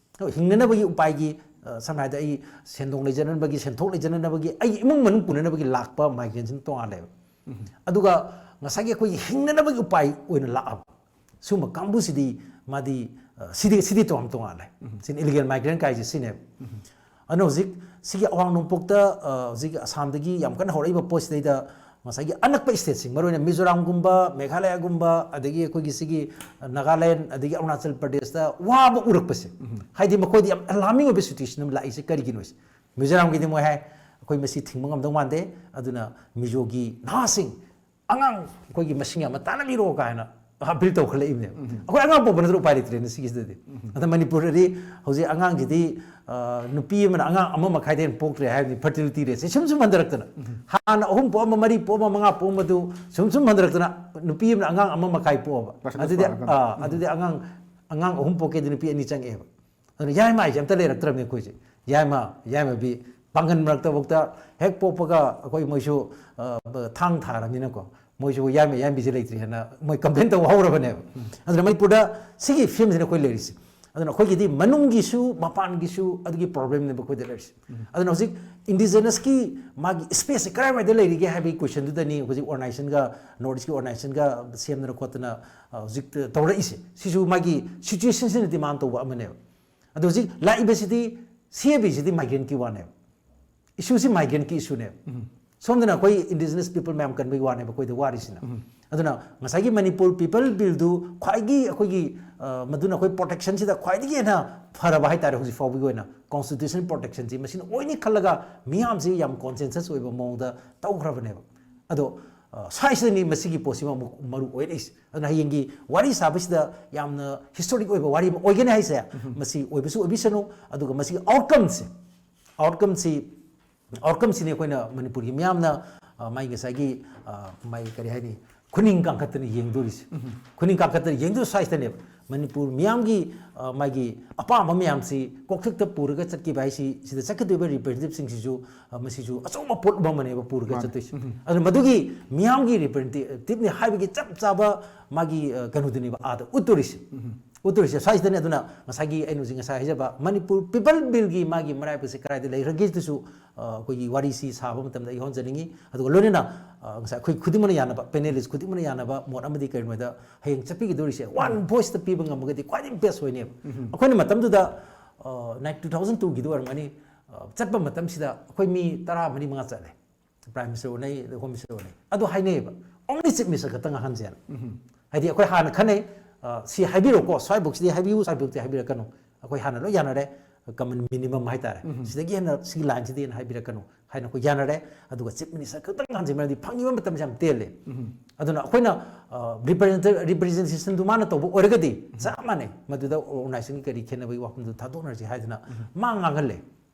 ꯍꯤꯡꯅꯅꯕꯒꯤ ꯎꯄꯥꯏꯒꯤ, ꯑ, ꯁꯝꯅ ꯍꯥꯏꯔꯕꯗ ꯑꯩ ꯁꯦꯟꯗꯣꯡ ꯂꯩꯖꯅꯕꯒꯤ, ꯁꯦꯟꯊꯣꯛ ꯂꯩꯖꯅꯅꯕꯒꯤ, ꯑꯩꯒꯤ ꯏꯃꯨꯡ ꯃꯅꯨꯡ ꯄꯨꯅꯅꯕꯒꯤ ꯂꯥꯛꯄ migrant ꯁꯤꯅ ꯇꯣꯉꯥꯜꯂꯦꯕ꯫ ꯑꯗꯨꯒ ꯉꯁꯥꯏꯒꯤ ꯑꯩꯈꯣꯏꯒꯤ ꯍꯤꯡꯅꯅꯕꯒꯤ ꯎꯄꯥꯏ ꯑꯣꯏꯅ ꯂꯥꯛꯑꯕ ꯁꯤꯒꯨꯝꯕ ꯀꯥꯡꯕꯨꯁꯤꯗꯤ ꯃꯥꯗꯤ, ꯑ, ꯁꯤꯗꯤ, ꯁꯤꯗꯤ ꯇꯣꯉꯥꯟ ꯇꯣꯉꯥꯜꯂꯦ꯫ ꯁꯤꯅ illegal migrant ꯀꯥꯏꯁꯦ ꯁꯤꯅꯦꯕ꯫ ꯑꯗꯨꯅ ꯍꯧꯖꯤꯛ ꯁꯤꯒꯤ ꯑꯋꯥꯡ ꯅꯣꯡꯄꯣꯛꯇ, ꯑ, ꯍꯧꯖꯤꯛ ꯑꯁꯥꯝꯗꯒꯤ ꯌꯥꯝ ꯀꯟꯅ ꯍꯧꯔꯛꯏꯕ ꯄꯣꯠꯁꯤꯗꯩꯗ ꯉꯁꯥꯏꯒꯤ ꯑꯅꯛꯄ stateꯁꯤꯡ, ꯃꯔꯨꯑꯣꯏꯅ ꯃꯤꯖꯣꯔꯥꯝꯒꯨꯝꯕ, ꯃꯦꯘꯥꯂꯌꯥꯒꯨꯝꯕ, ꯑꯗꯒꯤ ꯑꯩꯈꯣꯏꯒꯤ ꯁꯤꯒꯤ ꯅꯥꯒꯥꯂꯦꯟ, ꯑꯗꯒꯤ ꯑꯔꯨꯅꯥꯆꯜ ꯄ꯭ꯔꯗꯦꯁꯇ ꯋꯥꯕ ꯎꯔꯛꯄꯁꯦ, ꯍꯥꯏꯗꯤ ꯃꯈꯣꯏꯗꯤ ꯌꯥꯝ alarming ꯑꯣꯏꯕ situation ꯑꯃ ꯂꯥꯛꯏꯁꯦ ꯀꯔꯤꯒꯤꯅꯣ ꯁꯦ? ꯃꯤꯖꯣꯔꯥꯝꯒꯤꯗꯤ ꯃꯣꯏ ꯍꯥꯏ, "ꯑꯩꯈꯣꯏ ꯃꯁꯤ ꯊꯤꯡꯕ ꯉꯝꯗꯧ ꯃꯥꯟꯗꯦ, ꯑꯗꯨꯅ ꯃꯤꯖꯣꯒꯤ ꯅꯍꯥꯁꯤꯡ, ꯑꯉꯥꯡ ꯑꯩꯈꯣꯏꯒꯤ ꯃꯁꯤꯡ ꯌꯥꯝꯅ ꯇꯥꯟꯅꯕꯤꯔꯛꯑꯣ" ꯀꯥꯏꯅ appeal ꯇꯧꯈꯠꯂꯛꯏꯕꯅꯦꯕ꯫ ꯑꯩꯈꯣꯏ ꯑꯉꯥꯡ ꯄꯣꯛꯄ ꯅꯠꯇ꯭ꯔ ꯎꯄꯥꯏ ꯂꯩꯇ꯭ꯔꯦꯅꯦ ꯁꯤꯒꯤꯁꯤꯗꯗꯤ꯫ ꯑꯗ ꯃꯅꯤꯄꯨꯔꯗꯗꯤ ꯍꯧꯖꯤꯛ ꯑꯉꯥꯡꯁꯤꯗꯤ, ꯑ, ꯅꯨꯄꯤ ꯑꯃꯅ ꯑꯉꯥꯡ ꯑꯃ ꯃꯈꯥꯏꯗꯩ ꯍꯦꯟꯅ ꯄꯣꯛꯇ꯭ꯔꯦ ꯍꯥꯏꯕꯅꯤ, fertility rateꯁꯦ ꯁꯨꯝ ꯁꯨꯝ ꯍꯟꯊꯔꯛꯇꯅ꯫ ꯍꯥꯟꯅ ꯑꯍꯨꯝ ꯄꯣꯛꯑꯝꯕ, ꯃꯔꯤ ꯄꯣꯛꯑꯝꯕ, ꯃꯉꯥ ꯄꯣꯛꯑꯝꯕꯗꯨ ꯁꯨꯝ ꯁꯨꯝ ꯍꯟꯊꯔꯛꯇꯅ ꯅꯨꯄꯤ ꯑꯃꯅ ꯑꯉꯥꯡ ꯑꯃ ꯃꯈꯥꯏ ꯄꯣꯛꯑꯕ꯫ Percentage ꯑꯗꯨꯗꯤ, ꯄꯥꯔꯛꯀꯅꯤ꯫ ꯑ, ꯑꯗꯨꯗꯤ ꯑꯉꯥꯡ, ꯑꯉꯥꯡ ꯑꯍꯨꯝ ꯄꯣꯛꯀꯦꯗꯤ ꯅꯨꯄꯤ ꯑꯅꯤ ꯆꯪꯉꯛꯑꯦꯕ꯫ ꯑꯗꯨꯅ ꯌꯥꯏꯃ ꯍꯥꯏꯁꯦ ꯑꯝꯇ ꯂꯩꯔꯛꯇ꯭ꯔꯕꯅꯤ ꯑꯩꯈꯣꯏꯁꯦ꯫ ꯌꯥꯏꯃ, ꯌꯥꯏꯃꯕꯤ ꯄꯥꯡꯒꯟ ꯃꯔꯛꯇꯐꯥꯎꯗ ꯍꯦꯛ ꯄꯣꯛꯄꯒ ꯑꯩꯈꯣꯏ ꯃꯣꯏꯁꯨ, ꯑ, ꯊꯥꯡ ꯊꯥꯔꯕꯅꯤꯅꯀꯣ, ꯃꯣꯏꯁꯨ ꯌꯥꯏꯃ ꯌꯥꯏꯃꯕꯤꯁꯦ ꯂꯩꯇ꯭ꯔꯦ ꯍꯥꯏꯅ ꯃꯣꯏ complain ꯇꯧꯕ ꯍꯧꯔꯕꯅꯦꯕ꯫ ꯑꯗꯨꯅ ꯃꯅꯤꯄꯨꯔꯗ ꯁꯤꯒꯤ ꯐꯤꯕꯝꯁꯤꯅ ꯑꯩꯈꯣꯏ ꯂꯩꯔꯤꯁꯦ꯫ ꯑꯗꯨꯅ ꯑꯩꯈꯣꯏꯒꯤꯗꯤ ꯃꯅꯨꯡꯒꯤꯁꯨ ꯃꯄꯥꯟꯒꯤꯁꯨ ꯑꯗꯨꯒꯤ problemꯅꯦꯕ ꯑꯩꯈꯣꯏꯗ ꯂꯩꯔꯤꯁꯦ꯫ ꯑꯗꯨꯅ ꯍꯧꯖꯤꯛ indigenousꯀꯤ ꯃꯥꯒꯤ spaceꯁꯦ ꯀꯗꯥꯏꯋꯥꯏꯗ ꯂꯩꯔꯤꯒꯦ ꯍꯥꯏꯕꯒꯤ questionꯗꯨꯗꯅꯤ ꯍꯧꯖꯤꯛ organisationꯒ, North Eastꯀꯤ organisationꯒ ꯁꯦꯝꯗꯅ ꯈꯣꯠꯇꯅ, ꯑ, ꯍꯧꯖꯤꯛ ꯇꯧꯔꯛꯏꯁꯦ꯫ ꯁꯤꯁꯨ ꯃꯥꯒꯤ situationꯁꯤꯅ demand ꯇꯧꯕ ꯑꯃꯅꯦꯕ꯫ ꯑꯗꯣ ꯍꯧꯖꯤꯛ ꯂꯥꯛꯏꯕꯁꯤꯗꯤ, CABꯁꯤꯗꯤ migrantꯀꯤ ꯋꯥꯅꯦꯕ꯫ Issueꯁꯤ migrantꯀꯤ issueꯅꯦꯕ꯫ ꯁꯣꯝꯗꯅ ꯑꯩꯈꯣꯏ indigenous people ꯃꯌꯥꯝ ꯀꯟꯕꯒꯤ ꯋꯥꯅꯦꯕ ꯑꯩꯈꯣꯏꯗ ꯋꯥꯔꯤꯁꯤꯅ꯫ ꯑꯗꯨꯅ ꯉꯁꯥꯏꯒꯤ ꯃꯅꯤꯄꯨꯔ People Billꯗꯨ ꯈ꯭ꯋꯥꯏꯒꯤ ꯑꯩꯈꯣꯏꯒꯤ, ꯑ, ꯃꯗꯨꯅ ꯑꯩꯈꯣꯏ protectionꯁꯤꯗ ꯈ꯭ꯋꯥꯏꯗꯒꯤ ꯍꯦꯟꯅ ꯐꯔꯕ ꯍꯥꯏꯇꯥꯔꯦ ꯍꯧꯖꯤꯛ ꯐꯥꯎꯕꯒꯤ ꯑꯣꯏꯅ꯫ Constitution protectionꯁꯤ ꯃꯁꯤꯅ ꯑꯣꯏꯅꯤ ꯈꯜꯂꯒ ꯃꯤꯌꯥꯝꯁꯤ ꯌꯥꯝ consensus ꯑꯣꯏꯕ ꯃꯑꯣꯡꯗ ꯇꯧꯈ꯭ꯔꯕꯅꯦꯕ꯫ ꯑꯗꯣ, ꯑ, ꯁ꯭ꯋꯥꯏꯁꯤꯗꯅꯤ ꯃꯁꯤꯒꯤ ꯄꯣꯠꯁꯤꯃ ꯑꯃꯨꯛ ꯃꯔꯨ ꯑꯣꯏꯔꯛꯏꯁꯦ꯫ ꯑꯗꯨꯅ ꯍꯌꯦꯡꯒꯤ ꯋꯥꯔꯤ ꯁꯥꯕꯁꯤꯗ ꯌꯥꯝꯅ historic ꯑꯣꯏꯕ ꯋꯥꯔꯤ ꯑꯃ ꯑꯣꯏꯒꯅꯤ ꯍꯥꯏꯁꯦ, ꯃꯁꯤ ꯑꯣꯏꯕꯁꯨ ꯑꯣꯏꯕꯤꯁꯅꯨ, ꯑꯗꯨꯒ ꯃꯁꯤꯒꯤ outcomeꯁꯦ, outcomeꯁꯤ, outcomeꯁꯤꯅꯤ ꯑꯩꯈꯣꯏꯅ ꯃꯅꯤꯄꯨꯔꯒꯤ ꯃꯤꯌꯥꯝꯅ, ꯑ, ꯃꯥꯒꯤ ꯉꯁꯥꯏꯒꯤ, ꯑ, ꯃꯥꯒꯤ ꯀꯔꯤ ꯍꯥꯏꯅꯤ, ꯈꯨꯅꯤꯡ ꯀꯥꯡꯈꯠꯇꯅ ꯌꯦꯡꯗꯣꯔꯤꯁꯦ꯫ ꯈꯨꯅꯤꯡ ꯀꯥꯡꯈꯠꯇꯅ ꯌꯦꯡꯗꯣꯏ ꯁ꯭ꯋꯥꯏꯁꯤꯗꯅꯦꯕ꯫ ꯃꯅꯤꯄꯨꯔ ꯃꯤꯌꯥꯝꯒꯤ, ꯑ, ꯃꯥꯒꯤ ꯑꯄꯥꯝꯕ ꯃꯌꯥꯝꯁꯤ ꯀꯣꯛꯊꯛꯇ ꯄꯨꯔꯒ ꯆꯠꯈꯤꯕ ꯍꯥꯏꯁꯤ, ꯁꯤꯗ ꯆꯠꯀꯗꯧꯔꯤꯕ representativeꯁꯤꯡꯁꯤꯁꯨ, ꯑ, ꯃꯁꯤꯁꯨ ꯑꯆꯧꯕ ꯄꯣꯠꯂꯨꯝ ꯑꯃꯅꯦꯕ ꯄꯨꯔꯒ ꯃꯥꯅꯦ꯫ ꯆꯠꯇꯣꯏꯁꯦ꯫ ꯑꯗꯨꯅ ꯃꯗꯨꯒꯤ ꯃꯤꯌꯥꯝꯒꯤ representativeꯅꯤ ꯍꯥꯏꯕꯒꯤ ꯆꯞ ꯆꯥꯕ ꯃꯥꯒꯤ, ꯑ, ꯀꯩꯅꯣꯗꯨꯅꯦꯕ ꯑꯥꯗ ꯎꯠꯇꯣꯔꯤꯁꯦ꯫ ꯎꯠꯇꯣꯔꯤꯁꯦ ꯁ꯭ꯋꯥꯏꯁꯤꯗꯅꯦ꯫ ꯑꯗꯨꯅ ꯉꯁꯥꯏꯒꯤ ꯑꯩꯅ ꯍꯧꯖꯤꯛ ꯉꯁꯥꯏ ꯍꯥꯏꯖꯕ ꯃꯅꯤꯄꯨꯔ ꯄꯤꯄꯜ ꯕꯤꯜꯒꯤ ꯃꯥꯒꯤ ꯃꯔꯥꯏꯕꯛꯁꯦ ꯀꯗꯥꯏꯗ ꯂꯩꯈ꯭ꯔꯒꯦꯗꯨꯁꯨ, ꯑ, ꯑꯩꯈꯣꯏꯒꯤ ꯋꯥꯔꯤꯁꯤ ꯁꯥꯕ ꯃꯇꯝꯗ ꯑꯩ ꯍꯣꯟꯖꯅꯤꯡꯉꯤ꯫ ꯑꯗꯨꯒ ꯂꯣꯏꯅꯅ, ꯑ, ꯉꯁꯥꯏ ꯑꯩꯈꯣꯏ ꯈꯨꯗꯤꯡꯃꯛꯅ ꯌꯥꯅꯕ, ꯄꯦꯅꯦꯂꯤꯁ ꯈꯨꯗꯤꯡꯃꯛꯅ ꯌꯥꯅꯕ ꯃꯣꯠ ꯑꯃꯗꯤ ꯀꯔꯤꯅꯣꯗ, ꯍꯌꯦꯡ ꯆꯠꯄꯤꯒꯗꯧꯔꯤꯁꯦ ꯋꯥꯟ ꯚꯣꯏꯁꯇ ꯄꯤꯕ ꯉꯝꯃꯒꯗꯤ ꯈ꯭ꯋꯥꯏꯗꯒꯤ ꯕꯦꯁ ꯑꯣꯏꯅꯦꯕ꯫ ꯑꯩꯈꯣꯏꯅ ꯃꯇꯝꯗꯨꯗ, ꯑ, ꯅꯥꯏꯟ-, ꯇꯨ ꯊꯥꯎꯖꯟ ꯇꯨꯒꯤꯗ ꯑꯣꯏꯔꯝꯒꯅꯤ, ꯑ, ꯆꯠꯄ ꯃꯇꯝꯁꯤꯗ ꯑꯩꯈꯣꯏ ꯃꯤ ꯇꯔꯥ ꯃꯔꯤ ꯃꯉꯥ ꯆꯠꯂꯦ꯫ ꯄ꯭ꯔꯥꯏꯝ ꯃꯤꯅꯤꯁꯇꯔ ꯎꯅꯩ, ꯑꯗꯩ ꯍꯣꯝ ꯃꯤꯅꯤꯁꯇꯔ ꯎꯅꯩ꯫ ꯑꯗꯣ ꯍꯥꯏꯅꯩꯌꯦꯕ, ꯑꯣꯡꯂꯤ ꯆꯤꯐ ꯃꯤꯅꯤꯁꯇꯔ ꯈꯛꯇ ꯉꯥꯡꯍꯟꯁꯦꯅ꯫ ꯍꯥꯏꯗꯤ ꯑꯩꯈꯣꯏ ꯍꯥꯟꯅ ꯈꯟꯅꯩ, ꯑ, ꯁꯤ ꯍꯥꯏꯕꯤꯔꯛꯑꯣꯀꯣ, ꯁ꯭ꯋꯥꯏꯐꯧꯁꯤꯗꯤ ꯍꯥꯏꯕꯤꯌꯨ, ꯁ꯭ꯋꯥꯏꯐꯧꯗꯤ ꯍꯥꯏꯕꯤꯔꯛꯀꯅꯨ꯫ ꯑꯩꯈꯣꯏ ꯍꯥꯟꯅ ꯂꯣꯏ ꯌꯥꯅꯔꯦ, ꯀꯃꯟ ꯃꯤꯅꯤꯃꯝ ꯍꯥꯏꯇꯥꯔꯦ꯫ ꯁꯤꯗꯒꯤ ꯍꯦꯟꯅ ꯁꯤꯒꯤ ꯂꯥꯏꯟꯁꯤꯗꯤ ꯍꯦꯟꯅ ꯍꯥꯏꯕꯤꯔꯛꯀꯅꯨ ꯍꯥꯏꯅ ꯑꯩꯈꯣꯏ ꯌꯥꯅꯔꯦ꯫ ꯑꯗꯨꯒ ꯆꯤꯐ ꯃꯤꯅꯤꯁꯇꯔ ꯈꯛꯇꯪ ꯉꯥꯡꯁꯦ, ꯃꯔꯝꯗꯤ ꯐꯪꯉꯤꯕ ꯃꯇꯝꯁꯦ ꯌꯥꯝ ꯇꯦꯜꯂꯦ꯫ ꯑꯗꯨꯅ ꯑꯩꯈꯣꯏꯅ, ꯑ, ꯔꯤꯄ꯭ꯔꯖꯦꯟꯇꯦ-, ꯔꯤꯄ꯭ꯔꯖꯦꯟꯇꯦꯁꯟꯗꯨ ꯃꯥꯅ ꯇꯧꯕ ꯑꯣꯏꯔꯒꯗꯤ ꯆꯞ ꯃꯥꯟꯅꯩ, ꯃꯗꯨꯗ ꯑꯣꯔꯒꯅꯥꯏꯖꯦꯁꯟꯒꯤ ꯀꯔꯤ ꯈꯦꯠꯅꯕꯒꯤ ꯋꯥꯐꯝꯗꯨ ꯊꯥꯗꯣꯛꯅꯔꯁꯤ ꯍꯥꯏꯗꯅ ꯃꯥ ꯉꯥꯡꯍꯜꯂꯦ꯫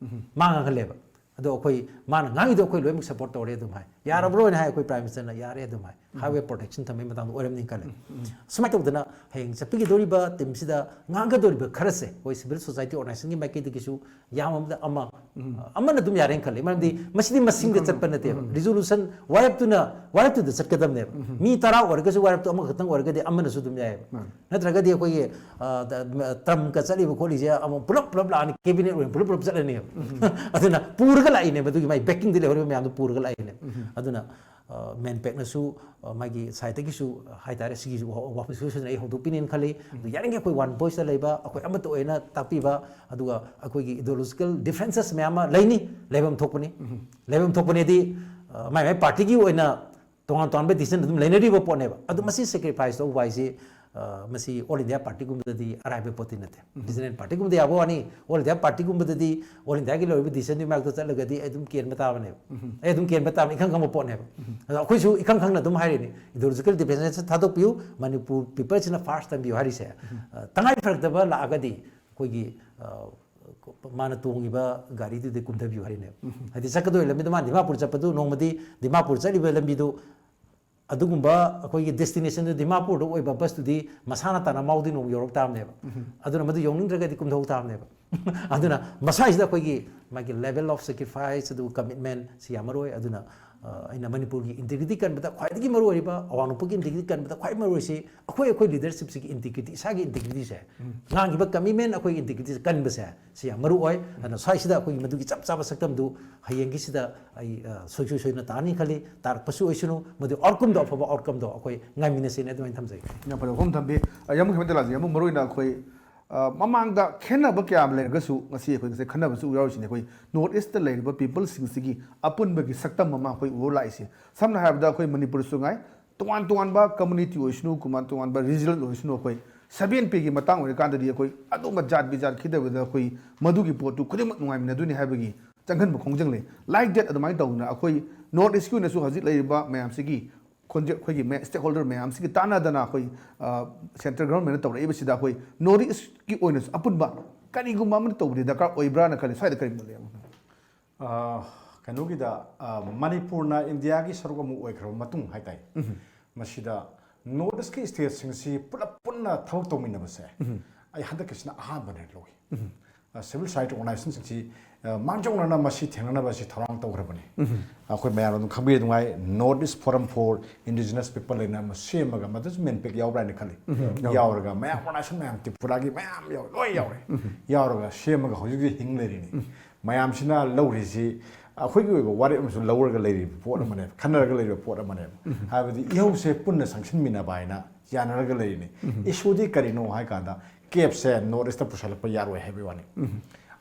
ꯃꯥ ꯉꯥꯡꯍꯜꯂꯦꯕ꯫ ꯑꯗꯣ ꯑꯩꯈꯣꯏ, ꯃꯥꯅ ꯉꯥꯡꯉꯤꯗꯣ ꯑꯩꯈꯣꯏ ꯂꯣꯏꯅꯃꯛ ꯁꯞꯄꯣꯔꯠ ꯇꯧꯔꯦ ꯑꯗꯨꯝ ꯍꯥꯏ꯫ ꯌꯥꯔꯕ꯭ꯔꯣꯅ ꯍꯥꯏ ꯑꯩꯈꯣꯏ ꯄ꯭ꯔꯥꯏꯝ ꯃꯤꯅꯤꯁꯇꯔꯅ, "ꯌꯥꯔꯦ" ꯑꯗꯨꯝ ꯍꯥꯏ꯫ ꯍꯥꯏꯋꯦ ꯄ꯭ꯔꯣꯇꯦꯛꯁꯟ ꯊꯝꯕꯒꯤ ꯃꯇꯥꯡꯗ ꯑꯣꯏꯔꯝꯅꯤ ꯈꯜꯂꯦ꯫ ꯁꯨꯃꯥꯏꯅ ꯇꯧꯗꯅ ꯍꯌꯦꯡ ꯆꯠꯄꯤꯒꯗꯧꯔꯤꯕ ꯇꯤꯝꯁꯤꯗ ꯉꯥꯡꯒꯗꯧꯔꯤꯕ ꯈꯔꯁꯦ, ꯑꯩꯈꯣꯏ ꯁꯤꯚꯤꯜ ꯁꯣꯁꯥꯏꯇꯤ ꯑꯣꯔꯒꯅꯥꯏꯖꯦꯁꯟꯒꯤ ꯃꯥꯏꯀꯩꯗꯒꯤꯁꯨ ꯌꯥꯝꯃꯕꯗ ꯑꯃ, ꯑꯃꯅ ꯑꯗꯨꯝ ꯌꯥꯔꯦꯅ ꯈꯜꯂꯦ꯫ ꯃꯔꯝꯗꯤ ꯃꯁꯤꯗꯤ ꯃꯁꯤꯡꯗ ꯆꯠꯄ ꯅꯠꯇꯦꯕ꯫ ꯔꯤꯖꯣꯂꯨꯁꯟ ꯋꯥꯔꯦꯞꯇꯨꯅ, ꯋꯥꯔꯦꯞꯇꯨꯗ ꯆꯠꯀꯗꯕꯅꯦꯕ꯫ ꯃꯤ ꯇꯔꯥ ꯑꯣꯏꯔꯒꯁꯨ ꯋꯥꯔꯦꯞꯇꯨ ꯑꯃꯈꯛꯇꯪ ꯑꯣꯏꯔꯒꯗꯤ ꯑꯃꯅꯁꯨ ꯑꯗꯨꯝ ꯌꯥꯏꯑꯕ꯫ ꯅꯠꯇ꯭ꯔꯒꯗꯤ ꯑꯩꯈꯣꯏꯒꯤ, ꯑ, ꯇ꯭ꯔꯝꯞꯀ ꯆꯠꯂꯤꯕ ꯈꯣꯠꯂꯤꯁꯦ ꯑꯃꯨꯛ ꯄꯨꯂꯞ ꯄꯨꯂꯞ ꯂꯥꯛꯑꯅꯤ, ꯀꯦꯕꯤꯅꯦꯠ ꯑꯣꯏꯅ ꯄꯨꯂꯞ ꯄꯨꯂꯞ ꯆꯠꯂꯅꯦꯕ꯫ ꯑꯗꯨꯅ ꯄꯨꯔꯒ ꯂꯥꯛꯏꯅꯦꯕ, ꯑꯗꯨꯒꯤ ꯃꯥꯏ ꯕꯦꯀꯤꯡꯗ ꯂꯩꯍꯧꯔꯤꯕ ꯃꯌꯥꯝꯗꯣ ꯄꯨꯔꯒ ꯂꯥꯛꯏꯅꯦꯕ꯫ ꯑꯗꯨꯅ, ꯑ, ꯃꯦꯟꯄꯦꯛꯅꯁꯨ, ꯑ, ꯃꯥꯒꯤ ꯁꯥꯏꯠꯇꯒꯤꯁꯨ ꯍꯥꯏꯇꯥꯔꯦ, ꯁꯤꯒꯤꯁꯨ ꯋꯥ-, ꯋꯥꯐꯝ ꯁꯣꯏꯁꯣꯏꯗꯅ ꯑꯩ ꯍꯧꯗꯣꯛꯄꯤꯅꯦꯅ ꯈꯜꯂꯤ꯫ ꯑꯗꯨ ꯌꯥꯔꯤꯉꯩ ꯑꯩꯈꯣꯏ ꯋꯥꯟ ꯚꯣꯏꯁꯇ ꯂꯩꯕ, ꯑꯩꯈꯣꯏ ꯑꯃꯠꯇ ꯑꯣꯏꯅ ꯇꯥꯛꯄꯤꯕ, ꯑꯗꯨꯒ ꯑꯩꯈꯣꯏꯒꯤ ꯏꯗꯤꯑꯣꯂꯣꯖꯤꯀꯦꯜ ꯗꯤꯐ꯭ꯔꯦꯟꯁꯦꯁ ꯃꯌꯥꯝ ꯑꯃ ꯂꯩꯅꯤ, ꯂꯩꯐꯝ ꯊꯣꯛꯄꯅꯤ꯫ ꯂꯩꯐꯝ ꯊꯣꯛꯄꯅꯦꯗꯤ, ꯑ, ꯃꯥꯏ ꯃꯥꯏ ꯄꯥꯔꯇꯤꯒꯤ ꯑꯣꯏꯅ ꯇꯣꯉꯥꯟ ꯇꯣꯉꯥꯟꯕ ꯗꯤꯁꯤꯖꯟ ꯑꯗꯨꯝ ꯂꯩꯅꯔꯤꯕ ꯄꯣꯠꯅꯦꯕ꯫ ꯑꯗꯨ ꯃꯁꯤ ꯁꯦꯀ꯭ꯔꯤꯐꯥꯏꯁ ꯇꯧꯕ ꯍꯥꯏꯁꯤ, ꯑ, ꯃꯁꯤ ꯑꯣꯜ ꯏꯟꯗꯤꯌꯥ ꯄꯥꯔꯇꯤꯒꯨꯝꯕꯗꯗꯤ ꯑꯔꯥꯏꯕ ꯄꯣꯠꯇꯤ ꯅꯠꯇꯦ꯫ ꯔꯤꯖꯅꯦꯜ ꯄꯥꯔꯇꯤꯒꯨꯝꯕꯗ ꯌꯥꯕ ꯋꯥꯅꯤ, ꯑꯣꯜ ꯏꯟꯗꯤꯌꯥ ꯄꯥꯔꯇꯤꯒꯨꯝꯕꯗꯗꯤ ꯑꯣꯜ ꯏꯟꯗꯤꯌꯥꯒꯤ ꯂꯧꯔꯤꯕ ꯗꯤꯁꯤꯖꯟꯗꯨꯒꯤ ꯃꯥꯏꯌꯣꯛꯇ ꯆꯠꯂꯒꯗꯤ ꯑꯩ ꯑꯗꯨꯝ ꯀꯦꯟꯕ ꯇꯥꯕꯅꯦꯕ꯫ ꯑꯩ ꯑꯗꯨꯝ ꯀꯦꯟꯕ ꯇꯥꯕꯅꯤ, ꯏꯈꯪ ꯈꯪꯕ ꯄꯣꯠꯅꯦꯕ꯫ ꯑꯗꯣ ꯑꯩꯈꯣꯏꯁꯨ ꯏꯈꯪ ꯈꯪꯅ ꯑꯗꯨꯝ ꯍꯥꯏꯔꯤꯅꯤ, ꯏꯗꯤꯑꯣꯂꯣꯖꯤꯀꯦꯜ ꯗꯤꯐ꯭ꯔꯦꯟꯁꯦꯁ ꯊꯥꯗꯣꯛꯄꯤꯌꯨ, ꯃꯅꯤꯄꯨꯔ ꯄꯤꯄꯜꯁꯤꯅ ꯐꯥꯔꯁ ꯊꯝꯕꯤꯌꯨ ꯍꯥꯏꯔꯤꯁꯦ, ꯑ, ꯇꯉꯥꯏ ꯐꯔꯛꯇꯕ ꯂꯥꯛꯑꯒꯗꯤ ꯑꯩꯈꯣꯏꯒꯤ, ꯑ, ꯃꯥꯅ ꯇꯣꯡꯉꯤꯕ ꯒꯥꯔꯤꯗꯨꯗꯤ ꯀꯨꯝꯊꯕꯤꯌꯨ ꯍꯥꯏꯔꯤꯅꯦꯕ꯫ ꯍꯥꯏꯗꯤ ꯆꯠꯀꯗꯧꯔꯤꯕ ꯂꯝꯕꯤꯗꯣ, ꯃꯥꯅ ꯗꯤꯃꯥꯄꯨꯔ ꯆꯠꯄꯗꯨ, ꯅꯣꯡꯃꯗꯤ ꯗꯤꯃꯥꯄꯨꯔ ꯆꯠꯂꯤꯕ ꯂꯝꯕꯤꯗꯨ ꯑꯗꯨꯒꯨꯝꯕ ꯑꯩꯈꯣꯏꯒꯤ ꯗꯦꯁꯇꯤꯅꯦꯁꯟꯗꯨ ꯗꯤꯃꯥꯄꯨꯔꯗ ꯑꯣꯏꯕ ꯕꯁꯇꯨꯗꯤ ꯃꯁꯥꯅ ꯇꯥꯅ ꯃꯥꯎꯗꯤ ꯅꯣꯡ ꯌꯧꯔꯛ ꯇꯥꯕꯅꯦꯕ꯫ ꯑꯗꯨꯅ ꯃꯗꯨ ꯌꯧꯅꯤꯡꯗ꯭ꯔꯒꯗꯤ ꯀꯨꯝꯊꯧ ꯇꯥꯕꯅꯦꯕ꯫ ꯑꯗꯨꯅ ꯃꯁꯥꯁꯤꯗ ꯑꯩꯈꯣꯏꯒꯤ ꯃꯥꯒꯤ level of sacrifice ꯑꯗꯨꯒ commitment ꯁꯤ ꯌꯥꯝ ꯃꯔꯨ ꯑꯣꯏ꯫ ꯑꯗꯨꯅ ꯑ, ꯑꯩꯅ ꯃꯅꯤꯄꯨꯔꯒꯤ ꯏꯟꯇꯤꯒ꯭ꯔꯤꯇꯤ ꯀꯟꯕꯗ ꯈ꯭ꯋꯥꯏꯗꯒꯤ ꯃꯔꯨ ꯑꯣꯏꯔꯤꯕ, ꯑꯋꯥꯡ ꯅꯣꯡꯄꯣꯛꯀꯤ ꯏꯟꯇꯤꯒ꯭ꯔꯤꯇꯤ ꯀꯟꯕꯗ ꯈ꯭ꯋꯥꯏ ꯃꯔꯨ ꯑꯣꯏꯔꯤꯁꯤ ꯑꯩꯈꯣꯏ, ꯑꯩꯈꯣꯏ ꯂꯤꯗꯔꯁꯤꯞꯁꯤꯒꯤ ꯏꯟꯇꯤꯒ꯭ꯔꯤꯇꯤ, ꯏꯁꯥꯒꯤ ꯏꯟꯇꯤꯒ꯭ꯔꯤꯇꯤꯁꯦ, ꯉꯥꯡꯈꯤꯕ ꯀꯃꯤꯠꯃꯦꯟ, ꯑꯩꯈꯣꯏꯒꯤ ꯏꯟꯇꯤꯒ꯭ꯔꯤꯇꯤꯁꯦ ꯀꯟꯕꯁꯦ, ꯁꯤ ꯌꯥꯝ ꯃꯔꯨ ꯑꯣꯏ꯫ ꯑꯗꯨꯅ ꯁ꯭ꯋꯥꯏꯁꯤꯗ ꯑꯩꯈꯣꯏꯒꯤ ꯃꯗꯨꯒꯤ ꯆꯞ ꯆꯥꯕ ꯁꯛꯇꯝꯗꯨ ꯍꯌꯦꯡꯒꯤꯁꯤꯗ ꯑꯩ, ꯑ, ꯁꯣꯏꯁꯣꯏ ꯁꯣꯏꯗꯅ ꯇꯥꯅꯤ ꯈꯜꯂꯤ꯫ ꯇꯥꯔꯛꯄꯁꯨ ꯑꯣꯏꯁꯅꯨ, ꯃꯗꯨ ꯑꯥꯎꯠꯀꯝꯗꯣ, ꯑꯐꯕ ꯑꯥꯎꯠꯀꯝꯗꯣ ꯑꯩꯈꯣꯏ ꯉꯥꯏꯃꯤꯟꯅꯁꯦꯅ ꯑꯗꯨꯃꯥꯏꯅ ꯊꯝꯖꯒꯦ꯫ ꯌꯥꯝ ꯐꯖꯕ ꯋꯥꯐꯝ ꯊꯝꯕꯤ꯫ ꯑ, ꯌꯥꯝ ꯃꯈꯩ ꯃꯇꯦꯜ ꯂꯥꯛꯆꯩ꯫ ꯌꯥꯝ ꯃꯔꯨ ꯑꯣꯏꯅ ꯑꯩꯈꯣꯏ, ꯑ, ꯃꯃꯥꯡꯗ ꯈꯦꯠꯅꯕ ꯀꯌꯥ ꯑꯃ ꯂꯩꯔꯒꯁꯨ, ꯉꯁꯤ ꯑꯩꯈꯣꯏ ꯉꯁꯥꯏ ꯈꯟꯅꯕꯁꯨ ꯌꯥꯎꯔꯤꯁꯤꯅꯤ꯫ ꯑꯩꯈꯣꯏ ꯅꯣꯔꯠ ꯏꯁꯇ ꯂꯩꯔꯤꯕ ꯄꯤꯄꯜꯁꯤꯡꯁꯤꯒꯤ ꯑꯄꯨꯟꯕꯒꯤ ꯁꯛꯇꯝ ꯑꯃ ꯑꯩꯈꯣꯏ ꯎꯕ ꯂꯥꯛꯏꯁꯦ꯫ ꯁꯝꯅ ꯍꯥꯏꯔꯕꯗ, ꯑꯩꯈꯣꯏ ꯃꯅꯤꯄꯨꯔꯁꯨ ꯉꯥꯏ, ꯇꯣꯉꯥꯟ ꯇꯣꯉꯥꯟꯕ ꯀꯝꯃꯨꯅꯤꯇꯤ ꯑꯣꯏꯁꯅꯨ, ꯇꯣꯉꯥꯟ ꯇꯣꯉꯥꯟꯕ ꯔꯤꯖꯅꯦꯜ ꯑꯣꯏꯁꯅꯨ, ꯑꯩꯈꯣꯏ ꯁꯚꯦꯟ ꯄꯦꯒꯤ ꯃꯇꯥꯡ ꯑꯣꯏꯔꯀꯥꯟꯗꯗꯤ ꯑꯩꯈꯣꯏ ꯑꯗꯨꯝꯕ ꯖꯥꯠ ꯕꯤꯖꯥꯠ ꯈꯤꯗꯕꯗ ꯑꯩꯈꯣꯏ ꯃꯗꯨꯒꯤ ꯄꯣꯠꯇꯨ ꯈꯨꯗꯤꯡꯃꯛ ꯅꯨꯡꯉꯥꯏꯃꯤꯟꯅꯗꯣꯏꯅꯤ ꯍꯥꯏꯕꯒꯤ ꯆꯪꯍꯟꯕ ꯈꯣꯡꯖꯪ ꯂꯩ꯫ Like that, ꯑꯗꯨꯃꯥꯏꯅ ꯇꯧꯗꯅ ꯑꯩꯈꯣꯏ ꯅꯣꯔꯠ ꯏꯁꯀꯤ ꯑꯣꯏꯅꯁꯨ ꯍꯧꯖꯤꯛ ꯂꯩꯔꯤꯕ ꯃꯌꯥꯝꯁꯤꯒꯤ ꯈꯣꯟꯖꯦꯜ, ꯑꯩꯈꯣꯏꯒꯤ ꯃꯦ-, ꯁ꯭ꯇꯦꯛꯍꯣꯜꯗꯔ ꯃꯌꯥꯝꯁꯤꯒꯤ ꯇꯥꯟꯅꯗꯅ ꯑꯩꯈꯣꯏ, ꯑ, ꯁꯦꯟꯇ꯭ꯔꯦꯜ ꯒꯚꯔꯟꯃꯦꯟꯅ ꯇꯧꯔꯛꯏꯕꯁꯤꯗ ꯑꯩꯈꯣꯏ ꯅꯣꯔꯠ ꯏꯁꯀꯤ ꯑꯣꯏꯅꯁꯨ ꯑꯄꯨꯟꯕ ꯀꯔꯤꯒꯨꯝꯕ ꯑꯃ ꯇꯧꯕꯗꯤ ꯗꯔꯀꯥꯔ ꯑꯣꯏꯕ꯭ꯔꯥꯅ ꯈꯜꯂꯤ꯫ ꯁ꯭ꯋꯥꯏꯗ ꯀꯔꯤ ꯃꯣꯠ ꯂꯩ? ꯑ, ꯀꯩꯅꯣꯒꯤꯗ, ꯑ, ꯃꯅꯤꯄꯨꯔꯅ ꯏꯟꯗꯤꯌꯥꯒꯤ ꯁꯔꯨꯛ ꯑꯃ ꯑꯣꯏꯈ꯭ꯔꯕ ꯃꯇꯨꯡ ꯍꯥꯏꯇꯥꯏ, ꯃꯁꯤꯗ ꯅꯣꯔꯠ ꯏꯁꯀꯤ ꯁ꯭ꯇꯦꯠꯁꯤꯡꯁꯤ ꯄꯨꯂꯞ ꯄꯨꯟꯅ ꯊꯕꯛ ꯇꯧꯃꯤꯟꯅꯕꯁꯦ ꯑꯩ ꯍꯟꯗꯛꯀꯤꯁꯤꯅ ꯑꯍꯥꯟꯕꯅꯦ ꯂꯧꯏ꯫ ꯑ, ꯁꯤꯚꯤꯜ ꯁꯣꯁꯥꯏꯇꯤ ꯑꯣꯔꯒꯅꯥꯏꯖꯦꯁꯟꯁꯤꯡꯁꯤ, ꯑ, ꯃꯥꯡꯖꯧꯅꯅ ꯃꯁꯤ ꯊꯦꯡꯅꯅꯕ ꯑꯁꯤ ꯊꯧꯔꯥꯡ ꯇꯧꯈ꯭ꯔꯕꯅꯤ꯫ ꯑꯩꯈꯣꯏ ꯃꯌꯥꯝ ꯑꯗꯨꯝ ꯈꯪꯕꯤꯔꯝꯒꯅꯤ, North East Forum for Indigenous People ꯍꯥꯏꯅ ꯑꯃ ꯁꯦꯝꯃꯒ, ꯃꯗꯨꯁꯨ ꯃꯦꯟꯄꯦꯛ ꯌꯥꯎꯕ꯭ꯔꯥ ꯍꯥꯏꯅ ꯈꯜꯂꯤ꯫ ꯌꯥꯎꯔꯒ ꯃꯌꯥꯝ ꯑꯣꯔꯒꯅꯥꯏꯖꯦꯁꯟ ꯃꯌꯥꯝ, ꯇ꯭ꯔꯤꯄꯨꯔꯥꯒꯤ ꯃꯌꯥꯝ ꯌꯥꯎ-, ꯂꯣꯏ ꯌꯥꯎꯔꯦ꯫ ꯌꯥꯎꯔꯒ ꯁꯦꯝꯃꯒ ꯍꯧꯖꯤꯛ ꯍꯧꯖꯤꯛ ꯍꯤꯡ ꯂꯩꯔꯤꯅꯤ꯫ ꯃꯌꯥꯝꯁꯤꯅ ꯂꯧꯔꯤꯁꯤ ꯑꯩꯈꯣꯏꯒꯤ ꯑꯣꯏꯕ ꯋꯥꯔꯦꯞ ꯑꯃꯁꯨ ꯂꯧꯔꯒ ꯂꯩꯔꯤꯕ ꯄꯣꯠ ꯑꯃꯅꯦꯕ, ꯈꯟꯅꯔꯒ ꯂꯩꯔꯤꯕ ꯄꯣꯠ ꯑꯃꯅꯦꯕ꯫ ꯍꯥꯏꯕꯗꯤ ꯏꯍꯧꯁꯦ ꯄꯨꯟꯅ ꯆꯪꯁꯤꯟꯃꯤꯟꯅꯕ ꯍꯥꯏꯅ ꯌꯥꯅꯔꯒ ꯂꯩꯔꯤꯅꯤ꯫ ꯏꯁꯨꯗꯤ ꯀꯔꯤꯅꯣ ꯍꯥꯏ ꯀꯥꯟꯗ, ꯀꯦꯞꯁꯦ ꯅꯣꯔꯠ ꯏꯁꯇ ꯄꯨꯁꯜꯂꯛꯄ ꯌꯥꯔꯣꯏ ꯍꯥꯏꯕꯒꯤ ꯋꯥꯅꯤ꯫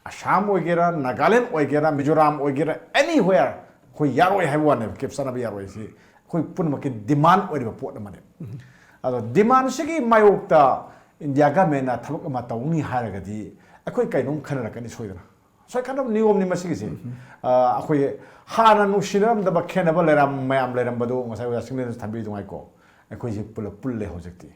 ꯑꯁꯥꯝ ꯑꯣꯏꯒꯦꯔꯥ, ꯅꯥꯒꯥꯂꯦꯟ ꯑꯣꯏꯒꯦꯔꯥ, ꯃꯤꯖꯣꯔꯥꯝ ꯑꯣꯏꯒꯦꯔꯥ, anywhere ꯑꯩꯈꯣꯏ ꯌꯥꯔꯣꯏ ꯍꯥꯏꯕ ꯋꯥꯅꯦꯕ꯫ ꯀꯦꯞ ꯆꯠꯅꯕ ꯌꯥꯔꯣꯏ ꯁꯤ ꯑꯩꯈꯣꯏ ꯄꯨꯝꯅꯃꯛꯀꯤ ꯗꯤꯃꯥꯟ ꯑꯣꯏꯔꯤꯕ ꯄꯣꯠ ꯑꯃꯅꯦꯕ꯫ ꯑꯗꯣ ꯗꯤꯃꯥꯟꯁꯤꯒꯤ ꯃꯥꯌꯣꯛꯇ ꯏꯟꯗꯤꯌꯥ ꯒꯃꯦꯟꯅ ꯊꯕꯛ ꯑꯃ ꯇꯧꯅꯤ ꯍꯥꯏꯔꯒꯗꯤ ꯑꯩꯈꯣꯏ ꯀꯩꯅꯣꯝ ꯈꯟꯅꯔꯛꯀꯅꯤ ꯁꯣꯏꯗꯅ꯫ ꯁꯣꯏꯈꯟꯅꯕ ꯅꯤꯌꯣꯝꯅꯤ ꯃꯁꯤꯒꯤꯁꯦ꯫ ꯑ, ꯑꯩꯈꯣꯏ ꯍꯥꯟꯅ ꯅꯨꯡꯁꯤꯅꯔꯝꯗꯕ ꯈꯦꯟꯅꯕ ꯂꯩꯔꯝ-, ꯃꯌꯥꯝ ꯂꯩꯔꯝꯕꯗꯣ ꯉꯁꯥꯏ ꯑꯣꯖꯥ ꯁꯤꯡꯅꯦꯅꯁꯨ ꯊꯝꯕꯤꯗꯨꯉꯥꯏꯀꯣ, ꯑꯩꯈꯣꯏꯁꯦ ꯄꯨꯂꯞ ꯄꯨꯜꯂꯦ ꯍꯧꯖꯤꯛꯇꯤ꯫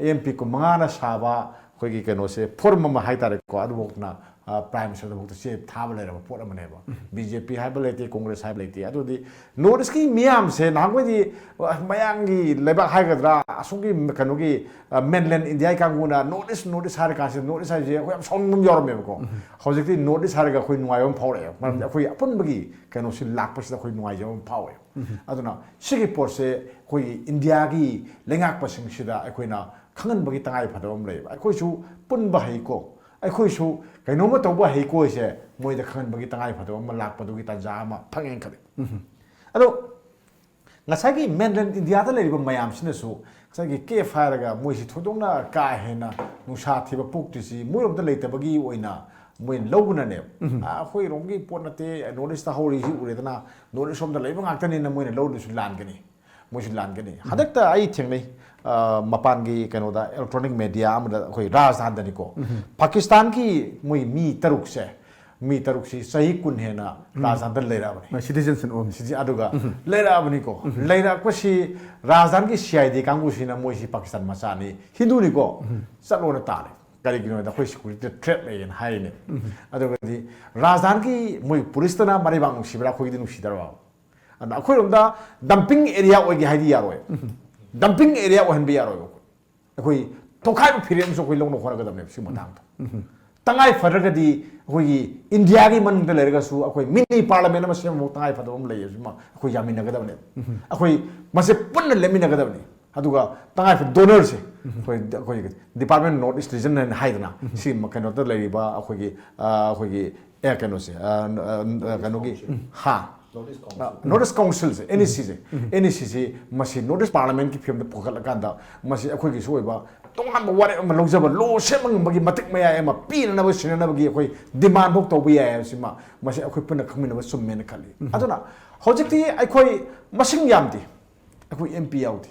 ꯑꯦꯝ ꯄꯤ ꯀꯨꯟꯃꯉꯥꯅ ꯁꯥꯕ ꯑꯩꯈꯣꯏꯒꯤ ꯀꯩꯅꯣꯁꯦ, ꯐꯣꯔꯝ ꯑꯃ ꯍꯥꯏꯇꯥꯔꯦꯀꯣ, ꯑꯗꯨꯐꯥꯎꯅ ꯄ꯭ꯔꯥꯏꯝ ꯃꯤꯅꯤꯁꯇꯔꯗꯐꯥꯎꯗ ꯆꯦ ꯊꯥꯕ ꯂꯩꯔꯕ ꯄꯣꯠ ꯑꯃꯅꯦꯕ꯫ ꯕꯤ ꯖꯦ ꯄꯤ ꯍꯥꯏꯕ ꯂꯩꯇꯦ, ꯀꯣꯡꯒ꯭ꯔꯦꯁ ꯍꯥꯏꯕ ꯂꯩꯇꯦ꯫ ꯑꯗꯨꯗꯤ ꯅꯣꯔꯠ ꯏꯁꯀꯤ ꯃꯤꯌꯥꯝꯁꯦ ꯅꯍꯥꯟꯈꯣꯏꯗꯤ, ꯑ, ꯃꯌꯥꯡꯒꯤ ꯂꯩꯕꯥꯛ ꯍꯥꯏꯒꯗ꯭ꯔꯥ, ꯑꯁꯣꯝꯒꯤ ꯀꯩꯅꯣꯒꯤ, ꯑ, ꯃꯦꯟꯂꯦꯟ ꯏꯟꯗꯤꯌꯥꯒꯤ ꯀꯥꯡꯕꯨꯅ ꯅꯣꯔꯠ ꯏꯁ, ꯅꯣꯔꯠ ꯏꯁ ꯍꯥꯏꯔ ꯀꯥꯟꯁꯤꯗ, ꯅꯣꯔꯠ ꯏꯁ ꯍꯥꯏꯁꯦ ꯑꯩꯈꯣꯏ ꯌꯥꯝ ꯁꯥꯎꯅꯤꯡꯕ ꯑꯃ ꯌꯥꯎꯔꯝꯃꯦꯕꯀꯣ꯫ ꯍꯧꯖꯤꯛꯇꯤ ꯅꯣꯔꯠ ꯏꯁ ꯍꯥꯏꯔꯒ ꯑꯩꯈꯣꯏ ꯅꯨꯡꯉꯥꯏꯕ ꯑꯃ ꯐꯥꯎꯔꯛꯑꯦ, ꯃꯔꯝꯗꯤ ꯑꯩꯈꯣꯏ ꯑꯄꯨꯟꯕꯒꯤ ꯀꯩꯅꯣꯁꯤ ꯂꯥꯛꯄꯁꯤꯗ ꯑꯩꯈꯣꯏ ꯅꯨꯡꯉꯥꯏꯖꯕ ꯑꯃ ꯐꯥꯎꯋꯦ꯫ ꯑꯗꯨꯅ ꯁꯤꯒꯤ ꯄꯣꯠꯁꯦ ꯑꯩꯈꯣꯏꯒꯤ ꯏꯟꯗꯤꯌꯥꯒꯤ ꯂꯩꯉꯥꯛꯄꯁꯤꯡꯁꯤꯗ ꯑꯩꯈꯣꯏꯅ ꯈꯪꯍꯟꯕꯒꯤ ꯇꯉꯥꯏ ꯐꯗꯕ ꯑꯃ ꯂꯩꯌꯦꯕ꯫ ꯑꯩꯈꯣꯏꯁꯨ ꯄꯨꯟꯕ ꯍꯩꯀꯣ, ꯑꯩꯈꯣꯏꯁꯨ ꯀꯩꯅꯣꯝꯃ ꯇꯧꯕ ꯍꯩꯀꯣ ꯍꯥꯏꯁꯦ ꯃꯣꯏꯗ ꯈꯪꯍꯟꯕꯒꯤ ꯇꯉꯥꯏ ꯐꯗꯕ ꯑꯃ ꯂꯥꯛꯄꯗꯨꯒꯤ ꯇꯥꯟꯖꯥ ꯑꯃ ꯐꯪꯉꯦꯅ ꯈꯜꯂꯤ꯫ ꯑꯗꯣ ꯉꯁꯥꯏꯒꯤ ꯃꯦꯟꯂꯦꯟ ꯏꯟꯗꯤꯌꯥꯗ ꯂꯩꯔꯤꯕ ꯃꯌꯥꯝꯁꯤꯅꯁꯨ ꯉꯁꯥꯏꯒꯤ ꯀꯦꯐ ꯍꯥꯏꯔꯒ ꯃꯣꯏꯁꯤ ꯊꯣꯏꯗꯣꯛꯅ ꯀꯥ ꯍꯦꯟꯅ ꯅꯨꯡꯁꯥ ꯊꯤꯕ ꯄꯣꯛꯇ꯭ꯔꯤꯁꯤ ꯃꯣꯏꯔꯣꯝꯗ ꯂꯩꯇꯕꯒꯤ ꯑꯣꯏꯅ ꯃꯣꯏꯅ ꯂꯧꯕꯅꯅꯦꯕ꯫ "ꯑꯥ, ꯑꯩꯈꯣꯏꯔꯣꯝꯒꯤ ꯄꯣꯠ ꯅꯠꯇꯦ, ꯅꯣꯔꯠ ꯏꯁꯇ ꯍꯧꯔꯤꯁꯤ ꯎꯔꯦꯗꯅ, ꯅꯣꯔꯠ ꯏꯁ ꯔꯣꯝꯗ ꯂꯩꯕ ꯉꯥꯛꯇꯅꯤꯅ ꯃꯣꯏꯅ ꯂꯧꯔꯤꯁꯨ ꯂꯥꯟꯒꯅꯤ, ꯃꯣꯏꯁꯨ ꯂꯥꯟꯒꯅꯤ"꯫ ꯍꯟꯗꯛꯇ ꯑꯩ ꯊꯦꯡꯅꯩ, ꯑ, ꯃꯄꯥꯟꯒꯤ ꯀꯩꯅꯣꯗ, ꯏꯂꯦꯛꯇ꯭ꯔꯣꯅꯤꯛ ꯃꯦꯗꯤꯌꯥ ꯑꯃꯗ, ꯑꯩꯈꯣꯏ ꯔꯥꯖꯁꯊꯥꯟꯗꯅꯤꯀꯣ, ꯄꯥꯀꯤꯁꯇꯥꯟꯒꯤ ꯃꯣꯏ ꯃꯤ ꯇꯔꯨꯛꯁꯦ, ꯃꯤ ꯇꯔꯨꯛꯁꯤ ꯆꯍꯤ ꯀꯨꯟ ꯍꯦꯟꯅ ꯔꯥꯖꯁꯊꯥꯟꯗ ꯂꯩꯔꯛꯑꯕꯅꯤ꯫ ꯁꯤꯇꯤꯖꯦꯟꯁꯤꯞ ꯑꯣꯏꯕꯅꯤ꯫ ꯁꯤꯗꯤ ꯑꯗꯨꯒ ꯂꯩꯔꯛꯑꯕꯅꯤꯀꯣ꯫ ꯂꯩꯔꯛꯄꯁꯤ ꯔꯥꯖꯁꯊꯥꯟꯒꯤ ꯁꯤ ꯑꯥꯏ ꯗꯤ ꯀꯥꯡꯕꯨꯁꯤꯅ ꯃꯣꯏꯁꯤ ꯄꯥꯀꯤꯁꯇꯥꯟ ꯃꯆꯥꯅꯤ, ꯍꯤꯟꯗꯨꯅꯤꯀꯣ, ꯆꯠꯂꯣꯅ ꯇꯥꯔꯦ꯫ ꯀꯔꯤꯒꯤꯅꯣ ꯍꯥꯏꯗ ꯑꯩꯈꯣꯏ ꯁꯦꯀ꯭ꯌꯨꯔꯤꯇꯤꯗ ꯊ꯭ꯔꯦꯠ ꯂꯩꯌꯦꯅ ꯍꯥꯏꯔꯤꯅꯦ꯫ ꯑꯗꯨꯒꯗꯤ ꯔꯥꯖꯁꯊꯥꯟꯒꯤ ꯃꯣꯏ ꯄꯨꯂꯤꯁꯇꯅ ꯃꯔꯩꯕꯥꯛ ꯅꯨꯡꯁꯤꯕ꯭ꯔꯥ, ꯑꯩꯈꯣꯏꯒꯤꯗꯤ ꯅꯨꯡꯁꯤꯗ꯭ꯔꯕ? ꯑꯗ ꯑꯩꯈꯣꯏꯔꯣꯝꯗ ꯗꯝꯄꯤꯡ ꯑꯦꯔꯤꯌꯥ ꯑꯣꯏꯒꯦ ꯍꯥꯏꯗꯤ ꯌꯥꯔꯣꯏ꯫ ꯗꯝꯄꯤꯡ ꯑꯦꯔꯤꯌꯥ ꯑꯣꯏꯍꯟꯕ ꯌꯥꯔꯣꯏꯕ꯫ ꯑꯩꯈꯣꯏ ꯇꯣꯈꯥꯏꯕ ꯐꯤꯔꯦꯞ ꯑꯃꯁꯨ ꯑꯩꯈꯣꯏ ꯂꯧꯅ ꯍꯣꯠꯅꯒꯗꯕꯅꯦꯕ ꯁꯤ ꯃꯇꯥꯡꯗ꯫ ꯇꯉꯥꯏ ꯐꯗ꯭ꯔꯒꯗꯤ ꯑꯩꯈꯣꯏꯒꯤ ꯏꯟꯗꯤꯌꯥꯒꯤ ꯃꯅꯨꯡꯗ ꯂꯩꯔꯒꯁꯨ ꯑꯩꯈꯣꯏ ꯃꯤꯅꯤ ꯄꯥꯔꯂꯃꯦꯟ ꯑꯃ ꯁꯦꯝꯕꯐꯥꯎ ꯇꯉꯥꯏ ꯐꯗꯕ ꯑꯃ ꯂꯩꯌꯦ꯫ ꯁꯤꯃ ꯑꯩꯈꯣꯏ ꯌꯥꯃꯤꯟꯅꯒꯗꯕꯅꯦꯕ꯫ ꯑꯩꯈꯣꯏ ꯃꯁꯦ ꯄꯨꯟꯅ ꯂꯦꯞꯃꯤꯟꯅꯒꯗꯕꯅꯤ꯫ ꯑꯗꯨꯒ ꯇꯉꯥꯏ ꯐꯗ ꯗꯣꯅꯔꯁꯦ ꯑꯩꯈꯣꯏ, ꯑꯩꯈꯣꯏ ꯗꯤꯄꯥꯔꯠꯃꯦꯟ ꯅꯣꯔꯠ ꯏꯁ ꯔꯤꯖꯟ ꯍꯥꯏꯅ ꯍꯥꯏꯗꯅ ꯁꯤ ꯀꯩꯅꯣꯗ ꯂꯩꯔꯤꯕ ꯑꯩꯈꯣꯏꯒꯤ, ꯑ, ꯑꯩꯈꯣꯏꯒꯤ ꯑꯦ, ꯀꯩꯅꯣꯁꯦ, ꯑ, ꯑ, ꯀꯩꯅꯣꯒꯤ, ꯍꯥ? ꯅꯣꯔꯠ ꯏꯁ ꯀꯥꯎꯟꯁꯤꯜꯁꯦ, ꯑꯦꯟ ꯏ ꯁꯤꯁꯦ, ꯑꯦꯟ ꯏ ꯁꯤꯁꯤ ꯃꯁꯤ ꯅꯣꯔꯠ ꯏꯁ ꯄꯥꯔꯂꯃꯦꯟꯒꯤ ꯐꯤꯕꯝꯗ ꯄꯨꯈꯠꯂꯀꯥꯟꯗ ꯃꯁꯤ ꯑꯩꯈꯣꯏꯒꯤꯁꯨ ꯑꯣꯏꯕ ꯇꯣꯉꯥꯟꯕ ꯋꯥꯔꯦꯞ ꯑꯃ ꯂꯧꯖꯕ, ꯂꯣ ꯁꯦꯝꯕ ꯉꯝꯕꯒꯤ ꯃꯇꯤꯛ ꯃꯌꯥꯏ ꯑꯃ ꯄꯤꯅꯅꯕ ꯁꯤꯟꯅꯅꯕꯒꯤ ꯑꯩꯈꯣꯏ ꯗꯤꯃꯥꯟ ꯐꯥꯎ ꯇꯧꯕ ꯌꯥꯏ ꯍꯥꯏꯕꯁꯤꯃ ꯃꯁꯤ ꯑꯩꯈꯣꯏ ꯄꯨꯟꯅ ꯈꯪꯃꯤꯟꯅꯕ ꯆꯨꯝꯃꯦꯅ ꯈꯜꯂꯤ꯫ ꯑꯗꯨꯅ ꯍꯧꯖꯤꯛꯇꯤ ꯑꯩꯈꯣꯏ ꯃꯁꯤꯡ ꯌꯥꯝꯗꯦ, ꯑꯩꯈꯣꯏ ꯑꯦꯝ ꯄꯤ ꯌꯥꯎꯗꯦ꯫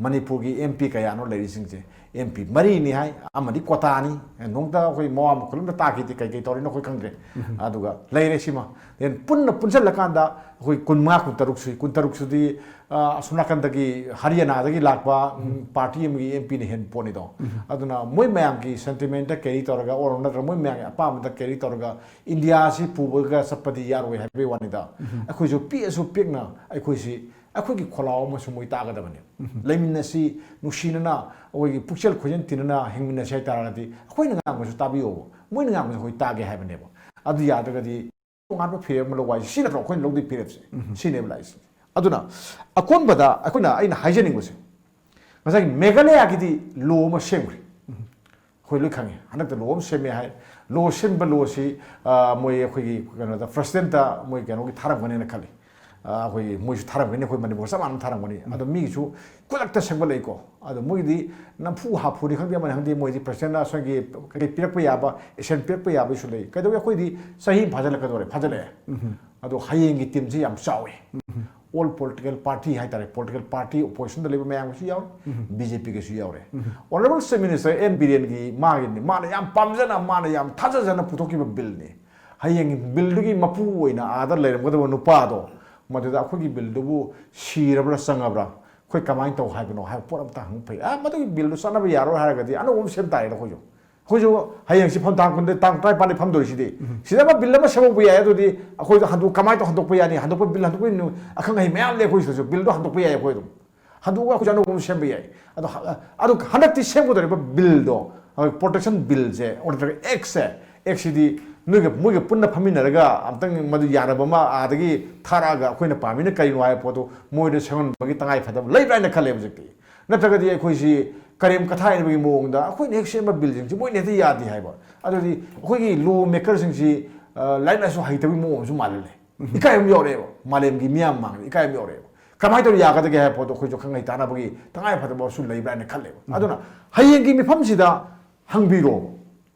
ꯃꯅꯤꯄꯨꯔꯒꯤ ꯑꯦꯝ ꯄꯤ ꯀꯌꯥꯅꯣ ꯂꯩꯔꯤꯁꯤꯡꯁꯦ? ꯑꯦꯝ ꯄꯤ ꯃꯔꯤꯅꯤ ꯍꯥꯏ, ꯑꯃꯗꯤ ꯀꯣꯇꯥꯅꯤ꯫ ꯅꯣꯡꯇ ꯑꯩꯈꯣꯏ ꯃꯋꯥ ꯃꯈꯨꯜ ꯑꯝꯇ ꯇꯥꯈꯤꯗꯦ, ꯀꯩ ꯀꯩ ꯇꯧꯔꯤꯅꯣ ꯑꯩꯈꯣꯏ ꯈꯪꯗ꯭ꯔꯦ꯫ ꯑꯗꯨꯒ ꯂꯩꯔꯦ ꯁꯤꯃ꯫ Then ꯄꯨꯟꯅ ꯄꯨꯟꯁꯤꯜꯂꯀꯥꯟꯗ ꯑꯩꯈꯣꯏ ꯀꯨꯟꯃꯉꯥ, ꯀꯨꯟꯇꯔꯨꯛ ꯁꯨꯏ꯫ ꯀꯨꯟꯇꯔꯨꯛ ꯁꯨꯗꯤ, ꯑ, ꯑꯁꯣꯝ ꯅꯥꯀꯟꯗꯒꯤ ꯍꯔꯤꯌꯥꯅꯥꯗꯒꯤ ꯂꯥꯛꯄ, ꯎꯝ, ꯄꯥꯔꯇꯤ ꯑꯃꯒꯤ ꯑꯦꯝ ꯄꯤꯅ ꯍꯦꯟ ꯄꯣꯠꯅꯤꯗꯣ꯫ ꯑꯗꯨꯅ ꯃꯣꯏ ꯃꯌꯥꯝꯒꯤ ꯁꯦꯟꯇꯤꯃꯦꯟꯇ ꯀꯦꯔꯤ ꯇꯧꯔꯒ, ꯑꯣꯔ ꯅꯠꯇ꯭ꯔꯒ ꯃꯣꯏ ꯃꯌꯥꯝꯒꯤ ꯑꯄꯥꯝꯕꯗ ꯀꯦꯔꯤ ꯇꯧꯔꯒ ꯏꯟꯗꯤꯌꯥꯁꯤ ꯄꯨꯕꯒ ꯆꯠꯄꯗꯤ ꯌꯥꯔꯣꯏ ꯍꯥꯏꯕꯒꯤ ꯋꯥꯅꯤꯗ꯫ ꯑꯩꯈꯣꯏꯁꯨ ꯄꯤꯛꯑꯁꯨ ꯄꯤꯛꯅ ꯑꯩꯈꯣꯏꯁꯤ, ꯑꯩꯈꯣꯏꯒꯤ ꯈꯣꯜꯂꯥꯎ ꯑꯃꯁꯨ ꯃꯣꯏ ꯇꯥꯒꯗꯕꯅꯤ꯫ ꯂꯩꯃꯤꯟꯅꯁꯤ, ꯅꯨꯡꯁꯤꯅꯅ, ꯑꯩꯈꯣꯏꯒꯤ ꯄꯨꯛꯆꯦꯜ ꯈꯣꯏꯖꯦꯜ ꯇꯤꯟꯅꯅ ꯍꯤꯡꯃꯤꯟꯅꯁꯤ ꯍꯥꯏꯇꯥꯔꯒꯗꯤ, ꯑꯩꯈꯣꯏꯅ ꯉꯥꯡꯕꯁꯨ ꯇꯥꯕꯤꯌꯣꯕ, ꯃꯣꯏꯅ ꯉꯥꯡꯕꯁꯨ ꯑꯩꯈꯣꯏ ꯇꯥꯒꯦ ꯍꯥꯏꯕꯅꯦꯕ꯫ ꯑꯗꯨ ꯌꯥꯗ꯭ꯔꯒꯗꯤ ꯇꯣꯉꯥꯟꯕ ꯐꯤꯔꯦꯞ ꯑꯃ ꯂꯧꯕ ꯍꯥꯏꯁꯦ ꯁꯤ ꯅꯠꯇ꯭ꯔꯣ ꯑꯩꯈꯣꯏꯅ ꯂꯧꯗꯣꯏ ꯐꯤꯔꯦꯞꯁꯦ? ꯁꯤꯅꯦꯕ ꯂꯥꯛꯏꯁꯦ꯫ ꯑꯗꯨꯅ ꯑꯀꯣꯟꯕꯗ ꯑꯩꯈꯣꯏꯅ, ꯑꯩꯅ ꯍꯥꯏꯖꯅꯤꯡꯕꯁꯦ, ꯉꯁꯥꯏꯒꯤ ꯃꯦꯘꯥꯂꯌꯥꯒꯤꯗꯤ ꯂꯣ ꯑꯃ ꯁꯦꯝꯈ꯭ꯔꯦ꯫ ꯑꯩꯈꯣꯏ ꯂꯣꯏ ꯈꯪꯉꯤ꯫ ꯍꯟꯗꯛꯇ ꯂꯣ ꯑꯃ ꯁꯦꯝꯃꯦ ꯍꯥꯏ꯫ ꯂꯣ ꯁꯦꯝꯕ ꯂꯣꯁꯤ, ꯑ, ꯃꯣꯏ ꯑꯩꯈꯣꯏꯒꯤ ꯀꯩꯅꯣꯗ, ꯄ꯭ꯔꯁꯤꯗꯦꯟꯠꯇ ꯃꯣꯏ ꯀꯩꯅꯣꯒꯤ ꯊꯥꯔꯝꯒꯅꯦꯅ ꯈꯜꯂꯤ꯫ ꯑ, ꯑꯩꯈꯣꯏꯒꯤ ꯃꯣꯏꯁꯨ ꯊꯥꯔꯝꯒꯅꯤ, ꯑꯩꯈꯣꯏ ꯃꯅꯤꯄꯨꯔ ꯆꯞ ꯃꯥꯟꯅꯅ ꯊꯥꯔꯝꯒꯅꯤ꯫ ꯑꯗꯣ ꯃꯤꯒꯤꯁꯨ ꯈꯨꯗꯛꯇ ꯁꯦꯝꯒꯠꯂꯛꯏꯀꯣ꯫ ꯑꯗꯣ ꯃꯣꯏꯒꯤꯗꯤ ꯅꯝꯐꯨ ꯍꯥꯐꯨꯅꯤ ꯈꯪꯗꯦ, ꯑꯃꯅꯤ ꯈꯪꯗꯦ, ꯃꯣꯏꯗꯤ ꯄ꯭ꯔꯁꯤꯗꯦꯟꯠꯅ ꯑꯁꯣꯏꯒꯤ ꯀꯩ ꯄꯤꯔꯛꯄ ꯌꯥꯕ, ꯑꯦꯛꯁꯟ ꯄꯤꯔꯛꯄ ꯌꯥꯕꯁꯨ ꯂꯩ꯫ ꯀꯩꯗꯧꯋꯤ, ꯑꯩꯈꯣꯏꯗꯤ ꯆꯍꯤ ꯑꯃ ꯐꯥꯖꯤꯜꯂꯛꯀꯗꯧꯔꯦ, ꯐꯥꯖꯤꯜꯂꯛꯑꯦ꯫ ꯑꯗꯣ ꯍꯌꯦꯡꯒꯤ ꯇꯤꯝꯁꯤ ꯌꯥꯝ ꯆꯥꯎꯋꯤ꯫ All political party ꯍꯥꯏꯇꯥꯔꯦ, political party oppositionꯗ ꯂꯩꯕ ꯃꯌꯥꯝꯒꯁꯨ ꯌꯥꯎꯔꯦ, ꯕꯤ ꯖꯦ ꯄꯤꯒꯁꯨ ꯌꯥꯎꯔꯦ꯫ Honourable Chief Minister ꯑꯦꯟ ꯕꯤꯔꯦꯟꯒꯤ ꯃꯥꯒꯤꯅꯤ, ꯃꯥꯅ ꯌꯥꯝ ꯄꯥꯝꯖꯅ, ꯃꯥꯅ ꯌꯥꯝ ꯊꯥꯖꯖꯅ ꯄꯨꯊꯣꯛꯈꯤꯕ ꯕꯤꯜꯅꯤ꯫ ꯍꯌꯦꯡ ꯕꯤꯜꯗꯨꯒꯤ ꯃꯄꯨ ꯑꯣꯏꯅ ꯑꯥꯗ ꯂꯩꯔꯝꯒꯗꯕ ꯅꯨꯄꯥꯗꯣ, ꯃꯗꯨꯗ ꯑꯩꯈꯣꯏꯒꯤ ꯕꯤꯜꯗꯨꯕꯨ ꯁꯤꯔꯕ꯭ꯔꯥ ꯆꯪꯉꯕ꯭ꯔꯥ, ꯑꯩꯈꯣꯏ ꯀꯃꯥꯏꯅ ꯇꯧ ꯍꯥꯏꯕꯅꯣ ꯍꯥꯏꯕ ꯄꯣꯠ ꯑꯝꯇ ꯍꯪꯕ ꯐꯩ꯫ ꯑ, ꯃꯗꯨꯒꯤ ꯕꯤꯜꯗꯨ ꯆꯠꯅꯕ ꯌꯥꯔꯣꯏ ꯍꯥꯏꯔꯒꯗꯤ ꯑꯅꯧꯕ ꯑꯃ ꯁꯦꯝ ꯇꯥꯔꯦꯗ ꯑꯩꯈꯣꯏꯁꯨ꯫ ꯑꯩꯈꯣꯏꯁꯨ ꯍꯌꯦꯡꯁꯤ ꯐꯝ ꯇꯥꯡ ꯀꯨꯟꯗ, ꯇꯥꯡ ꯇꯔꯥꯅꯤꯄꯥꯟꯗ ꯐꯝꯗꯣꯔꯤꯁꯤꯗꯤ꯫ ꯁꯤꯗ ꯑꯃ ꯕꯤꯜ ꯑꯃ ꯁꯦꯝꯍꯧꯕ ꯌꯥꯏ꯫ ꯑꯗꯨꯗꯤ ꯑꯩꯈꯣꯏꯗ ꯍꯟꯗꯣꯛ-, ꯀꯃꯥꯏꯅ ꯇꯧ ꯍꯟꯗꯣꯛꯄ ꯌꯥꯅꯤ? ꯍꯟꯗꯣꯛꯄ, ꯕꯤꯜ ꯍꯟꯗꯣꯛꯄꯒꯤ ꯅꯨ-, ꯑꯈꯪ ꯑꯍꯩ ꯃꯌꯥꯝ ꯂꯩ ꯑꯩꯈꯣꯏ ꯁꯤꯗꯁꯨ꯫ ꯕꯤꯜꯗꯣ ꯍꯟꯗꯣꯛꯄ ꯌꯥꯏ ꯑꯩꯈꯣꯏ ꯑꯗꯨꯝ꯫ ꯍꯟꯗꯣꯛꯑꯒ ꯑꯩꯈꯣꯏꯁꯨ ꯑꯅꯧꯕ ꯑꯃ ꯁꯦꯝꯕ ꯌꯥꯏ꯫ ꯑꯗꯣ ꯍ-, ꯑꯗꯣ ꯍꯟꯗꯛꯇꯤ ꯁꯦꯝꯒꯗꯧꯔꯤꯕ ꯕꯤꯜꯗꯣ, ꯑꯩꯈꯣꯏ ꯄ꯭ꯔꯣꯇꯦꯛꯁꯟ ꯕꯤꯜꯁꯦ, ꯑꯣꯔ ꯅꯠꯇ꯭ꯔꯒ ꯑꯦꯛꯁꯦ, ꯑꯦꯛꯁꯤꯗꯤ ꯅꯣꯏꯒ, ꯃꯣꯏꯒ ꯄꯨꯟꯅ ꯐꯝꯃꯤꯟꯅꯔꯒ ꯑꯝꯇꯪ ꯃꯗꯨ ꯌꯥꯅꯕ ꯑꯃ ꯑꯥꯗꯒꯤ ꯊꯥꯔꯛꯑꯒ ꯑꯩꯈꯣꯏꯅ ꯄꯥꯝꯃꯤꯅ ꯀꯔꯤꯅꯣ ꯍꯥꯏꯕ ꯄꯣꯠꯇꯨ ꯃꯣꯏꯗ ꯁꯦꯝꯍꯟꯕꯒꯤ ꯇꯉꯥꯏ ꯐꯗꯕ ꯂꯩꯕ꯭ꯔꯥ ꯍꯥꯏꯅ ꯈꯜꯂꯦ ꯍꯧꯖꯤꯛꯇꯤ꯫ ꯅꯠꯇ꯭ꯔꯒꯗꯤ ꯑꯩꯈꯣꯏꯁꯤ ꯀꯔꯦꯝ ꯀꯊꯥꯏꯅꯕꯒꯤ ꯃꯑꯣꯡꯗ ꯑꯩꯈꯣꯏꯅ ꯍꯦꯛ ꯁꯦꯝꯕ ꯕꯤꯜꯁꯤꯡꯁꯤ ꯃꯣꯏꯅ ꯍꯦꯛꯇ ꯌꯥꯗꯦ ꯍꯥꯏꯕ꯫ ꯑꯗꯨꯗꯤ ꯑꯩꯈꯣꯏꯒꯤ ꯂꯣ ꯃꯦꯀꯔꯁꯤꯡꯁꯤ, ꯑ, ꯂꯥꯏꯔꯤꯛ ꯂꯥꯏꯁꯨ ꯍꯩꯇꯕꯒꯤ ꯃꯑꯣꯡ ꯑꯃꯁꯨ ꯃꯥꯜꯍꯜꯂꯦ꯫ ꯏꯀꯥꯏ ꯑꯃ ꯌꯥꯎꯔꯛꯑꯦꯕ, ꯃꯥꯂꯦꯝꯒꯤ ꯃꯤꯌꯥꯝ ꯃꯥꯡꯗ ꯏꯀꯥꯏ ꯑꯃ ꯌꯥꯎꯔꯛꯑꯦꯕ꯫ ꯀꯃꯥꯏꯅ ꯇꯧꯔ ꯌꯥꯒꯗꯒꯦ ꯍꯥꯏꯕ ꯄꯣꯠꯇꯣ ꯑꯩꯈꯣꯏꯁꯨ ꯈꯪꯍꯩ ꯇꯥꯅꯕꯒꯤ ꯇꯉꯥꯏ ꯐꯗꯕꯁꯨ ꯂꯩꯕ꯭ꯔꯥ ꯍꯥꯏꯅ ꯈꯜꯂꯦꯕ꯫ ꯑꯗꯨꯅ ꯍꯌꯦꯡꯒꯤ ꯃꯤꯐꯝꯁꯤꯗ ꯍꯪꯕꯤꯔꯣꯕ,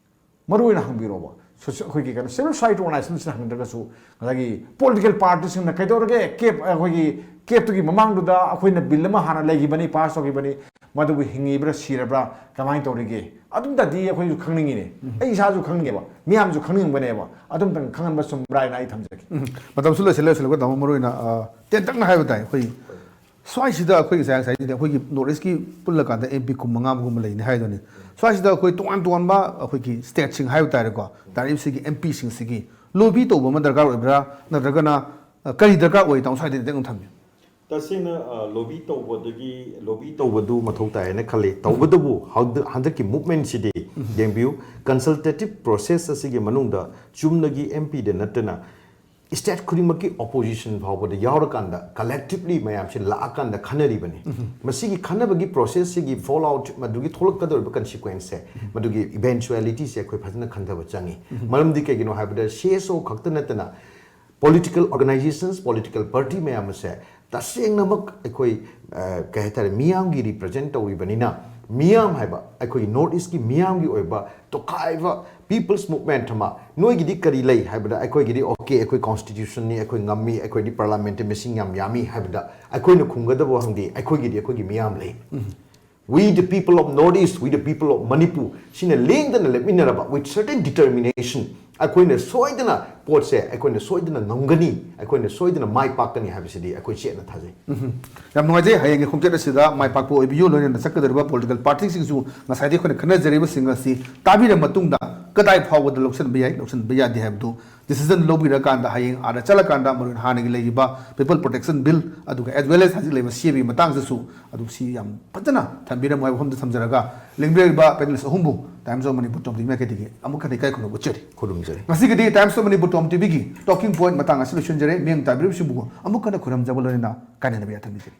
ꯃꯔꯨ ꯑꯣꯏꯅ ꯍꯪꯕꯤꯔꯣꯕ꯫ ꯁꯣꯁꯤ-, ꯑꯩꯈꯣꯏꯒꯤ ꯀꯩꯅꯣ, ꯁꯤꯚꯤꯜ ꯁꯣꯁꯥꯏꯇꯤ ꯑꯣꯔꯒꯅꯥꯏꯖꯦꯁꯟꯁꯤꯅ ꯍꯪꯗ꯭ꯔꯒꯁꯨ, ꯉꯁꯥꯏꯒꯤ ꯄꯣꯂꯤꯇꯤꯀꯦꯜ ꯄꯥꯔꯇꯤꯁꯤꯡꯅ ꯀꯩꯗꯧꯔꯒꯦ, ꯀꯦꯞ, ꯑꯩꯈꯣꯏꯒꯤ ꯀꯦꯞꯇꯨꯒꯤ ꯃꯃꯥꯡꯗꯨꯗ ꯑꯩꯈꯣꯏꯅ ꯕꯤꯜ ꯑꯃ ꯍꯥꯟꯅ ꯂꯩꯈꯤꯕꯅꯤ, ꯄꯥꯁ ꯇꯧꯈꯤꯕꯅꯤ, ꯃꯗꯨꯕꯨ ꯍꯤꯡꯉꯤꯕ꯭ꯔꯥ ꯁꯤꯔꯕ꯭ꯔꯥ, ꯀꯃꯥꯏꯅ ꯇꯧꯔꯤꯒꯦ? ꯑꯗꯨꯝꯇꯗꯤ ꯑꯩꯈꯣꯏꯁꯨ ꯈꯪꯅꯤꯡꯉꯤꯅꯦ꯫ ꯑꯩ ꯏꯁꯥꯁꯨ ꯈꯪꯅꯤꯡꯉꯦꯕ, ꯃꯤꯌꯥꯝꯁꯨ ꯈꯪꯅꯤꯡꯕꯅꯦꯕ꯫ ꯑꯗꯨꯝꯇꯪ ꯈꯪꯍꯟꯕ ꯆꯨꯝꯕ꯭ꯔꯥ ꯍꯥꯏꯅ ꯑꯩ ꯊꯝꯖꯒꯦ꯫ ꯎꯝ, ꯃꯇꯝꯁꯨ ꯂꯣꯏꯁꯤꯜꯂꯦ꯫ ꯂꯣꯏꯁꯤꯜꯂꯒ ꯇꯥꯃꯣ, ꯃꯔꯨ ꯑꯣꯏꯅ, ꯑ, ꯇꯦꯟꯇꯛꯅ ꯍꯥꯏꯕ ꯇꯥꯏ, ꯑꯩꯈꯣꯏ ꯁ꯭ꯋꯥꯏꯁꯤꯗ ꯑꯩꯈꯣꯏ ꯉꯁꯥꯏ ꯉꯁꯥꯏꯗꯤ ꯑꯩꯈꯣꯏꯒꯤ ꯅꯣꯔꯠ ꯏꯁꯀꯤ ꯄꯨꯜꯂꯀꯥꯟꯗ ꯑꯦꯝ ꯄꯤ ꯀꯨꯟ ꯃꯉꯥꯒꯨꯝꯕ ꯂꯩꯅꯤ ꯍꯥꯏꯗꯨꯅꯤ꯫ ꯁ꯭ꯋꯥꯏꯁꯤꯗ ꯑꯩꯈꯣꯏ ꯇꯣꯉꯥꯟ ꯇꯣꯉꯥꯟꯕ ꯑꯩꯈꯣꯏꯒꯤ ꯁ꯭ꯇꯦꯠꯁꯤꯡ ꯍꯥꯏꯕ ꯇꯥꯔꯦꯀꯣ, ꯇꯥꯔꯤꯕꯁꯤꯒꯤ ꯑꯦꯝ ꯄꯤꯁꯤꯡꯁꯤꯒꯤ ꯂꯣꯕꯤ ꯇꯧꯕ ꯑꯃ ꯗꯔꯀꯥꯔ ꯑꯣꯏꯕ꯭ꯔꯥ, ꯅꯠꯇ꯭ꯔꯒꯅ, ꯑ, ꯀꯔꯤ ꯗꯔꯀꯥꯔ ꯑꯣꯏ? ꯇꯥꯃꯣ, ꯁ꯭ꯋꯥꯏꯗ ꯇꯦꯟꯇꯛꯅ ꯊꯝꯕꯤꯌꯨ꯫ ꯇꯁꯦꯡꯅ, ꯑ, ꯂꯣꯕꯤ ꯇꯧꯕꯗꯒꯤ, ꯂꯣꯕꯤ ꯇꯧꯕꯗꯨ ꯃꯊꯧ ꯇꯥꯏ ꯍꯥꯏꯅ ꯈꯜꯂꯤ꯫ ꯇꯧꯕꯇꯕꯨ ꯍꯧꯗ-, ꯍꯟꯗꯛꯀꯤ ꯃꯨꯚꯃꯦꯟꯁꯤꯗꯤ ꯌꯦꯡꯕꯤꯌꯨ, ꯀꯟꯁꯜꯇꯦꯇꯤꯞ ꯄ꯭ꯔꯣꯁꯦꯁ ꯑꯁꯤꯒꯤ ꯃꯅꯨꯡꯗ ꯆꯨꯝꯅꯒꯤ ꯑꯦꯝ ꯄꯤꯗ ꯅꯠꯇꯅ ꯁ꯭ꯇꯦꯠ ꯈꯨꯗꯤꯡꯃꯛꯀꯤ ꯑꯣꯄꯣꯖꯤꯁꯟ ꯐꯥꯎꯕꯗ ꯌꯥꯎꯔꯀꯥꯟꯗ ꯀꯂꯦꯛꯇꯤꯞꯂꯤ ꯃꯌꯥꯝꯁꯤ ꯂꯥꯛꯑꯀꯥꯟꯗ ꯈꯟꯅꯔꯤꯕꯅꯤ꯫ ꯃꯁꯤꯒꯤ ꯈꯟꯅꯕꯒꯤ ꯄ꯭ꯔꯣꯁꯦꯁꯁꯤꯒꯤ ꯐꯣꯜ ꯑꯥꯎꯠ ꯃꯗꯨꯒꯤ ꯊꯣꯛꯂꯛꯀꯗꯧꯔꯤꯕ ꯀꯟꯁꯤꯀ꯭ꯋꯦꯟꯁꯁꯦ, ꯃꯗꯨꯒꯤ ꯏꯚꯦꯟꯆꯨꯋꯦꯂꯤꯇꯤꯁꯦ ꯑꯩꯈꯣꯏ ꯐꯖꯅ ꯈꯟꯊꯕ ꯆꯪꯉꯤ꯫ ꯃꯔꯝꯗꯤ ꯀꯩꯒꯤꯅꯣ ꯍꯥꯏꯕꯗ ꯁꯤ ꯑꯦꯁ ꯑꯣ ꯈꯛꯇ ꯅꯠꯇꯅ ꯄꯣꯂꯤꯇꯤꯀꯦꯜ ꯑꯣꯔꯒꯅꯥꯏꯖꯦꯁꯟꯁ, ꯄꯣꯂꯤꯇꯤꯀꯦꯜ ꯄꯥꯔꯇꯤ ꯃꯌꯥꯝ ꯑꯁꯦ ꯇꯁꯦꯡꯅꯃꯛ ꯑꯩꯈꯣꯏ, ꯑ, ꯀꯩ ꯍꯥꯏꯇꯥꯔꯦ, ꯃꯤꯌꯥꯝꯒꯤ ꯔꯤꯄ꯭ꯔꯖꯦꯟ ꯇꯧꯔꯤꯕꯅꯤꯅ, ꯃꯤꯌꯥꯝ ꯍꯥꯏꯕ ꯑꯩꯈꯣꯏꯒꯤ ꯅꯣꯔꯠ ꯏꯁꯀꯤ ꯃꯤꯌꯥꯝꯒꯤ ꯑꯣꯏꯕ ꯇꯣꯈꯥꯏꯕ ꯄꯤꯄꯜꯁ ꯃꯨꯚꯃꯦꯟꯠ ꯑꯃ, ꯅꯣꯏꯒꯤꯗꯤ ꯀꯔꯤ ꯂꯩ ꯍꯥꯏꯕꯗ, ꯑꯩꯈꯣꯏꯒꯤꯗꯤ ꯑꯣꯀꯦ, ꯑꯩꯈꯣꯏ ꯀꯣꯟꯁꯇꯤꯇ꯭ꯌꯨꯁꯟꯅꯤ, ꯑꯩꯈꯣꯏ ꯉꯝꯃꯤ, ꯑꯩꯈꯣꯏꯗꯤ ꯄꯥꯔꯂꯥꯃꯦꯟꯠꯇ ꯃꯁꯤꯡ ꯌꯥꯝ ꯌꯥꯝꯃꯤ ꯍꯥꯏꯕꯗ ꯑꯩꯈꯣꯏꯅ ꯈꯨꯝꯒꯗꯕ ꯋꯥꯍꯪꯗꯤ, ꯑꯩꯈꯣꯏꯒꯤꯗꯤ ꯑꯩꯈꯣꯏꯒꯤ ꯃꯤꯌꯥꯝ ꯂꯩ꯫ We the people of North East, we the people of Manipur, ꯁꯤꯅ ꯂꯦꯡꯗꯅ ꯂꯦꯞꯃꯤꯟꯅꯔꯕ with certain determination, ꯑꯩꯈꯣꯏꯅ ꯁꯣꯏꯗꯅ ꯄꯣꯠꯁꯦ ꯑꯩꯈꯣꯏꯅ ꯁꯣꯏꯗꯅ ꯉꯝꯒꯅꯤ, ꯑꯩꯈꯣꯏꯅ ꯁꯣꯏꯗꯅ ꯃꯥꯏ ꯄꯥꯛꯀꯅꯤ ꯍꯥꯏꯕꯁꯤꯗꯤ ꯑꯩꯈꯣꯏ ꯆꯦꯠꯅ ꯊꯥꯖꯩ꯫ ꯌꯥꯝ ꯅꯨꯡꯉꯥꯏꯖꯩ꯫ ꯍꯌꯦꯡꯒꯤ ꯈꯣꯡꯆꯠ ꯑꯁꯤꯗ ꯃꯥꯏ ꯄꯥꯛꯄ ꯑꯣꯏꯕꯤꯌꯨ꯫ ꯂꯣꯏꯅꯅ ꯆꯠꯀꯗꯧꯔꯤꯕ ꯄꯣꯂꯤꯇꯤꯀꯦꯜ ꯄꯥꯔꯇꯤꯁꯤꯡꯁꯨ ꯉꯁꯥꯏꯗꯤ ꯑꯩꯈꯣꯏꯅ ꯈꯟꯅꯖꯔꯤꯕꯁꯤꯡ ꯑꯁꯤ ꯇꯥꯕꯤꯔꯕ ꯃꯇꯨꯡꯗ ꯀꯗꯥꯏ ꯐꯥꯎꯕꯗ ꯂꯧꯁꯤꯟꯕ ꯌꯥꯏ, ꯂꯧꯁꯤꯟꯕ ꯌꯥꯗꯦ ꯍꯥꯏꯕꯗꯨ ꯗꯤꯁꯤꯖꯟ ꯂꯧꯕꯤꯔꯀꯥꯟꯗ ꯍꯌꯦꯡ ꯑꯥꯗ ꯆꯠꯂꯀꯥꯟꯗ ꯃꯔꯨ ꯑꯣꯏꯅ ꯍꯥꯟꯅꯒꯤ ꯂꯩꯔꯤꯕ ꯄꯤꯄꯜ ꯄ꯭ꯔꯣꯇꯦꯛꯁꯟ ꯕꯤꯜ, ꯑꯗꯨꯒ as well as ꯍꯧꯖꯤꯛ ꯂꯩꯔꯤꯕ ꯁꯤ ꯑꯦ ꯕꯤꯒꯤ ꯃꯇꯥꯡꯁꯤꯁꯨ ꯑꯗꯨꯝ ꯁꯤ ꯌꯥꯝ ꯐꯖꯅ ꯊꯝꯕꯤꯔꯝꯃꯣ ꯍꯥꯏꯕ ꯋꯥꯐꯝꯗ ꯊꯝꯖꯔꯒ, ꯂꯦꯡꯕꯤꯔꯛꯂꯤꯕ panelist ꯑꯍꯨꯝꯕꯨ Times of Manipur Tom T V ꯃꯥꯏꯀꯩꯗꯒꯤ ꯑꯃꯨꯛ ꯍꯟꯅ ꯏꯀꯥꯏ ꯈꯨꯝꯅꯕ ꯎꯠꯆꯔꯤ꯫ ꯈꯨꯔꯨꯝꯖꯔꯤ꯫ ꯉꯁꯤꯒꯤꯗꯤ Times of Manipur Tom T V ꯒꯤ ꯇꯣꯀꯤꯡ ꯄꯣꯏꯟꯠ ꯃꯇꯥꯡ ꯑꯁꯤ ꯂꯣꯏꯁꯤꯟꯖꯔꯦ꯫ ꯃꯤꯠꯌꯦꯡ ꯇꯥꯕꯤꯔꯤꯕꯁꯤꯡꯕꯨ ꯑꯃꯨꯛ ꯍꯟꯅ ꯈꯨꯔꯨꯝꯖꯕ ꯂꯣꯏꯅꯅ ꯀꯥꯏꯅꯅꯕ ꯌꯥꯊꯪ ꯅꯤꯖꯔꯤ꯫